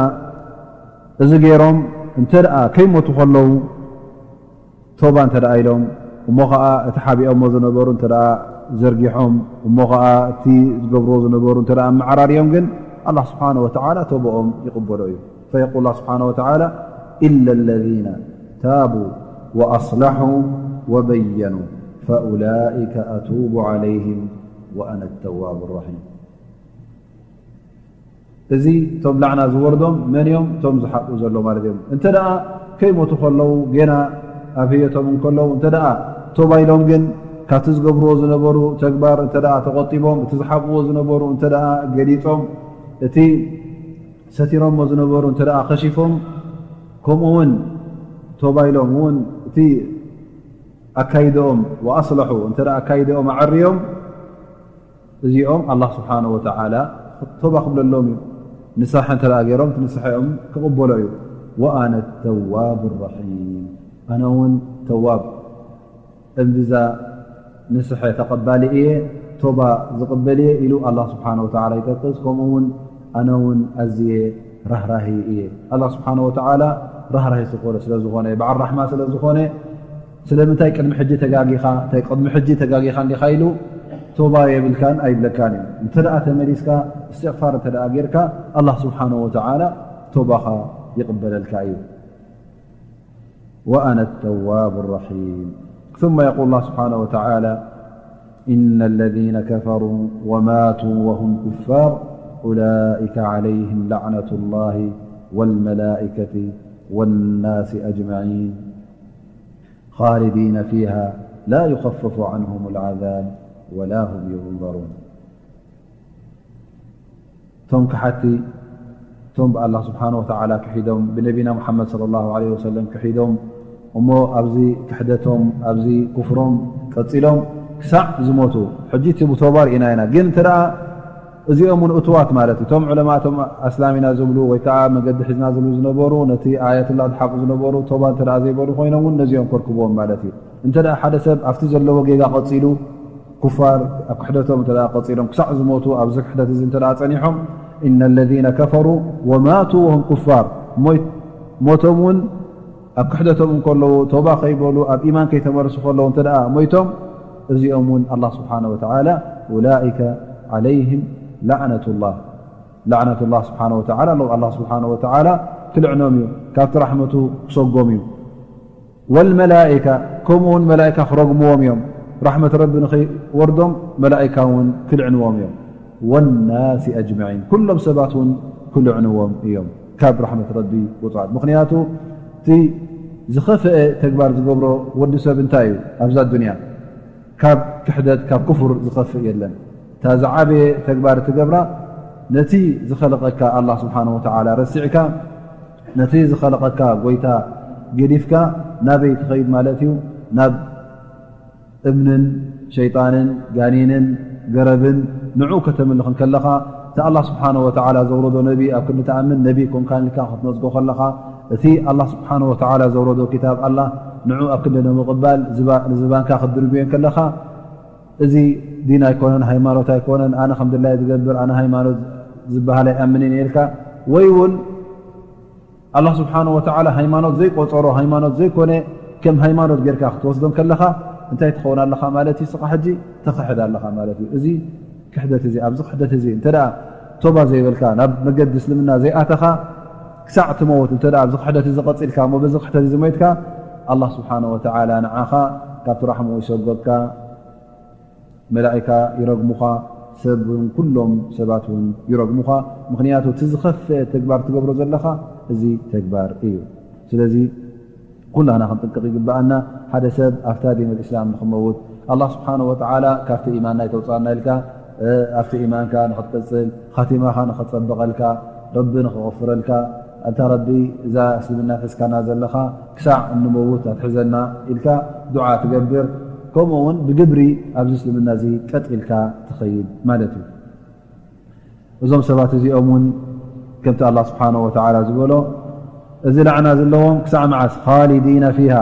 እዚ ገይሮም እንተ ደኣ ከይሞቱ ከለዉ፣ ቶባ እንተ ደኣ ኢሎም፣ እሞ ኸዓ እቲ ሓቢኦሞ ዝነበሩ እንተ ደኣ ዘርጊሖም፣ እሞ ኸዓ እቲ ዝገብርዎ ዝነበሩ እንተ ደኣ ኣመዓራርዮም፣ ግን ኣላህ ስብሓነሁ ወተዓላ ቶባኦም ይቕበሎ እዩ። ፈየቁል ኣላህ ስብሓነሁ ወተዓላ፣ ኢለ ለዚነ ታቡ ወኣስለሑ ወበየኑ ፈኡላኢከ ኣቱቡ ዓለይሂም ወኣነ ተዋቡ ረሒም። እዚ እቶም ላዕና ዝወርዶም መን እዮም? እቶም ዝሓቁ ዘሎ ማለት እዮም። እንተ ደኣ ከይሞቱ ከለዉ፣ ጌና ኣብ ህየቶም እንከለዉ፣ እንተ ደኣ ቶባ ኢሎም ግን ካብቲ ዝገብርዎ ዝነበሩ ተግባር እንተ ደኣ ተቖጢቦም፣ እቲ ዝሓብእዎ ዝነበሩ እንተ ደኣ ገሊጾም፣ እቲ ሰቲሮሞ ዝነበሩ እንተ ደኣ ከሺፎም፣ ከምኡ እውን ቶባ ኢሎም እውን እቲ ኣካይደኦም ወኣስለሑ እንተ ደኣ ኣካይደኦም ኣዐርዮም፣ እዚኦም ኣላህ ስብሓነሁ ወተዓላ ቶባ ክብለሎም እዩ። ንስሓ እንተ ደኣ ገይሮም፣ እቲ ንስሐኦም ክቕበሎ እዩ። ወኣነ ተዋቡ ረሒም፣ ኣነ እውን ተዋብ፣ እምብዛ ንስሐ ተቐባሊ እየ፣ ቶባ ዝቕበል እየ ኢሉ ኣላህ ስብሓነሁ ወተዓላ ይጠቅስ። ከምኡ እውን ኣነ እውን ኣዝየ ራህራሂ እየ። ኣላህ ስብሓነሁ ወተዓላ ራህራሂ ዝኾነ ስለ ዝኾነ፣ በዓል ራሕማ ስለ ዝኾነ፣ ስለምንታይ ቅድሚ ሕጂ ተጋጊኻ፣ እንታይ ቅድሚ ሕጂ ተጋጊኻ እንዲኻ ኢሉ ቶባ የብልካን ኣይብለካን እዩ። እንተ ደኣ ተመሊስካ፣ እስትቕፋር እንተ ደኣ ጌርካ፣ ኣላህ ስብሓነሁ ወተዓላ ቶባኻ ይቕበለልካ እዩ። وأنا التواب الرحيم. ثم يقول الله سبحانه وتعالى، إن الذين كفروا وماتوا وهم كفار أولئك عليهم لعنة الله والملائكة والناس أجمعين خالدين فيها لا يخفف عنهم العذاب ولا هم ينظرون. እቶም ክሓቲ፣ እቶም ብኣላህ ስብሓነ ወተዓላ ክሒዶም፣ ብነቢና ሙሓመድ ሰለላሁ ዐለይሂ ወሰለም ክሒዶም፣ እሞ ኣብዚ ክሕደቶም፣ ኣብዚ ኩፍሮም ቀጺሎም ክሳዕ ዝሞቱ፣ ሕጂ እቲ ብቶባ ርኢና ኢና። ግን እንተ ደኣ እዚኦም እውን እቱዋት ማለት እዩ። እቶም ዑለማ፣ እቶም ኣስላም ኢና ዝብሉ ወይ ከዓ መገዲ ሒዝና ዝብሉ ዝነበሩ፣ ነቲ ኣያትላ ዝሓቁ ዝነበሩ፣ ቶባ እንተ ደኣ ዘይበሉ ኮይኖም እውን ነዚኦም ከርክብዎም ማለት እዩ። እንተ ደኣ ሓደ ሰብ ኣብቲ ዘለዎ ጌጋ ቀጺሉ፣ ኩፋር ኣብ ክሕደቶም እንተ ደኣ ቀጺሎም ክሳዕ ዝሞቱ ኣብዚ ክሕደት እዚ እንተ ደኣ ጸኒሖም፣ إن الذين كفروا وماتوا وهم كفار፣ ሞይ-፣ ሞቶም እውን ኣብ ክሕደቶም እንከለዉ፣ ቶባ ከይበሉ፣ ኣብ ኢማን ከይተመለሱ ከለዉ እንተ ደኣ ሞይቶም፣ እዚኦም እውን ኣላህ ስብሓነ ወተዓላ ኡላኢከ ዓለይህም ላዕነቱላህ፣ ላዕነቱላህ ስብሓነ ወተዓላ፣ ኣላህ ስብሓነ ወተዓላ ክልዕኖም እዩ፣ ካብቲ ራሕመቱ ክሰጎም እዩ። ወልመላኢካ፣ ከምኡ እውን መላኢካ ክረግምዎም እዮም። ራሕመት ረቢ ንኸይወርዶም መላኢካ እውን ክልዕንዎም እዮም። ወናሲ ኣጅመዒን፣ ኩሎም ሰባት እውን ክልዕንዎም እዮም ካብ ራሕመት ረቢ ውፁዓት። ምኽንያቱ እቲ ዝኸፍአ ተግባር ዝገብሮ ወዲ ሰብ እንታይ እዩ? ኣብዛ ዱንያ ካብ ክሕደት፣ ካብ ክፉር ዝኸፍእ የለን። እታ ዝዓበየ ተግባር እትገብራ፣ ነቲ ዝኸለቐካ ኣላህ ስብሓነ ወተዓላ ረሲዕካ፣ ነቲ ዝኸለቐካ ጎይታ ገዲፍካ ናበይ ትኸይድ ማለት እዩ? ናብ እምንን ሸይጣንን ጋኔንን ገረብን ንዑ ከተምልኽ እንከለኻ፣ እቲ ኣላህ ስብሓነ ወተዓላ ዘውረዶ ነቢ ኣብ ክንዲ ትኣምን ነቢ ኮንካን ኢልካ ክትነጽጎ ከለኻ፣ እቲ ኣላህ ስብሓነ ወተዓላ ዘውረዶ ኪታብ ኣላህ ንዑ ኣብ ክንዲ ንምቕባል ዝባ-፣ ንዝባንካ ክትድርብዮ እንከለኻ፣ እዚ ዲን ኣይኮነን፣ ሃይማኖት ኣይኮነን፣ ኣነ ከም ድላይ ዝገብር፣ ኣነ ሃይማኖት ዝበሃል ኣይኣምንን እየ ኢልካ፣ ወይ እውን ኣላህ ስብሓነ ወተዓላ ሃይማኖት ዘይቆጸሮ፣ ሃይማኖት ዘይኮነ ከም ሃይማኖት ጌርካ ክትወስዶ እንከለኻ፣ እንታይ ትኸውን ኣለኻ ማለት እዩ? ስኻ ሕጂ ትኽሕድ ኣለኻ ማለት እዩ። እዚ ክሕደት እዚ፣ ኣብዚ ክሕደት እዚ እንተ ደኣ ቶባ ዘይበልካ፣ ናብ መገዲ እስልምና ዘይኣተኻ፣ ክሳዕ ትመውት እንተ ደኣ ኣብዚ ክሕደት እዚ ቀጺልካ እሞ በዚ ክሕደት እዚ ሞይትካ፣ ኣላህ ስብሓነ ወተዓላ ንዓኻ ካብቲ ራሕምኡ ይሰጎካ፣ መላኢካ ይረግሙኻ፣ ሰብ እውን፣ ኩሎም ሰባት እውን ይረግሙኻ። ምኽንያቱ እቲ ዝኸፍአ ተግባር ትገብሮ ዘለኻ እዚ ተግባር እዩ። ስለዚ ኩላህና ክንጥንቀቕ ይግብኣና። ሓደ ሰብ ኣብታ ዲን ኣልእስላም ንኽመውት፣ ኣላህ ስብሓነ ወተዓላ ካብቲ ኢማን ናይ ተውፅኣና ኢልካ፣ እ፣ ኣብቲ ኢማንካ ንኽትቅፅል፣ ኻቲማኻ ንኽፀብቐልካ፣ ረቢ ንኽغፍረልካ፣ ኣንታ ረቢ እዛ እስልምና ሒዝካና ዘለኻ ክሳዕ እንመውት ኣትሕዘና ኢልካ ዱዓ ትገብር። ከምኡ እውን ብግብሪ ኣብዚ እስልምና እዚ ቀጥ ኢልካ ትኸይድ ማለት እዩ። እዞም ሰባት እዚኦም እውን ከምቲ ኣላህ ስብሓነሁ ወተዓላ ዝበሎ፣ እዚ ላዕና ዘለዎም ክሳዕ መዓስ? ኻሊዲነ ፊሃ፣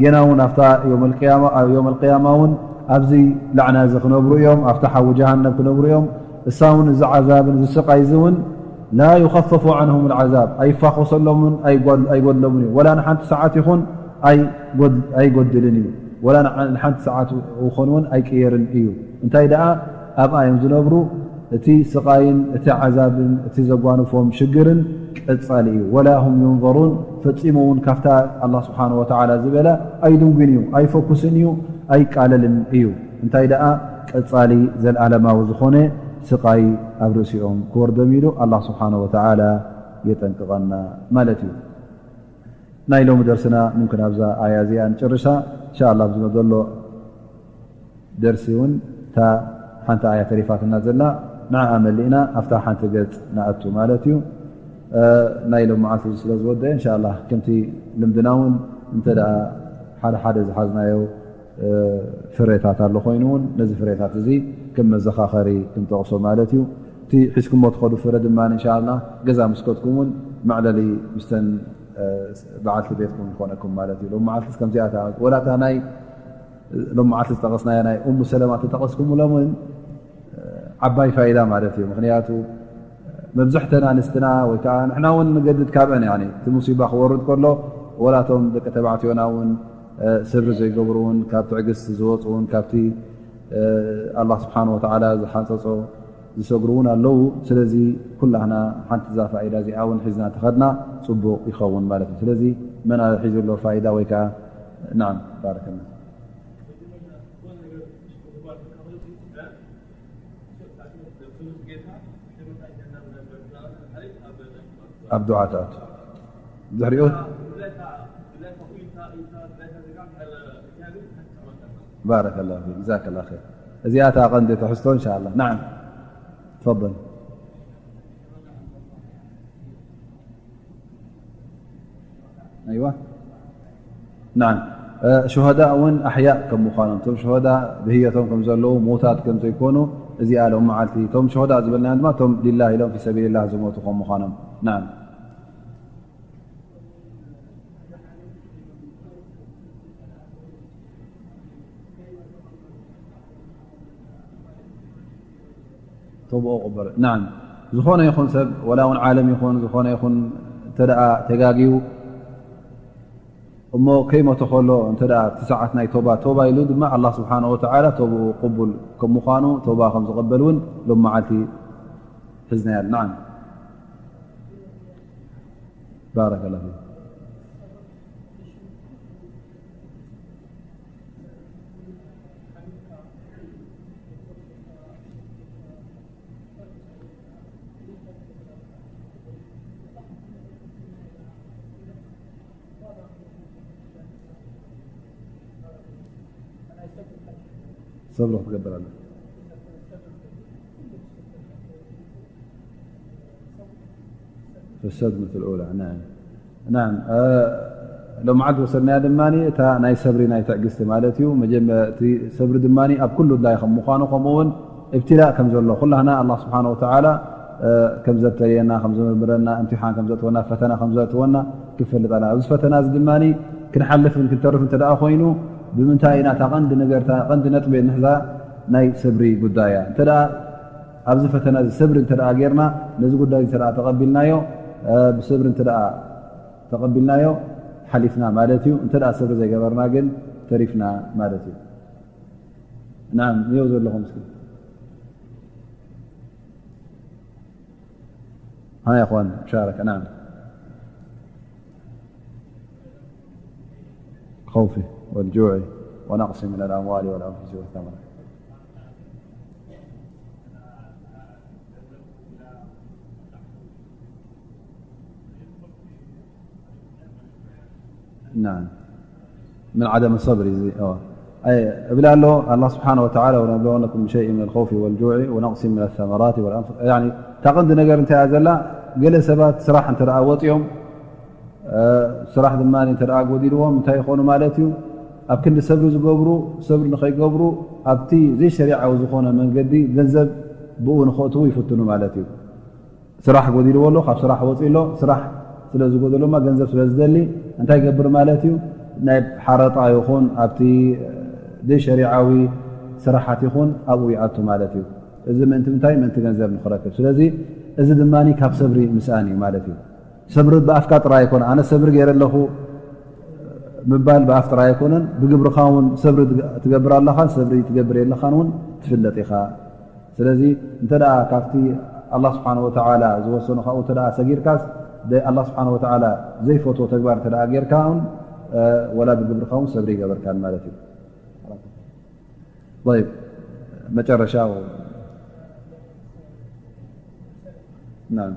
ጌና እውን ኣብታ ዮም ኣልቅያማ፣ ኣብ ዮም ኣልቅያማ እውን ኣብዚ ላዕና እዚ ክነብሩ እዮም፣ ኣብታ ሓዊ ጀሃነም ክነብሩ እዮም። እሳ እውን እዚ ዓዛብን እዚ ስቃይ እዚ እውን ላ ዩኸፈፉ ዓንሁም ልዓዛብ፣ ኣይፋኾሰሎምን ኣይጎድ-፣ ኣይጎድሎምን እዩ። ወላ ንሓንቲ ሰዓት ይኹን ኣይጎድ-፣ ኣይጎድልን እዩ። ወላ ንዓ-፣ ንሓንቲ ሰዓት ይኾን እውን ኣይቅየርን እዩ። እንታይ ደኣ ኣብኣ እዮም ዝነብሩ፣ እቲ ስቓይን እቲ ዓዛብን እቲ ዘጓንፎም ሽግርን ቀጻሊ እዩ። ወላ ሁም ዩንዘሩን፣ ፈጺሙ እውን ካብታ ኣላህ ስብሓነሁ ወተዓላ ዝበላ ኣይድንጉን እዩ፣ ኣይፈኩስን እዩ፣ ኣይቃለልን እዩ። እንታይ ደኣ ቀጻሊ ዘልኣለማዊ ዝኾነ ስቓይ ኣብ ርእሲኦም ክወርዶም ኢሉ ኣላህ ስብሓነሁ ወተዓላ የጠንቅቐና ማለት እዩ። ናይ ሎሚ ደርስና ሙምክን ኣብዛ ኣያ እዚኣ ንጨርሳ። እንሻኣላ ኣብዚ ዘሎ ደርሲ እውን እታ ሓንቲ ኣያ ተሪፋትና ዘላ ንዓኣ መሊእና ኣብታ ሓንቲ ገጽ ንኣቱ ማለት እዩ። እ፣ ናይ ሎም መዓልቲ እዚ ስለ ዝወደአ እንሻኣላ ከምቲ ልምድና እውን እንተ ደኣ ሓደ ሓደ ዝሓዝናዮ እ፣ ፍሬታት ኣሎ ኮይኑ እውን ነዚ ፍሬታት እዚ ከም መዘኻኸሪ ክንጠቕሶ ማለት እዩ። እቲ ሒዝኩሞ ትኸዱ ፍረ ድማ እንሻኣላ ገዛ ምስ ከድኩም እውን መዕለሊ ምስተን፣ እ፣ በዓልቲ ቤትኩም ይኾነኩም ማለት እዩ። ሎም መዓልትስ ከምዚኣ እታ፣ ወላ እታ ናይ ሎም መዓልቲ ዝጠቐስናያ ናይ ኡሙ ሰለማ ተጠቐስኩምሎም እውን ዓባይ ፋይዳ ማለት እዩ። ምኽንያቱ መብዝሕተን ኣንስትና ወይ ከዓ ንሕና እውን ንገድድ ካብአን፣ ያኒ እቲ ሙሲባ ክወርድ ከሎ ወላቶም ደቂ ተባዕትዮና እውን፣ እ፣ ሰብሪ ዘይገብሩ እውን፣ ካብ ትዕግስቲ ዝወፁ እውን፣ ካብቲ፣ እ፣ ኣላህ ስብሓን ወተዓላ ዝሓፀፆ ዝሰግሩ እውን ኣለዉ። ስለዚ ኩላህና ሓንቲ እዛ ፋይዳ እዚኣ እውን ሒዝና ተኸድና ፅቡቕ ይኸውን ማለት እዩ። ስለዚ መን ሒዙ ኣሎ ፋይዳ ወይ ከዓ? ናዓም፣ ባረከላ። ኣብ ዱዓ ትኣቱ። ድሕሪኡ ባረከላሁ ፊክ፣ ጀዛከላሁ ኸይር። እዚኣ እታ ቀንዲ ትሕዝቶ፣ እንሻኣላህ። ናዓም፣ ትፈضል። ኣይዋ። ናዓም። እ፣ ሹሃዳእ እውን ኣሕያእ ከም ምዃኖም፣ እቶም ሹሃዳእ ብህየቶም ከም ዘለዉ፣ ምዉታት ከም ዘይኮኑ፣ እዚኣ ሎም መዓልቲ፣ እቶም ሹሃዳእ ዝበልናዮም ድማ፣ እቶም ሊላህ ኢሎም ፊ ሰቢልላህ ዝሞቱ ከም ምዃኖም። ናዓም። ተብኦ ቅበረ። ናዓም። ዝኾነ ይኹን ሰብ፣ ወላ እውን ዓለም ይኹን፣ ዝኾነ ይኹን እንተ ደኣ ተጋግዩ፣ እሞ ከይሞተ ከሎ እንተ ደኣ እቲ ሰዓት ናይ ቶባ፣ ቶባ ኢሉ ድማ ኣላህ ስብሓነሁ ወተዓላ ቶብኡ ቅቡል ከም ምዃኑ፣ ቶባ ከም ዝቕበል እውን ሎም መዓልቲ ሒዝናያ። ናዓም። ባረከላሁ ፊክ። ሰብሪ ክትገብር ኣለ። في الصدمة الأولى، نعم. نعم. እ፣ ሎም መዓልቲ ወሰድናያ ድማ እታ ናይ ሰብሪ ናይ ትዕግስቲ ማለት እዩ። መጀመ-፣ እቲ ሰብሪ ድማ ኣብ ኩሉ ድላይ ከም ምዃኑ፣ ከምኡ እውን እብትላእ ከም ዘሎ፣ ኩላህና ኣላህ ስብሓነ ወተዓላ፣ እ፣ ከም ዘብተልየና፣ ከም ዘምርምረና፣ እምቲሓን ከም ዘእትወና፣ ፈተና ከም ዘእትወና ክፈልጥ ኣለና። ኣብዚ ፈተና እዚ ድማ ክንሓልፍን ክንተርፍ እንተ ደኣ ኮይኑ፣ ብምንታይ ኢና እታ ቀንዲ ነገር፣ እታ ቀንዲ ነጥቢ ንሕዛ ናይ ሰብሪ ጉዳይ እያ። እንተ ደኣ ኣብዚ ፈተና እዚ ሰብሪ እንተ ደኣ ጌርና፣ ነዚ ጉዳይ እንተ ደኣ ተቐቢልናዮ፣ እ፣ ብሰብሪ እንተ ደኣ ተቐቢልናዮ፣ ሓሊፍና ማለት እዩ። እንተ ደኣ ሰብሪ ዘይገበርና ግን ተሪፍና ማለት እዩ። ናም፣ የው ዘለኹም እስኪ። ها يا إخوان، مشاركة، نعم. خوف والجوع ونقص من الأموال والأنفس والثمرات. نعم. من عدم الصبر يزي. أوه. أي، እብል ኣሎ ኣላህ ስብሓነ ወተዓላ፣ "ወነብልወነኩም ብሸይእ ምን ኣልኸውፊ ወልጁዕ ወነቅሲ ምን ኣሰመራት ወልኣንፉስ." ያኒ፣ እታ ቀንዲ ነገር እንታይ እያ ዘላ? ገለ ሰባት ስራሕ እንተ ደኣ ወፂኦም፣ እ፣ ስራሕ ድማ እንተ ደኣ ጎዲልዎም እንታይ ይኾኑ ማለት እዩ? ኣብ ክንዲ ሰብሪ ዝገብሩ፣ ሰብሪ ንኸይገብሩ ኣብቲ ዘይሸሪዓዊ ዝኾነ መንገዲ ገንዘብ ብኡ ንኸእትዉ ይፍትኑ ማለት እዩ። ስራሕ ጎዲልዎ ኣሎ፣ ካብ ስራሕ ወፂኡ ኣሎ። ስራሕ ስለ ዝጎደሎ ድማ ገንዘብ ስለ ዝደሊ እንታይ ይገብር ማለት እዩ? ናይ ሓረጣ ይኹን ኣብቲ ዘይሸሪዓዊ ስራሓት ይኹን ኣብኡ ይኣቱ ማለት እዩ። እዚ ምእንቲ ምንታይ? ምእንቲ ገንዘብ ንኽረክብ። ስለዚ እዚ ድማ ካብ ሰብሪ ምስኣን እዩ ማለት እዩ። ሰብሪ ብኣፍካ ጥራይ ኣይኮነ። ኣነ ሰብሪ ገይረ ኣለኹ ምባል ብኣፍ ጥራይ ኣይኮነን፣ ብግብርኻ እውን ሰብሪ ትገብር ኣለኻን ሰብሪ ትገብር የለኻን እውን ትፍለጥ ኢኻ። ስለዚ እንተ ደኣ ካብቲ ኣላህ ስብሓነ ወተዓላ ዝወሰኖ ካብኡ እንተ ደኣ ሰጊርካስ፣ ደ-፣ ኣላህ ስብሓነ ወተዓላ ዘይፈትዎ ተግባር እንተ ደኣ ጌርካ እውን፣ እ፣ ወላ ብግብርኻ እውን ሰብሪ ይገበርካን ማለት እዩ። ጠይብ፣ መጨረሻ፣ ናም።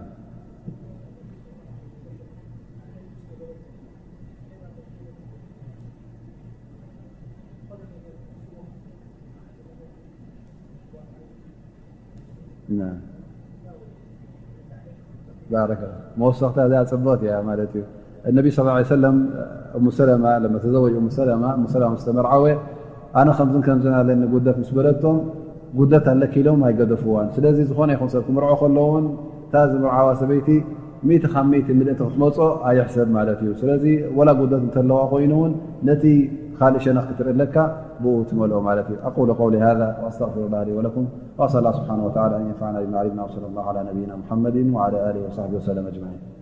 ባረከ። መወሰኽታ እዚኣ ጽብቕቲ እያ ማለት እዩ። النبي صلى الله عليه وسلم، أم سلمة، لما تزوج أم سلمة، أم سلمة ምስ ተመርዓወ፣ ኣነ ከምዝን ከምዝን ኣለኒ ጉደት ምስ በለቶም፣ ጉደት ኣለኪ ኢሎም ኣይገደፍዋን። ስለዚ ዝኾነ ይኹን ሰብ ክምርዖ ከሎ እውን እታ ዝምርዓዋ ሰበይቲ ሚእቲ ካብ ሚእቲ ምልእቲ ክትመጾ ኣይሕሰብ ማለት እዩ። ስለዚ ወላ ጉደት እንተለዋ ኮይኑ እውን ነቲ ካልእ ሸነኽ ክትርኢ ኣለካ፣ ብኡ ትመልኦ ማለት እዩ። أقول قولي هذا وأستغفر الله لي ولكم، وأسأل الله سبحانه وتعالى أن ينفعنا بما علمنا، وصلى الله على نبينا محمد وعلى آله وصحبه وسلم أجمعين.